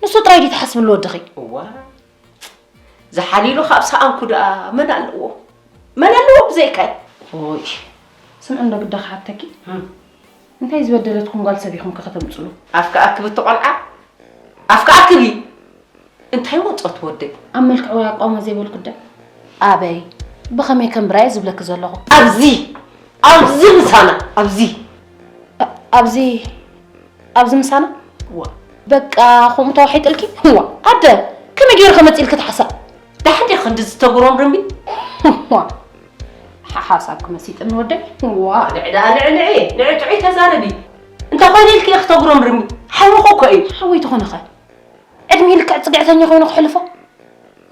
ንሱ ጥራይ ድዩ ትሓስብሉ ወድኺ? እዋ፣ ዝሓሊሉ ካብ ሰኣንኩ ደኣ መን ኣለዎ? መን ኣለዎ ብዘይካይ? ኦይ፣ ስምዒ እንዶ ግዳ ክሓተኪ። እም። እንታይ ዝበደለትኩም ጓል ሰብ ኢኹም ከ ከተምጽሉ? ኣፍካ ኣክቢ እቲ ቆልዓ። ኣፍካ ኣክቢ። እንታይ ወጾት ወደይ? ኣብ መልክዕ ወይ ኣቋማ ዘይበልኩ ደ? ኣበይ? ብኸመይ ከም ብራየ ዝብለኪ ዘለኹ? ኣብዚ! ኣብዚ ምሳና! ኣብዚ! ኣ-፣ ኣብዚ ኣብዚ ምሳና? ዋ። በቃ፣ ከምኡ ተዋሒጠልኪ? ዋ። ኣደ፣ ከመይ ገይሩ ከመጽእ ኢልኪ ትሓሳብ? ደሓን ዲኺ ክንዲ ዝተጉረምርሚ? ዋ። ሓ-፣ ሓሳብኪ መሲጥኒ ወደይ? ዋ። ንዒ ደኣ፣ ንዒ፣ ንዒ፣ ንዒ ጥዑይ ተዛረቢ። እንታይ ኮይነ ኢልኪ ኢኺ ተጉረምርሚ? ሓውኺ እኮ እዩ። ሓወይ ተኾነ ኸ? ዕድሜ ልክዕ ጽግዕተኛ ኮይኑ ክሕልፎ?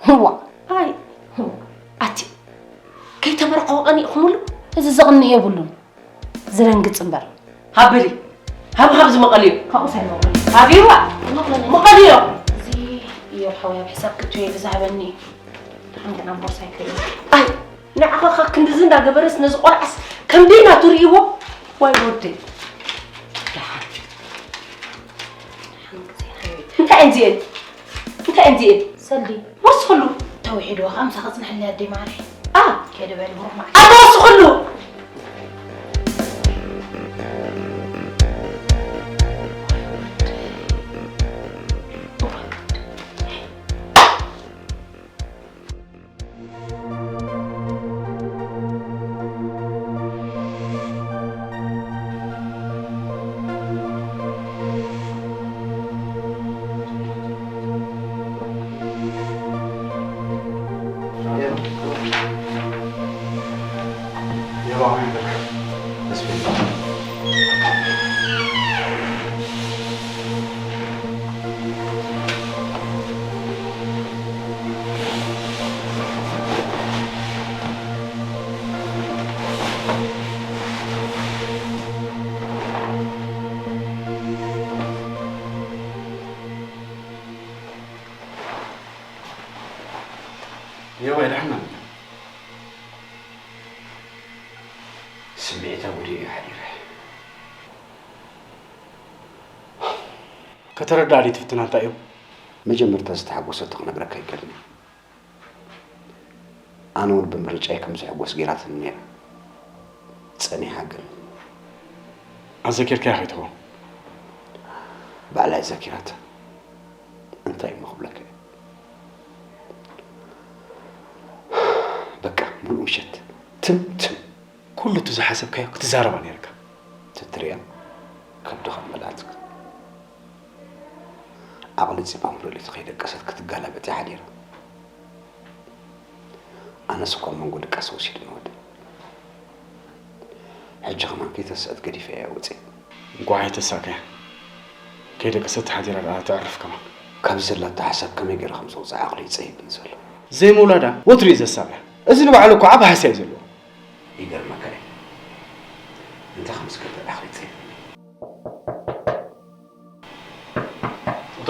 ህዋ። ኣይ፣ ኣቲ፣ ከይተመርዓወ ቀኒእኩምሉ? እዚ ዘቕንእ የብሉን። ዝረንግጽ እምበር። ሃብ በሊ። ሃብ፣ ሃብ ዝመቐልዮ። ካብኡስ ኣይመቕልን። ሃብዋ። መቐልዮ። እዚ እዮብ ሓወይ ኣብ ሕሳብ ክትዮ ኢሉ ዝሃበኒ። ደሓን ግን ኣብ ቦርሳይ ከእትዎ። ኣይ፣ ንዓኻ ኸ ክንድዚ እንዳገበረስ ነዚ ቆልዓስ ከምደይ ናቱ ርእይዎ? ዋይ ወደይ። ደሓን። ደሓን ግዜ ሓወይ። እንታይ እየን እዚኤን? እንታይ እየን እዚኤን? ሰልዲ። ወስኽሉ። ተውሒድዋ፣ ካብ ምሳኺ ጽንሕለይ ኣደይ ማዓረይ። ኣ። ከይደ በሊ ብሩኽ መዓልቲ። ኣታ ወስኽሉ። የዋይ፣ ደሕና ነኝ። ስምዒታዊ ወዲኤ ሓዲረ። ከተረድኣለይ ትፍትን ኣንታ እዩ? መጀመርታ ዝተሓጎሰቶ ክነግረካ ኣይክእልን እየ። ኣነ እውን ብምርጫይ ከም ዝሕጎስ ገይራትኒ ነይራ። ጸኒሓ ግን። ኣዘኪርካያ ከይትኸውን? ባዕላ እያ ዘኪራታ። እንታይ እሞ ክብለካ እየ? በቃ፣ ሙሉእ ምሸት ትም ትም። ኩሉ እቲ ዝሓሰብካዮ ክትዛረባ ነይርካ። ትትሪያ ከብድኻ መላእትክ ኣቕሊጺ ፓምፍሌት ከይደቀሰት ክትጋላበጥ እያ ሓዲራ። ኣነስ እኳ መንጎ ድቃስ ወሲድኒ ወደ። ሕጂ ከማን ከይተሰአት ገዲፈያ እየ ወጺአ። እንኳዕ ኣይተሳእካያ። ከይደቀሰት ተሓዲራ ደኣ ተዕርፍ ከማን። ካብ ዘላቶ ሓሳብ ከመይ ገይረ ከም ዘውፅኣ ዓቕሉ ይፀይብኒ ዘሎ። ዘይምውላዳ ወትሩ እዩ ዘሳቕያ። እዚ ንባዕሉ እኮ ዓቢ ሃስያ እዩ ዘለዎ። ይገርመካ እዩ። እንታይ ከም ዝገብር ዓቕሉ ይፀይብኒ። እቶ።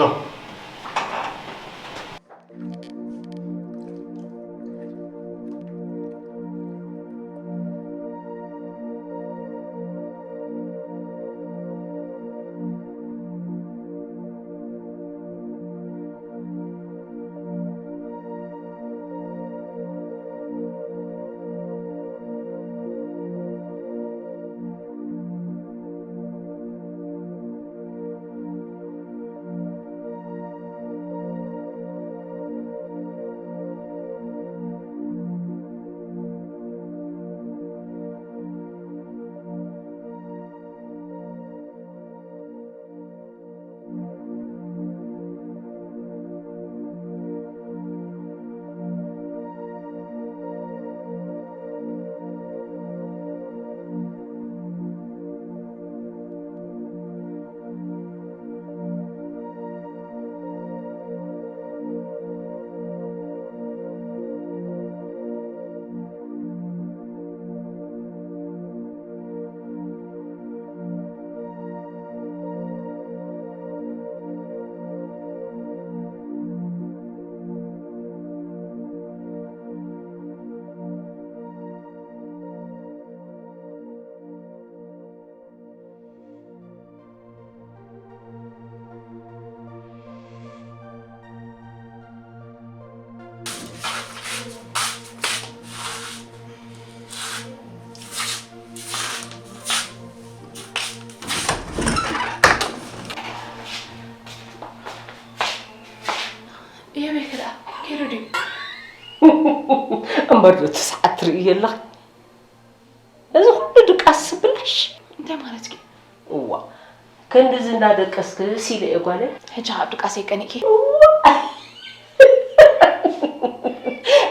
እየ ቤት ደኣ ከይዱ ድዩ? እምበር ዶ እቲ ሰዓት ትርእዮ ኣለኺ? እዚ ኩሉ ድቃስ ብላሽ። እንታይ ማለትኪ? እዋ፣ ክንድዚ እንዳደቀስክስ ኢለ እየ ጓለይ። ሕጂ ካብ ድቃስ ኣይቀኒእኪ። እዋ።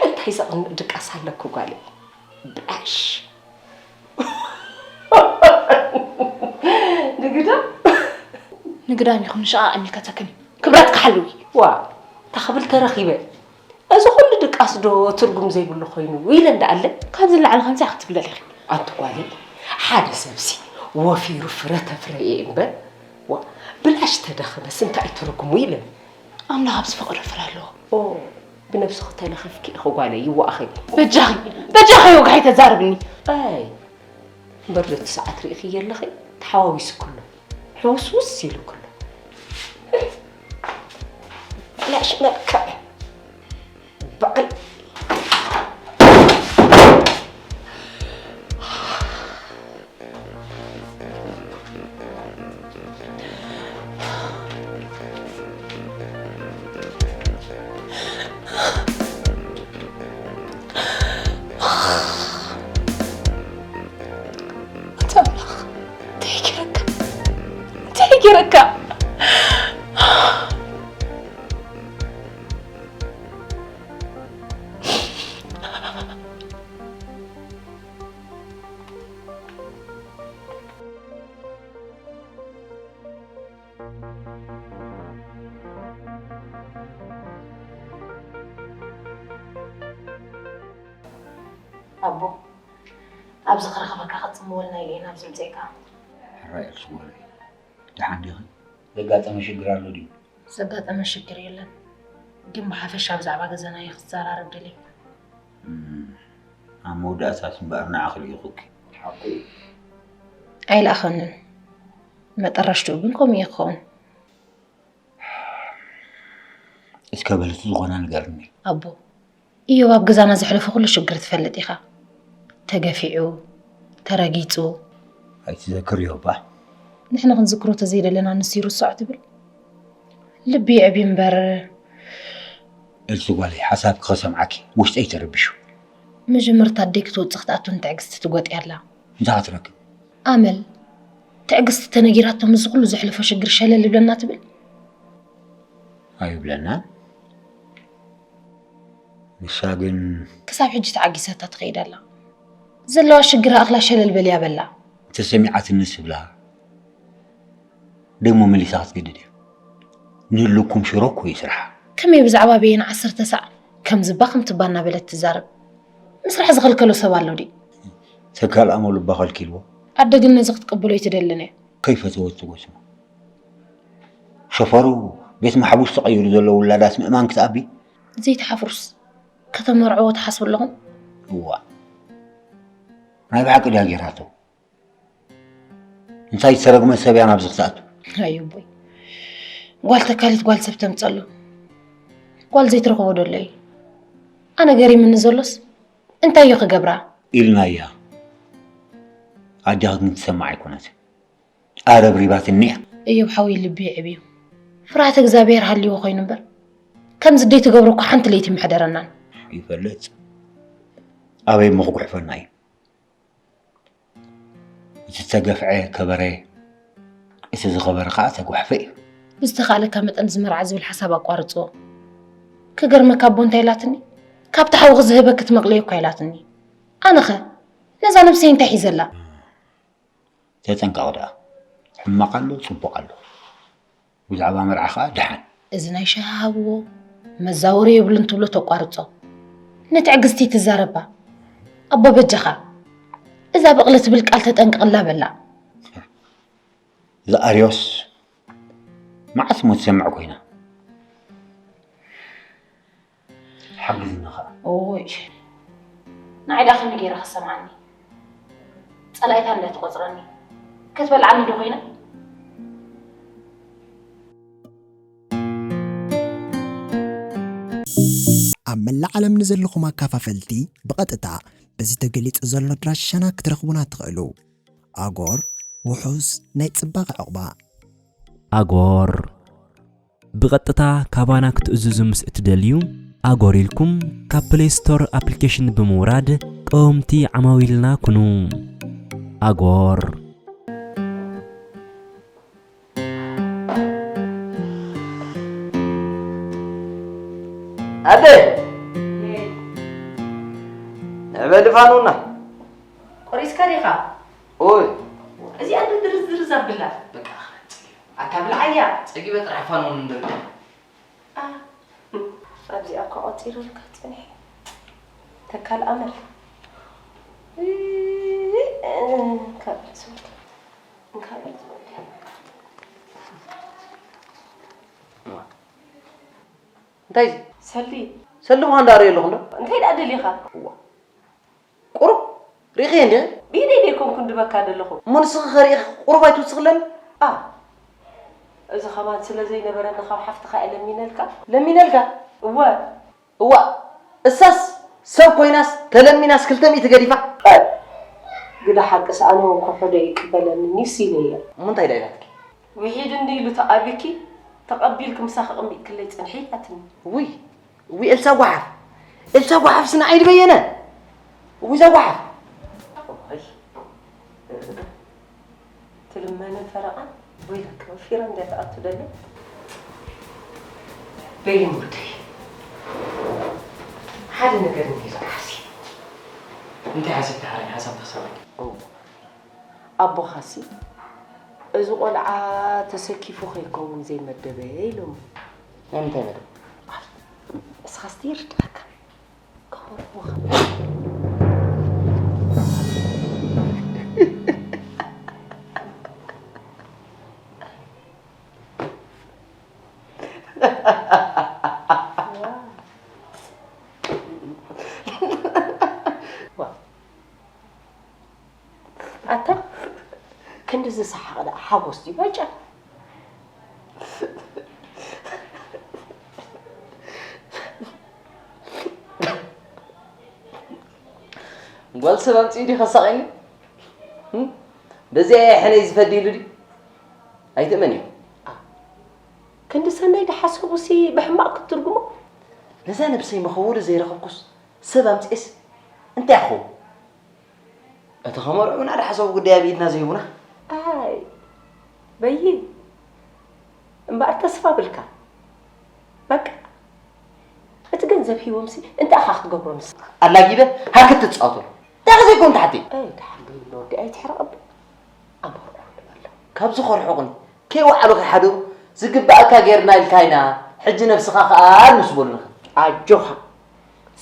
እንታይ ዘቕንእ ድቃስ ኣለኪ ጓለይ? ብላሽ። ንግዳ? ንግዳም ይኹን ንሸቓቕ ኣይምልከተክን እዩ። ክብረትኪ ሓልዊ። ዋ፣ እታ ክብል ተረኺበ። እዚ ኩሉ ድቃስ ዶ ትርጉም ዘይብሉ ኮይኑ ኢለ እንዳኣለ? ካብዚ ንላዕሊ ከምዚ ክትብለል ኢኺ። ኣንቲ ጓለይ፣ ሓደ ሰብሲ ወፊሩ ፍረ ተፍረየ እምበር፣ ዋ፣ ብላሽ ተደኽመስ እንታይ ትርጉሙ ኢለ። ኣምላኽ ኣብ ዝፈቐዶ ፍረ ኣለዎ። ኦ፣ ብነብስኺ ተለኺፍኪ ኢኺ ጓለይ፣ ይዋእኺ። በጃኺ፣ በጃኺ ወግሒ ተዛርብኒ። ኣይ፣ እምበር ዶ እቲ ሰዓት ርኢኽዮ ኣለኺ? ተሓዋዊሱ ኩሉ። ሕውስውስ ኢሉ ኩሉ። ብላሽ መልክዕ። በዓል ኣንታ ኣምላኽ፣ እንታይ ገይረካ? እንታይ ገይረካ? ኣቦ፣ ኣብዚ ክረኽበካ ክጽምወልና ኢለ ኢና ኣብዚ ምጽኤካ። ሕራይ ኣልሽ ጓለይ፣ ደሓን ዲኺ? ዘጋጠመ ሽግር ኣሎ ድዩ? ዘጋጠመ ሽግር የለን፣ ግን ብሓፈሻ ብዛዕባ ገዛና እየ ክዘራረብ ደልየ። እም፣ ኣብ መወዳእታስ እምበኣር ንዓኺ ልኢኹኪ። ሓቁ እዩ። ኣይለኣኸንን። መጠረሽትኡ ግን ከምኡ እዩ ክኸውን። እስከ በል እቲ ዝኾነ ንገርኒ። ኣቦ፣ ኢዮብ ኣብ ገዛና ዘሕለፎ ኩሉ ሽግር ትፈልጥ ኢኻ። ተገፊዑ፣ ተረጊጹ። ኣይትዘክርዮ እባ። ንሕና ክንዝክሮ ተዘይደለና ንሱ ይርስዖ ትብል? ልቢ ይዕብይ እምበር። ኤልሲ ጓለይ፣ ሓሳብኪ ከሰምዓኪ ውሽጠይ ተረቢሹ። መጀመርታ ኣደይ ክትወጽእ ክትኣቱ ንትዕግስቲ ትጎጥያ ኣላ። እንታይ ክትረክብ? ኣመል፣ ትዕግስቲ ተነጊራቶ ምስዚ ኩሉ ዘሕለፎ ሽግር ሸለል ይብለና ትብል? ኣይብለናን። ንሳ ግን ክሳብ ሕጂ ተዓጊሳታ ትኸይድ ኣላ። ዘለዋ ሽግር ኣእኽላ ሸለል በልያ በላ። ተሰሚዓትንስ ብላ ደሞ መሊሳ ክትገድድ እያ። ንህልኩም ሽሮ እኮ እዩ ስርሓ። ከመይ ብዛዕባ በየን ዓሰርተ ሳዕ ከም ዝባ ከም ትባ እናበለት ትዛረብ? ምስራሕ ዝኸልከሎ ሰብ ኣሎ ድዩ? ተካል ኣመሉ እባ ከልኪልዎ። ኣደ ግን ነዚ ክትቅበሎ ኣይትደልን እያ። ከይፈተወት ትጎስሞ። ሸፈሩ ቤት ማሕቡስ ተቐይሩ ዘሎ ውላዳስ ምእማን ክትኣቢ? ዘይትሓፍሩስ ከተመርዕዎ ትሓስቡ ኣለኹም? እዋ፣ ናይ ብሓቂ ድያ ጌራቶ? እንታይ ዝተረግመ ሰብ እያ ናብዚ ክትኣቱ? ኣይ ኣቦይ፣ ጓል ተካሊት ጓል ሰብ ተምፀሉ። ጓል ዘይትረኽቦ ዶ ኣሎ እዩ? ኣነ ገሪምኒ ዘሎስ እንታይ እዩ ክገብራ? ኢልናያ። ኣዴኺ ግን ትሰማዕ ኣይኮነትን። ኣረብሪባትኒ እያ። እዮብ ሓወይ ልቢ ይዕብዩ። ፍርሃት እግዚኣብሔር ሃልይዎ ኮይኑ እምበር ከምዚ ደይ ትገብሮ እኮ ሓንቲ ለይቲ ምሕደረናን። ይፈልጥ። ኣበይ እሞ ክጉሕፈና እዩ? እቲ ዝተገፍዐ ከበረ፣ እቲ ዝኸበረ ከዓ ተጓሕፈ እዩ። ብዝተኻእለካ መጠን እዚ መርዓ ዝብል ሓሳብ ኣቋርፅዎ። ክገርመካ ኣቦ እንታይ ኢላትኒ? ካብቲ ሓውኺ ዝህበ ክትመቕለዮ እኳ ኢላትኒ። ኣነኸ ነዛ ነብሰይ እንታይ ሒዘላ? ተጠንቀቕ ደኣ። ሕማቕ ኣሎ፣ ፅቡቕ ኣሎ። ብዛዕባ መርዓ ኸዓ ደሓን። እዚ ናይ ሻሂ ሃብዎ፣ መዛወሪ የብሉን ትብሎ ተቋርጾ። ንትዕግስቲ ትዛረባ። ኣቦ በጃኻ፣ እዛ በቕሊ ትብል ቃል ተጠንቀቕላ በላ። እዛ ኣርዮስ መዓስ እሞ ትሰምዕ ኮይና? ሓግዝኒ ኸዓ። ኦይ፣ ንዓይ ደኣ ከመይ ገይራ ክትሰምዓኒ? ጸላኢታ እንድያ ትቖጽረኒ። ክትበልዓኒ ዶ ኮይና? ኣብ መላእ ዓለም ንዘለኹም ኣካፋፈልቲ ብቐጥታ በዚ ተገሊጹ ዘሎ ኣድራሻና ክትረኽቡና ትኽእሉ። ኣጎር፣ ውሑስ ናይ ጽባቐ ዕቑባ። ኣጎር፣ ብቐጥታ ካባና ክትእዝዙ ምስ እትደልዩ፣ ኣጎር ኢልኩም ካብ ፕሌይ ስቶር ኣፕሊኬሽን ብምውራድ ቀወምቲ ዓማዊልና ኩኑ። ኣጎር። ኣደ! ንዕበሊ ፋኑና። ቆሪስካ ዲኻ? ኦይ። እዚኣ እንዶ ድርዝርዝ ኣብላ። በቃ፣ ኣታ ብልዓያ። ጸጊበ ጥራሕ ፋኖን እንደርዳ። ኣ፣ ኣብዚኣ እኮ ቆጺሩልካ ጸኒሐ። ተካል ኣመል። እንካ በል ዝወዲ። እንካ በል ዝወዲ። እንታይ እዚ? ሰሊ። ሰሊ ምዃን ዳኣ ርእየ ኣለኹ እንዶ። እንታይ ደኣ ደሊኻ? እዋ። ቁሩብ ርኢኸ እንደ? ብኢደይ ደይኮንኩ እንድበካ ዘለኹ። እሞ ንስኺ ኸ ርኢኺ ቁሩብ ኣይትውስኽለኒ? ኣ፣ እዚ ኸማን ስለ ዘይነበረኒ ካብ ሓፍትኻ እየ ለሚነልካ። ለሚነልካ? እወ። እዋ፣ እሳስ ሰብ ኮይናስ ተለሚናስ ክልተ ሚእቲ ገዲፋ። እ፣ ግዳ ሓቅስ ኣነ እውን ኮሖ ዶ ይቅበለኒ ኒስ ኢለያ። እሞ እንታይ ደኣ ኢላትኪ? ውሒድ እንዲ ኢሉ ተቓቢልኪ፣ ተቐቢልኪ ምሳኺ ኣቐሚጥክለይ ጽንሒ ኢላትኒ። ውይ፣ ውይ፣ ኤልሳ ጓሓፍ፣ ኤልሳ ጓሓፍ ስንዓይ ድበየነ። ውይ፣ እዛ ጓሓፍ። እዋይ፣ ትልመንን ፈረቓን ወይለከ፣ ወፊራ እንድያ ትኣቱ ደላ። በይን ወደይ፣ ሓደ ነገር እንዲለ ሓሲብ። እንታይ ሓሲብ ተሓረኝ ሓሳብ ተሰበ? ኣቦኻሲ፣ እዚ ቆልዓ ተሰኪፉ ከይከውን ዘይመደበ ኢሎም። ናይ ምንታይ መደብ? ኣይ፣ እስኻስ ይርዳእካ። ከመይ ኣታ ክንዲ ዝሰሓቕ ደኣ ሓጎስ ድዩ በጫ? ጓል ሰብ ኣምጺኡ ድዩ ከሳቕየኒ? እም? በዚኣ እየ ሕነይ ዝፈዲ ኢሉ ድዩ? ኣይትእመን እዩ። ኣ፣ ክንዲ ሰናይ ድሓሰቡሲ ብሕማቕ ክትትርጉሞ? ነዛ ነብሰይ መኸወሊ ዘይረኸብኩስ ሰብ ኣምጺኤስ እንታይ ክኸውን? እቲ ከመርዑ እውን ኣደ ሓሳቡ ጉዳይ ኣብ ኢድና ዘይህቡና። ኣይ፣ በይን እምበኣር ተስፋ ብልካ። በቃ፣ እቲ ገንዘብ ሂቦምሲ እንታይ ኢኻ ክትገብሮ ንስኻ? ኣላጊበ ሃክት ትጻወተሉ። እንታይ ዘይኮን ትሓቲ? ኣይ፣ ደሓን በይን ወዲ ኣይትሕረቐብን። ኣመርዑ ንበሎ። ካብዚ ከርሕቑኒ፣ ከይወዓሉ ከይሓደሩ፣ ዝግባኣካ ጌርና ኢልካ ኢና። ሕጂ ነብስኻ ከኣ ንስ በሉኻ። ኣጆኻ።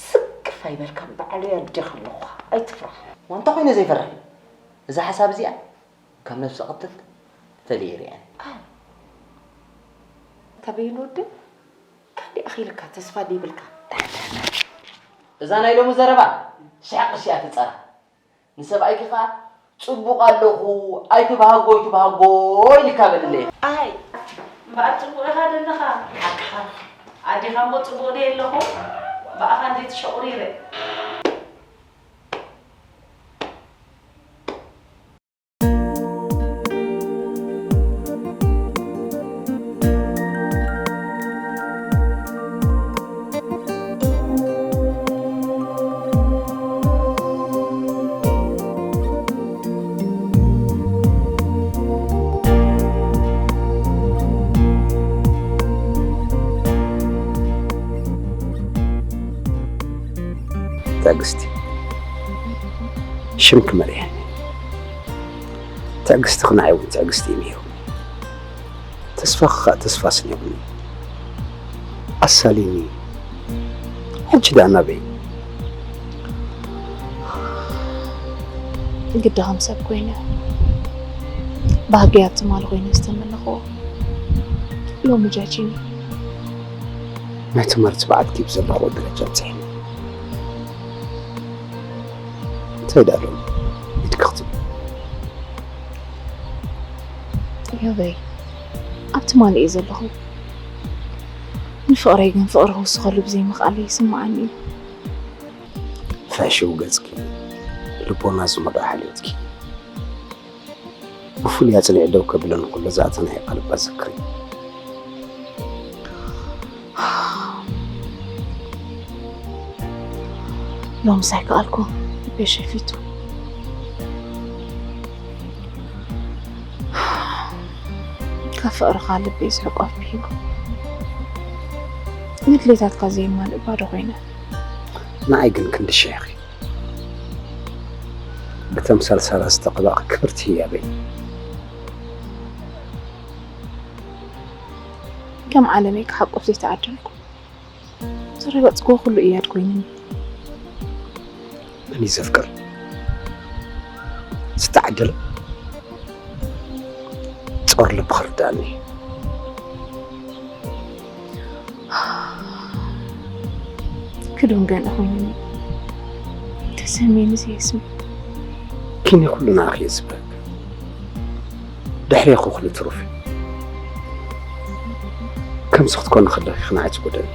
ስቅፍ ኣይበልካ፣ ባዕለይ ኣዴኻ ኣለኹ። ኣይትፍራሕ። ዋንታ ኮይነ ዘይፈርሕ እዩ። እዛ ሓሳብ እዚኣ ካብ ነብሲ ቅትል ፈልየ ይርእያ። ኣይ። ተበይኑ ወዲ፣ ካንዲ ኣኺልካ ተስፋ ዘይብልካ። እዛ ናይ ሎሚ ዘረባ ሽሕ ቅርሺ እያ ትጸራ። ንሰብኣይኪ ኸኣ ጽቡቕ ኣለኹ፣ ኣይትብሃጎ፣ ኣይትብሃጎ ኢልካ በልለይ። ኣይ፣ እምበኣር ጽቡቕ ኢኻ ዘለኻ። ሓቅኻ። ኣዴኻ እሞ ጽቡቕ ድየ ኣለኹ? ብኣኻ እንዴት ሸቑሪረ። ትዕግስቲ፣ ሽምኪ መሪሐኒ። ትዕግስቲ ንዓይ እውን ትዕግስቲ እዩ ነይሩ። ተስፋ ክኻእ ተስፋ ስኒቑኒ። ኣሳሊኒ። ሕጂ ደኣ ናበይ? ግዲ ከም ሰብ ኮይነ፣ ባህገይ ኣብ ትማሊ ኮይነ ዝተመነኽዎ፣ ሎሚ ጃቺኒ። ናይ ትምህርቲ በዓል ኪብ ዘለኽዎ ደረጃ ኣብጺሐ። እንታይ ደኣ ሎሚ? ኢድኪ ክትብል። ዮበይ፣ ኣብ ትማሊ እየ ዘለኹ። ንፍቕረይ ግን ፍቕሪ ክውስኸሉ ብዘይምኽኣለይ ይስምዓኒ እዩ። ፍሕሽው ገጽኪ፣ ልቦና ዝመልኦ ሓልዮትኪ፣ ብፍሉይ ኣጽኒዑ ደው ከብለን ኩሉ እዛ እታ ናይ ቃል እባ ዝክሪ። ሎምስ ኣይከኣልኩ፣ ልበይ ሸፊቱ። ካብ ፍቕርኻ ልበይ ዝሕቆፍ ብሂጉ። ንድሌታትካ ዘይማልእ ባዶ ኮይነ። ንዓይ ግን ክንዲ ሽሕ ኢኺ። ብተምሳል ሳራ ዝተቐባእኺ ክብርቲ ህያበይ። ከም ዓለመይ ክሓቁፍ ዘይተዓደልኩ። ዝረገጽክዎ ኩሉ እያድ ኮይኑኒ። መን እዩ ዘፍቅር? ዝተዓደለ ጾር ልቢ ክርዳእኒ። ክዱን ገና ኮይኑኒ። ተሰሚኒ ዘየስሚ። ኪኒ ኩሉ ንዓኺ እየ ዝበህግ። ድሕሬኹ ኩሉ ትሩፍ እዩ። ከምዚ ክትኮኒ ከለኺ ንዓይ ትጎድእኒ።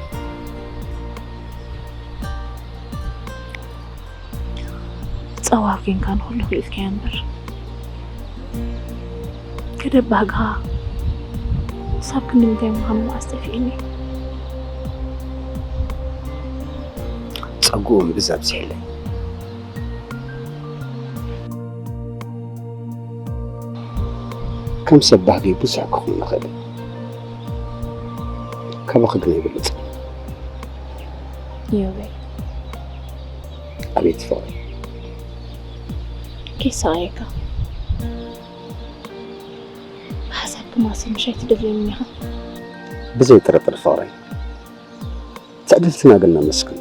ጸዋር ኬንካ ንኹሉ ክኢልካዮ እምበር፣ ገደብ ባህግኻ ክሳብ ክንዲ ምንታይ ምዃኑ መዓስ ጠፊእኒ። ጸግኡ እምብዛ ኣብዚሕለይ። ከም ሰብ ባህገይ ብዙሕ ክኸውን ይኽእል። ካባኺ ግን ኣይበልጽን። ዮበይ። ኣቤት ፍቕሪ። ከይሰኣየካ። ብሓሳብ ክማስል ምሽ ኣይትደልየኒ ኢኻ። ብዘይ ጥርጥር ፍቕረይ። ትዕድልትና ግን ነመስግን።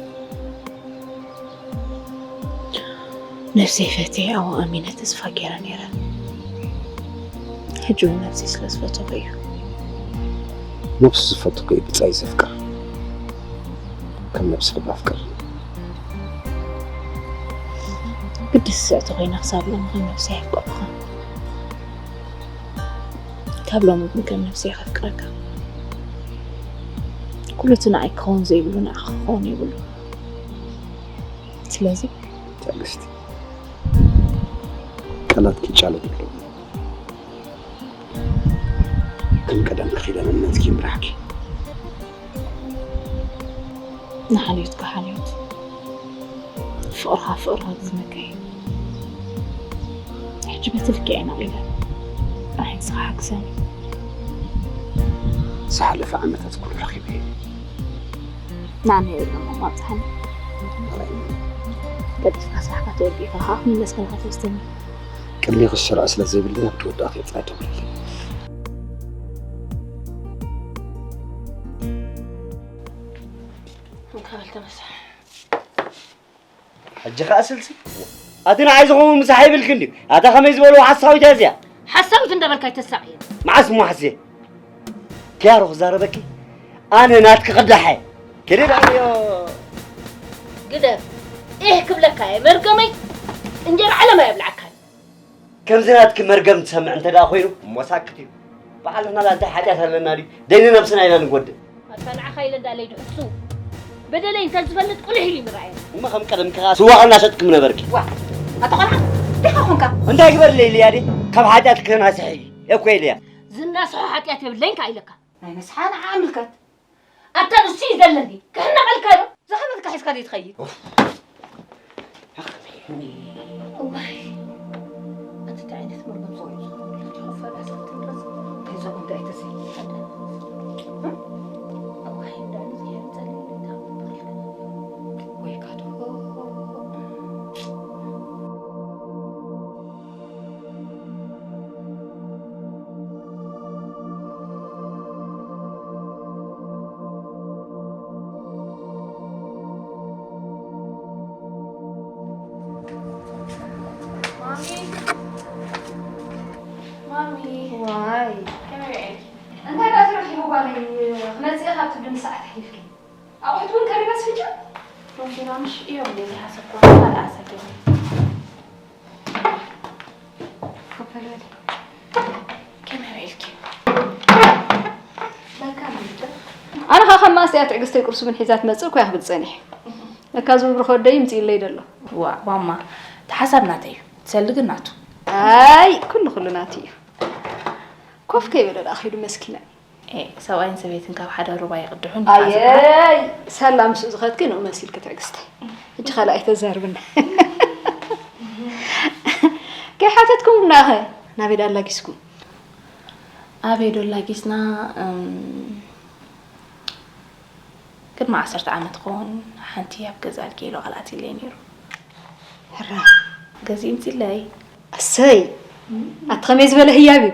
ነብሰይ ፈትየ ኣብኡ ኣሚነ ተስፋ ገይረ ነይረ። ሕጂ እውን ነብሰይ ስለ ዝፈተኹ እዩ። ነብሱ ዝፈቱ ከ እዩ ብጻይ ዘፍቅር። ከም ነብሲ ልቢ ኣፍቅር። ግዲ ስስዕቲ ኮይነ ክሳብ ሎሚ ከም ነብሰይ ኣየፍቀርኩኻን። ካብ ሎሚ ግን ከም ነብሰይ ከፍቅረካ። ኩሉ እቲ ንዓይ ክኸውን ዘይብሉ ንዓኻ ክኸውን የብሉ። ስለዚ ትዕግስቲ፣ ቃላት ክጫለሉ ኣለዎ። ከም ቀደም ክኺደን እምነትኪ ይምራሕኪ። ንሓልዮትካ ሓልዮት፣ ፍቕርኻ ፍቕሪ ክግዝመካ እዩ። ሕጂ በቲ ልክዕ ኢና ኢለ፣ ንዓይ ንስኻ ሓግዘኒ። ዝሓለፈ ዓመታት ኩሉ ረኺበ እየ። ንዓና የብሎም ኣብጽሓኒ። ቀልጢፍካ ስራሕካ ተወዲእካ ከኣ ክምለስ ከለኻ ትወስደኒ። ቅድሜኺ ዝስራዕ ስለ ዘይብለይ ኣብ ተወዳእክዮ ጥራይ ደውልለይ። እንካ በል ተመሳሕ። ሕጂ ኸኣ ስልሲ ኣቲ ንዓይ ዝኸውን ምሳሕ ይብልክ እንድዩ። ኣታ ከመይ ዝበልዎ ሓሳዊት እያ እዚኣ። ሓሳዊት እንዳበልካ ኣይተሳዕየ። መዓስ እሞ ሓስየ? ኪያሮ ክዛረበኪ ኣነ ናትኪ ክዳሐ። ከደ ዳዮ። ግደፍ። ኤህ ክብለካ እየ መርገመይ። እንጀራ ዓለማ የብልዓካን። ከምዚ ናትኪ መርገም ትሰምዕ እንተ ደኣ ኮይኑ እሞ ሳክት እዩ። በዓል ንሕና እንታይ ሓጢኣት ኣለና ድዩ? ደይኒ ነብስና ኢና ንጎድእ። ኣታ ንዓኻ ኢለ እንዳለይ ድሕሱ። በደለይ እንተ ዝፈልጥ ቁልሕ ኢሉ ይምራየ። እሞ ከም ቀደምኪ ኸኣ ስዋቕ እናሸጥኪ ምነበርኪ። ዋ፣ ኣታ ቆልዓ፣ ዲኻ ኾንካ? እንታይ ግበርለይ ኢልያ ድየ? ካብ ሓጢኣት ከናስሕ እየ እኮ ኢልያ። ዝናስሖ ሓጢኣት የብለይን ከኣ ኢለካ። ናይ ንስሓ ንዓ ምልከት። ኣታ ንሱ እዩ ዘለኒ። ክሕነቐልካ ዶ? ዝሃበትካ ሒዝካ ድዩ ትኸይድ? እዋይ፣ ኣቲ እንታይ ዓይነት መርገም ሰው እዩ ዝኾነ? ፈላሰፍቲ ንረስ። እንታይ ዞም እንታይ ተሰይ? ሓደ። እዋይ፣ እንዳሉ ዝሄድ ጸሊም እንታይ ወይ ካቶ። ማሚ። ማሚ። ዋይ። ከመይ ውዒልኪ? እንታይ ደኣ ተረኺቡ ጓለይ? ክመጽእ ኢኻ ትብልኒ ሰዓት ኣሕሊፍኪ። ኣቑሑት እውን ቀሪበ ኣስፍጫ? ሮንጌና ምሽ እዮም ዘይሓሰብኩ ካልኣ ኣሰጊሙ። ኮፈለል። ከመይ ውዒልኪ? ለካ ምንድን? ኣነ ኸኣ ከም ማስያ ትዕግስተይ ቁርሲ እውን ሒዛ ትመጽእ እኮ እያ ክብል ጸኒሐ። ለካ ዝብርኾ ወደይ ይምጽእለይ ደሎ። ዋ፣ ማማ፣ እቲ ሓሳብ ናተይ እዩ። ትሰሊ ግን ናቱ። ኣይ፣ ኩሉ ኩሉ ናቱ እዩ። ኮፍ ከይበለ ደኣ ኺዱ መስኪናይ። ኤ፣ ሰብኣይን ሰበይትን ካብ ሓደ ሩባ ይቕድሑ እንዲ ኣየይ፣ ሳላ ምስኡ ዝኸድኪ ንኡ መሲልኪ ትዕግስተይ። ሕጂ ካልእ ኣይተዛርብና። ከይሓተትኩም እናኸ ናበይ ደኣ ኣላጊስኩም? ኣበይ ዶ ኣላጊስና? እም፣ ቅድሚ ዓሰርተ ዓመት ክኸውን ሓንቲ ኣብ ገዛ ኣልጌ ኢሉ ቃል ኣትዩለይ ነይሩ። ሕራ። ገዚኡ ምጺለይ። ኣሰይ! ኣቲ ኸመይ ዝበለ ህያብ እዩ?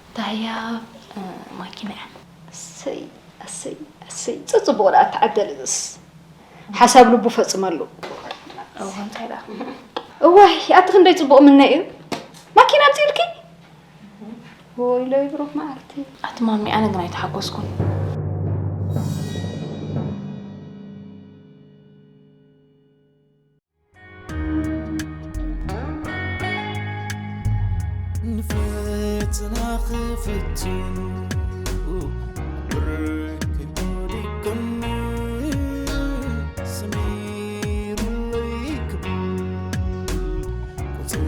እታ ህያብ፣ እ፣ ማኪና እያ። ኣሰይ፣ ኣሰይ፣ ኣሰይ። ጽጽቡቕ ደኣ ተዓደለ እዝስ። ሓሳብ ልቡ ፈጽመሉ። እወ፣ እንታይ ደኣ? እዋይ፣ ኣቲ ክንደይ ጽቡቕ ምነ እዩ። ማኪና ኣምጺእልኪ? ወይለይ ብሩኽ መዓልቲ። ኣቲ ማሚ፣ ኣነ ግን ኣይተሓጎስኩን። ንፈተና ክፍትኑ ብርክ ወዲቆኒ ስሚሩለይ ክብል ቁጽሪ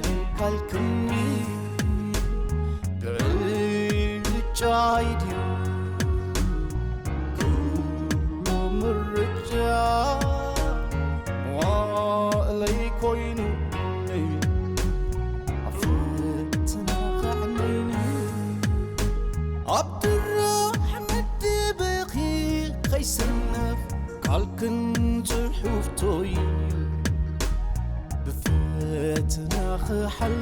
ኣይካልክኒ ብዕልጫይ ድዩ ኩሉ ምርጫ መዋእለይ ኮይኑ ኣብ ፈተና ከዕነይኒ ኣብ ድራሕ መደበኺ ከይሰነፍ ካልክን ጽሑፍቶይ ብፈተና ክሓል